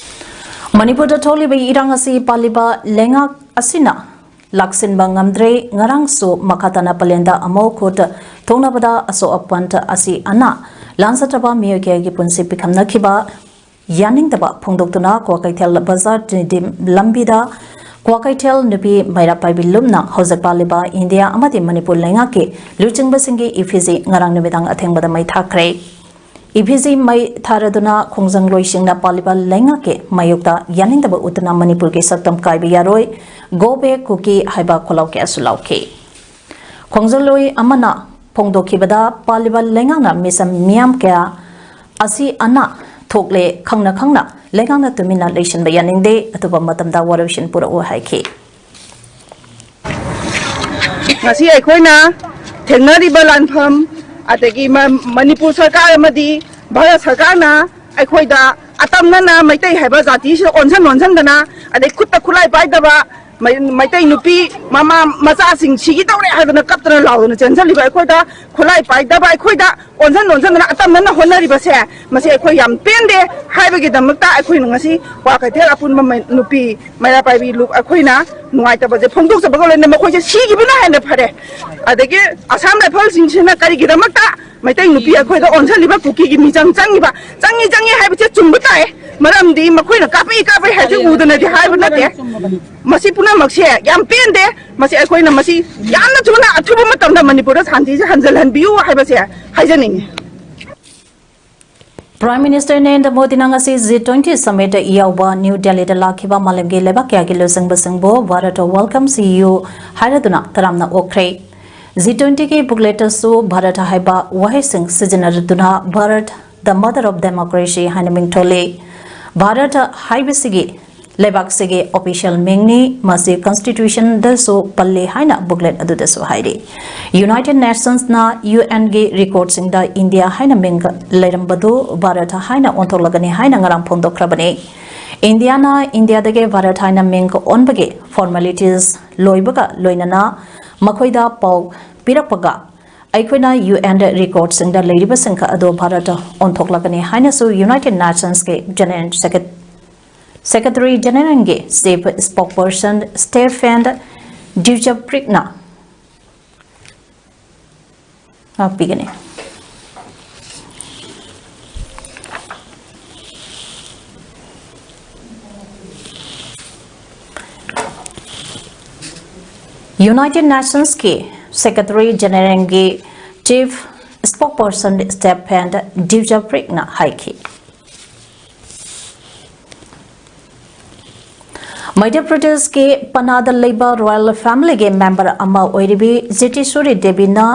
ꯃꯅꯤꯄꯨꯔꯗ ꯊꯣꯛꯂꯤꯕ ꯏꯔꯥꯡ ꯑꯁꯤ ꯄꯥꯜꯂꯤꯕ ꯂꯩꯉꯥꯛ ꯑꯁꯤꯅ ꯂꯥꯛꯁꯤꯟꯕ ꯉꯝꯗ꯭ꯔꯦ꯫ ꯉꯔꯥꯡꯁꯨ ꯃꯈꯥ ꯇꯥꯅ ꯄꯂꯦꯟꯗ ꯑꯃꯨꯛ ꯈꯨꯠ ꯊꯣꯛꯅꯕꯗ ꯑꯁꯣꯛ ꯑꯄꯟ ꯑꯁꯤ ꯑꯅꯥ ꯂꯥꯟꯖꯗ꯭ꯔꯕ ꯃꯤꯑꯣꯏ ꯀꯌꯥꯒꯤ ꯄꯨꯟꯁꯤ ꯄꯤꯈꯝꯅꯈꯤꯕ ꯌꯥꯅꯤꯡꯗꯕ ꯐꯣꯡꯗꯣꯛꯇꯨꯅ ꯀ꯭ꯋꯥꯀꯩꯊꯦꯜ ꯕꯖꯥꯔ ꯇꯤꯗꯤꯝ ꯂꯝꯕꯤꯗ ꯀ꯭ꯋꯥꯀꯩꯊꯦꯜ ꯅꯨꯄꯤ ꯃꯩꯔꯥ ꯄꯥꯏꯕꯤ ꯂꯨꯞꯅ ꯍꯧꯖꯤꯛ ꯄꯥꯜꯂꯤꯕ ꯏꯟꯗꯤꯌꯥ ꯑꯃꯗꯤ ꯃꯅꯤꯄꯨꯔ ꯂꯩꯉꯥꯛꯀꯤ ꯂꯨꯆꯤꯡꯕꯁꯤꯡꯒꯤ effigy ꯉꯔꯥꯡ ꯅꯨꯃꯤꯗꯥꯡ ꯑꯊꯦꯡꯕꯗ ꯃꯩ ꯊꯥꯈ꯭ꯔꯦ꯫ Effigy ꯃꯩ ꯊꯥꯔꯗꯨꯅ ꯈꯣꯡꯖꯪꯂꯣꯏꯁꯤꯡꯅ ꯄꯥꯜꯂꯤꯕ ꯂꯩꯉꯥꯛꯀꯤ ꯃꯥꯌꯣꯛꯇ ꯌꯥꯅꯤꯡꯗꯕ ꯎꯠꯇꯨꯅ ꯃꯅꯤꯄꯨꯔꯒꯤ ꯁꯛꯇꯝ ꯀꯥꯏꯕ ꯌꯥꯔꯣꯏ, Go Back ꯀꯨꯀꯤ ꯍꯥꯏꯕ ꯈꯣꯜꯂꯥꯎ ꯀꯌꯥꯁꯨ ꯂꯥꯎꯈꯤ꯫ ꯈꯣꯡꯖꯪꯂꯣꯏ ꯑꯃꯅ ꯐꯣꯡꯗꯣꯛꯈꯤꯕꯗ, ꯄꯥꯜꯂꯤꯕ ꯂꯩꯉꯥꯛꯅ ꯃꯤꯁꯝ ꯃꯤꯌꯥꯝ ꯀꯌꯥ ꯑꯁꯤ ꯑꯅꯥ ꯊꯣꯛꯂꯦ ꯈꯪꯅ ꯈꯪꯅ ꯂꯩꯉꯥꯛꯅ ꯇꯨꯃꯤꯟꯅ ꯂꯩꯁꯤꯟꯕ ꯌꯥꯅꯤꯡꯗꯦ, ꯑꯊꯨꯕ ꯃꯇꯝꯗ ꯋꯥꯔꯣꯏꯁꯤꯟ ꯄꯨꯔꯛꯎ ꯍꯥꯏꯈꯤ꯫ ꯉꯁꯤ ꯑꯩꯈꯣꯏꯅ ꯊꯦꯡꯅꯔꯤꯕ ꯂꯥꯟꯐꯝ, ꯑꯗꯒꯤ ꯃ- ꯃꯅꯤꯄꯨꯔ ꯁꯔꯀꯥꯔ ꯑꯃꯗꯤ ꯚꯥꯔꯠ ꯁꯔꯀꯥꯔꯅ ꯑꯩꯈꯣꯏꯗ ꯑꯇꯝꯅꯅ ꯃꯩꯇꯩ ꯍꯥꯏꯕ ꯖꯥꯇꯤꯁꯤꯗ ꯑꯣꯟꯁꯟ ꯑꯣꯟꯁꯟꯗꯅ, ꯑꯗꯩ ꯈꯨꯠꯇ ꯈꯨꯠꯂꯥꯏ ꯄꯥꯏꯗꯕ ꯃꯩ- ꯃꯩꯇꯩ ꯅꯨꯄꯤ ꯃꯃꯥ ꯃꯆꯥꯁꯤꯡ ꯁꯤꯒꯤ ꯇꯧꯔꯦ ꯍꯥꯏꯗꯅ ꯀꯞꯇꯅ ꯂꯥꯎꯗꯅ ꯆꯦꯟꯁꯤꯜꯂꯤꯕ ꯑꯩꯈꯣꯏꯗ, ꯈꯨꯠꯂꯥꯏ ꯄꯥꯏꯗꯕ ꯑꯩꯈꯣꯏꯗ ꯑꯣꯟꯁꯟ ꯑꯣꯟꯁꯟꯗꯅ ꯑꯇꯝꯅꯅ ꯍꯣꯠꯅꯔꯤꯕꯁꯦ, ꯃꯁꯤ ꯑꯩꯈꯣꯏ ꯌꯥꯝ ꯄꯦꯟꯗꯦ꯫ ꯍꯥꯏꯕꯒꯤꯗꯃꯛꯇ ꯑꯩꯈꯣꯏꯅ ꯉꯁꯤ ꯀ꯭ꯋꯥꯀꯩꯊꯦꯜ ꯑꯄꯨꯟꯕ ꯃꯩ- ꯅꯨꯄꯤ ꯃꯩꯔꯥ ꯄꯥꯏꯕꯤ ꯂꯨꯞ ꯑꯩꯈꯣꯏꯅ ꯅꯨꯡꯉꯥꯏꯇꯕꯁꯦ ꯐꯣꯡꯗꯣꯛꯆꯕꯒ ꯂꯣꯏꯅꯅ ꯃꯈꯣꯏꯁꯦ ꯁꯤꯈꯤꯕꯅ ꯍꯦꯟꯅ ꯐꯔꯦ꯫ ꯑꯗꯒꯤ ꯑꯁꯥꯝ ꯔꯥꯏꯐꯜꯁꯤꯡꯁꯤꯅ ꯀꯔꯤꯒꯤꯗꯃꯛꯇ ꯃꯩꯇꯩ ꯅꯨꯄꯤ ꯑꯩꯈꯣꯏꯗ ꯑꯣꯟꯁꯤꯜꯂꯤꯕ, ꯀꯨꯀꯤꯒꯤ ꯃꯤꯆꯪ ꯆꯪꯉꯤꯕ, ꯆꯪꯉꯤ ꯆꯪꯉꯤ ꯍꯥꯏꯕꯁꯦ ꯆꯨꯝꯕ ꯇꯥꯏ꯫ ꯃꯔꯝꯗꯤ ꯃꯈꯣꯏꯅ ꯀꯥꯞꯄꯛꯏ ꯀꯥꯞꯄꯛꯏ ꯍꯥꯏꯕꯁꯦ ꯎꯗꯅꯗꯤ ꯍꯥꯏꯕ ꯅꯠꯇꯦ꯫ ꯃꯁꯤ ꯄꯨꯝꯅꯃꯛꯁꯦ ꯌꯥꯝ ꯄꯦꯟꯗꯦ꯫ ꯃꯁꯤ ꯑꯩꯈꯣꯏꯅ ꯃꯁꯤ ꯌꯥꯝꯅ ꯊꯨꯅ ꯑꯊꯨꯕ ꯃꯇꯝꯗ ꯃꯅꯤꯄꯨꯔꯗ ꯁꯥꯟꯇꯤꯁꯦ ꯍꯟꯖꯤꯜꯍꯟꯕꯤꯌꯨ ꯍꯥꯏꯕꯁꯦ ꯍꯥꯏꯖꯅꯤꯡꯉꯤ꯫ Prime Minister Narendra ꯃꯣꯗꯤꯅ ꯉꯁꯤ G twenty summit ꯌꯥꯎꯕ ꯅ꯭ꯌꯨ ꯗꯦꯜꯂꯤꯗ ꯂꯥꯛꯈꯤꯕ ꯃꯥꯂꯦꯝꯒꯤ ꯂꯩꯕꯥꯛ ꯀꯌꯥꯒꯤ ꯂꯨꯆꯤꯡꯕꯁꯤꯡꯕꯨ ꯚꯥꯔꯠ welcome to you ꯍꯥꯏꯔꯗꯨꯅ ꯇꯔꯥꯝꯅ ꯑꯣꯛꯈ꯭ꯔꯦ꯫ G twenty ꯒꯤ booklet ꯇꯁꯨ ꯚꯥꯔꯠ ꯍꯥꯏꯕ ꯋꯥꯍꯩꯁꯤꯡ ꯁꯤꯖꯤꯟꯅꯗꯨꯅ Bharat, the mother of democracy ꯍꯥꯏꯅ ꯃꯤꯡꯊꯣꯜꯂꯤ꯫ ꯚꯥꯔꯠ ꯍꯥꯏꯕꯁꯤꯒꯤ ꯂꯩꯕꯥꯛꯁꯤꯒꯤ official ꯃꯤꯡꯅꯤ, ꯃꯁꯤ constitution ꯗꯁꯨ ꯄꯜꯂꯤ ꯍꯥꯏꯅ booklet ꯑꯗꯨꯗꯁꯨ ꯍꯥꯏꯔꯤ꯫ United Nations ꯅ U N ꯒꯤ record ꯁꯤꯡꯗ ꯏꯟꯗꯤꯌꯥ ꯍꯥꯏꯅ ꯃꯤꯡ ꯂꯩꯔꯝꯕꯗꯨ ꯚꯥꯔꯠ ꯍꯥꯏꯅ ꯑꯣꯟꯊꯣꯛꯂꯒꯅꯤ ꯍꯥꯏꯅ ꯉꯔꯥꯡ ꯐꯣꯡꯗꯣꯛꯈ꯭ꯔꯕꯅꯤ꯫ ꯏꯟꯗꯤꯌꯥꯅ ꯏꯟꯗꯤꯌꯥꯗꯒꯤ ꯚꯥꯔꯠ ꯍꯥꯏꯅ ꯃꯤꯡ ꯑꯣꯟꯕꯒꯤ formalities ꯂꯣꯏꯕꯒ ꯂꯣꯏꯅꯅ ꯃꯈꯣꯏꯗ ꯄꯥꯎ ꯄꯤꯔꯛꯄꯒ ꯑꯩꯈꯣꯏꯅ U N record ꯁꯤꯡꯗ ꯂꯩꯔꯤꯕꯁꯤꯡ ꯑꯗꯨ ꯚꯥꯔꯠ ꯑꯣꯟꯊꯣꯛꯂꯒꯅꯤ ꯍꯥꯏꯅꯁꯨ United Nations ꯀꯤ General Secret- Secretary General ꯒꯤ Chief Spokesperson Stephane Dujarric ꯅ ꯉꯥꯛꯄꯤꯒꯅꯤ꯫ United Nations ꯀꯤ Secretary General ꯒꯤ Chief Spokesperson Stephane Dujarric ꯅ ꯍꯥꯏꯈꯤ꯫ ꯃꯙ꯭ꯌ ꯄ꯭ꯔꯗꯦꯁꯀꯤ ꯄꯅꯥꯗ ꯂꯩꯕ royal family ꯒꯤ member ꯑꯃ ꯑꯣꯏꯔꯤꯕꯤ ꯖꯤꯇꯦꯁ꯭ꯋꯔꯤ ꯗꯦꯕꯤꯅ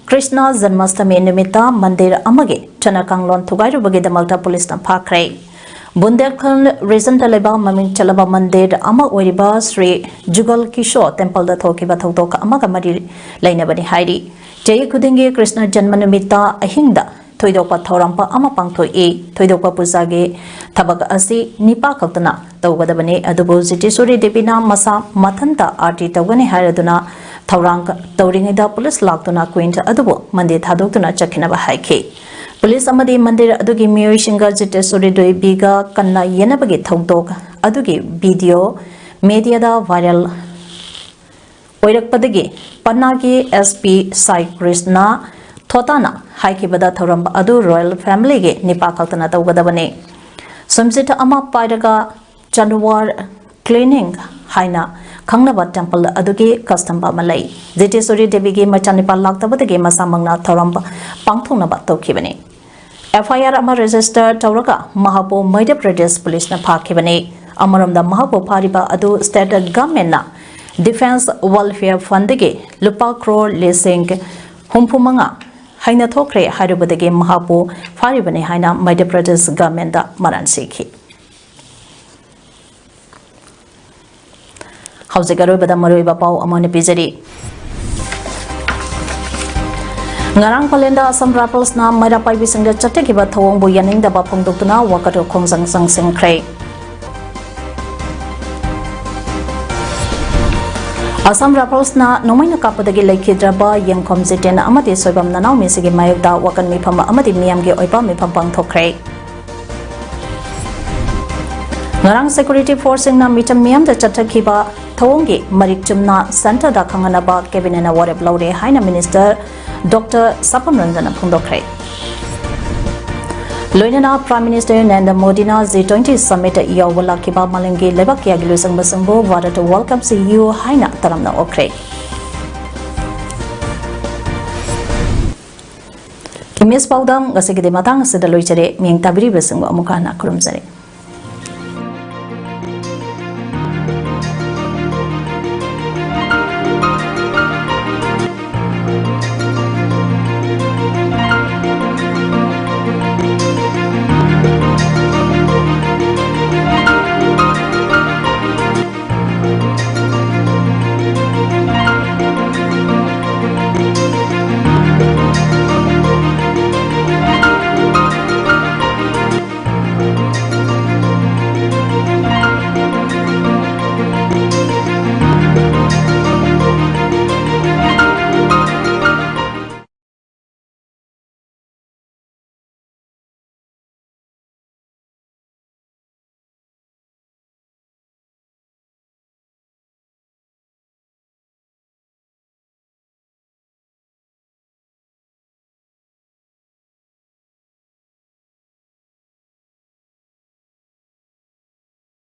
ꯀ꯭ꯔꯤꯁꯅ ꯖꯟꯃꯥꯁꯇꯃꯤ ꯅꯨꯃꯤꯠꯇ ꯃꯟꯗꯤꯔ ꯑꯃꯒꯤ ꯆꯠꯅ ꯀꯥꯡꯂꯣꯟ ꯊꯨꯒꯥꯏꯔꯨꯕꯒꯤꯗꯃꯛꯇ ꯄꯨꯂꯤꯁꯅ ꯐꯥꯈ꯭ꯔꯦ꯫ ꯕꯨꯟꯗꯦꯜꯈꯟꯗ ꯔꯤꯖꯟꯗ ꯂꯩꯕ ꯃꯃꯤꯡ ꯆꯠꯂꯕ ꯃꯟꯗꯤꯔ ꯑꯃ ꯑꯣꯏꯔꯤꯕ ꯁ꯭ꯔꯤ ꯖꯨꯒꯜ ꯀꯤꯁꯣ ꯇꯦꯝꯄꯜꯗ ꯊꯣꯛꯈꯤꯕ ꯊꯧꯗꯣꯛ ꯑꯃꯒ ꯃꯔꯤ ꯂꯩꯅꯕꯅꯤ ꯍꯥꯏꯔꯤ꯫ ꯆꯍꯤ ꯈꯨꯗꯤꯡꯒꯤ ꯀ꯭ꯔꯤꯁꯅ ꯖꯟꯃ ꯅꯨꯃꯤꯠꯇ ꯑꯍꯤꯡꯗ ꯊꯣꯏꯗꯣꯛꯄ ꯊꯧꯔꯝ ꯑꯃ ꯄꯥꯡꯊꯣꯛꯏ꯫ ꯊꯣꯏꯗꯣꯛꯄ ꯄꯨꯖꯥꯒꯤ ꯊꯕꯛ ꯑꯁꯤ ꯅꯤꯄꯥ ꯈꯛꯇꯅ ꯇꯧꯒꯗꯕꯅꯤ꯫ ꯑꯗꯨꯕꯨ ꯖꯤꯇꯦꯁꯣꯔꯤ ꯗꯦꯕꯤꯅ ꯃꯁꯥ ꯃꯊꯟꯇ ꯑꯥꯔꯇꯤ ꯇꯧꯒꯅꯤ ꯍꯥꯏꯔꯗꯨꯅ ꯊꯧꯔꯥꯡ ꯇꯧꯔꯤꯉꯩꯗ ꯄꯨꯂꯤꯁ ꯂꯥꯛꯇꯨꯅ ꯀ꯭ꯋꯤꯟ ꯑꯗꯨꯕꯨ ꯃꯟꯗꯤꯔ ꯊꯥꯗꯣꯛꯇꯨꯅ ꯆꯠꯈꯤꯅꯕ ꯍꯥꯏꯈꯤ꯫ ꯄꯨꯂꯤꯁ ꯑꯃꯗꯤ ꯃꯟꯗꯤꯔ ꯑꯗꯨꯒꯤ ꯃꯤꯑꯣꯏꯁꯤꯡꯒ ꯖꯤꯇꯦꯁꯣꯔꯤ ꯗꯦꯕꯤꯒ ꯀꯟꯅ ꯌꯦꯟꯅꯕꯒꯤ ꯊꯧꯗꯣꯛ ꯑꯗꯨꯒꯤ ꯚꯤꯗꯤꯑꯣ ꯃꯦꯗꯤꯌꯥꯗ ꯚꯥꯏꯔꯦꯜ ꯑꯣꯏꯔꯛꯄꯗꯒꯤ ꯄꯠꯅꯥꯒꯤ SP ꯁꯥꯏ ꯀ꯭ꯔꯤꯁꯅ ꯊꯣꯇꯥꯅ ꯍꯥꯏꯈꯤꯕꯗ ꯊꯧꯔꯝ ꯑꯗꯨ ꯔꯣꯌꯦꯜ ꯐꯦꯃꯤꯂꯤꯒꯤ ꯅꯤꯄꯥ ꯈꯛꯇꯅ ꯇꯧꯒꯗꯕꯅꯤ꯫ ꯁꯨꯝꯖꯤꯠ ꯑꯃ ꯄꯥꯏꯔꯒ ꯆꯥꯟꯗꯋꯥꯔ ꯀ꯭ꯂꯤꯅꯤꯡ ꯍꯥꯏꯅ ꯈꯪꯅꯕ ꯇꯦꯝꯄꯜ ꯑꯗꯨꯒꯤ ꯀꯁꯇꯝ ꯑꯃ ꯂꯩ꯫ ꯖꯤꯇꯦꯁꯣꯔꯤ ꯗꯦꯕꯤꯒꯤ ꯃꯆꯥꯅꯤꯄꯥ ꯂꯥꯛꯇꯕꯗꯒꯤ ꯃꯁꯥꯃꯛꯅ ꯊꯧꯔꯝ ꯄꯥꯡꯊꯣꯛꯅꯕ ꯇꯧꯈꯤꯕꯅꯤ꯫ FIR ꯑꯃ ꯔꯦꯖꯤꯁꯇꯔ ꯇꯧꯔꯒ ꯃꯍꯥꯛꯄꯨ ꯃꯙ꯭ꯌ ꯄ꯭ꯔꯗꯦꯁ ꯄꯨꯂꯤꯁꯅ ꯐꯥꯈꯤꯕꯅꯤ꯫ ꯑꯃꯔꯣꯝꯗ ꯃꯍꯥꯛꯄꯨ ꯐꯥꯔꯤꯕ ꯑꯗꯨ ꯁ꯭ꯇꯦꯠ ꯒꯚꯔꯟꯃꯦꯟꯠꯅ ꯗꯤꯐꯦꯟꯁ ꯋꯦꯜꯐꯤꯌꯔ ꯐꯟꯗꯒꯤ ꯂꯨꯄꯥ ꯀ꯭ꯔꯣꯔ ꯂꯤꯁꯤꯡ ꯍꯨꯝꯐꯨ ꯃꯉꯥ ꯍꯩꯅ ꯊꯣꯛꯈ꯭ꯔꯦ ꯍꯥꯏꯔꯨꯕꯗꯒꯤ ꯃꯍꯥꯛꯄꯨ ꯐꯥꯔꯤꯕꯅꯤ ꯍꯥꯏꯅ ꯃꯙ꯭ꯌ ꯄ꯭ꯔꯗꯦꯁ ꯒꯚꯔꯟꯃꯦꯟꯠꯗ ꯃꯔꯥꯜ ꯁꯤꯈꯤ꯫ ꯍꯧꯖꯤꯛ ꯑꯔꯣꯏꯕꯗ ꯃꯔꯨꯑꯣꯏꯕ ꯄꯥꯎ ꯑꯃ ꯑꯣꯏꯅ ꯄꯤꯖꯔꯤ꯫ ꯉꯔꯥꯡ ꯄꯂꯦꯟꯗ ꯑꯁꯥꯝ ꯔꯥꯏꯐꯜꯁꯅ ꯃꯩꯔꯥ ꯄꯥꯏꯕꯤꯁꯤꯡꯗ ꯆꯠꯊꯈꯤꯕ ꯊꯧꯑꯣꯡꯕꯨ ꯌꯥꯅꯤꯡꯗꯕ ꯐꯣꯡꯗꯣꯛꯇꯨꯅ ꯋꯥꯀꯠ ꯈꯣꯡꯖꯪ ꯆꯪꯁꯤꯟꯈ꯭ꯔꯦ꯫ ꯑꯁꯥꯝ ꯔꯥꯏꯐꯜꯁꯅ ꯅꯣꯡꯃꯩꯅ ꯀꯥꯞꯄꯗꯒꯤ ꯂꯩꯈꯤꯗ꯭ꯔꯕ ꯌꯦꯡꯈꯣꯝ ꯖꯤꯇꯦꯟ ꯑꯃꯗꯤ ꯁꯣꯏꯕꯝ ꯅꯅꯥꯎꯃꯤꯁꯤꯒꯤ ꯃꯥꯌꯣꯛꯇ ꯋꯥꯀꯠ ꯃꯤꯐꯝ ꯑꯃꯗꯤ ꯃꯤꯌꯥꯝꯒꯤ ꯑꯣꯏꯕ ꯃꯤꯐꯝ ꯄꯥꯡꯊꯣꯛꯈ꯭ꯔꯦ꯫ ꯉꯔꯥꯡ ꯁꯦꯀ꯭ꯌꯨꯔꯤꯇꯤ ꯐꯣꯔꯁꯁꯤꯡꯅ ꯃꯤꯆꯝ ꯃꯤꯌꯥꯝꯗ ꯆꯠꯊꯈꯤꯕ ꯊꯧꯑꯣꯡꯒꯤ ꯃꯔꯤꯛ ꯆꯨꯝꯅ ꯁꯦꯟꯇꯔꯗ ꯈꯪꯍꯟꯅꯕ ꯀꯦꯕꯤꯅꯦꯠꯅ ꯋꯥꯔꯦꯞ ꯂꯧꯔꯦ ꯍꯥꯏꯅ ꯃꯤꯅꯤꯁꯇꯔ ꯗꯣꯛꯇꯔ ꯁꯄꯝ ꯔꯟꯖꯟꯅ ꯐꯣꯡꯗꯣꯛꯈ꯭ꯔꯦ꯫ ꯂꯣꯏꯅꯅ ꯄ꯭ꯔꯥꯏꯝ ꯃꯤꯅꯤꯁꯇꯔ ꯅꯔꯦꯟꯗ꯭ꯔ ꯃꯣꯗꯤꯅ G twenty summit ꯌꯥꯎꯕ ꯂꯥꯛꯈꯤꯕ ꯃꯥꯂꯦꯝꯒꯤ ꯂꯩꯕꯥꯛ ꯀꯌꯥꯒꯤ ꯂꯨꯆꯤꯡꯕꯁꯤꯡꯕꯨ "Bharat welcomes you" ꯍꯥꯏꯅ ꯇꯔꯥꯝꯅ ꯑꯣꯛꯈ꯭ꯔꯦ꯫ ꯏꯃꯦꯖ ꯄꯥꯎꯗꯝ ꯉꯁꯤꯒꯤꯗꯤ ꯃꯇꯥꯡ ꯑꯁꯤꯗ ꯂꯣꯏꯖꯔꯦ꯫ ꯃꯤꯠꯌꯦꯡ ꯇꯥꯕꯤꯔꯤꯕꯁꯤꯡꯕꯨ ꯑꯃꯨꯛ ꯍꯟꯅ ꯈꯨꯔꯨꯝꯖꯔꯤ꯫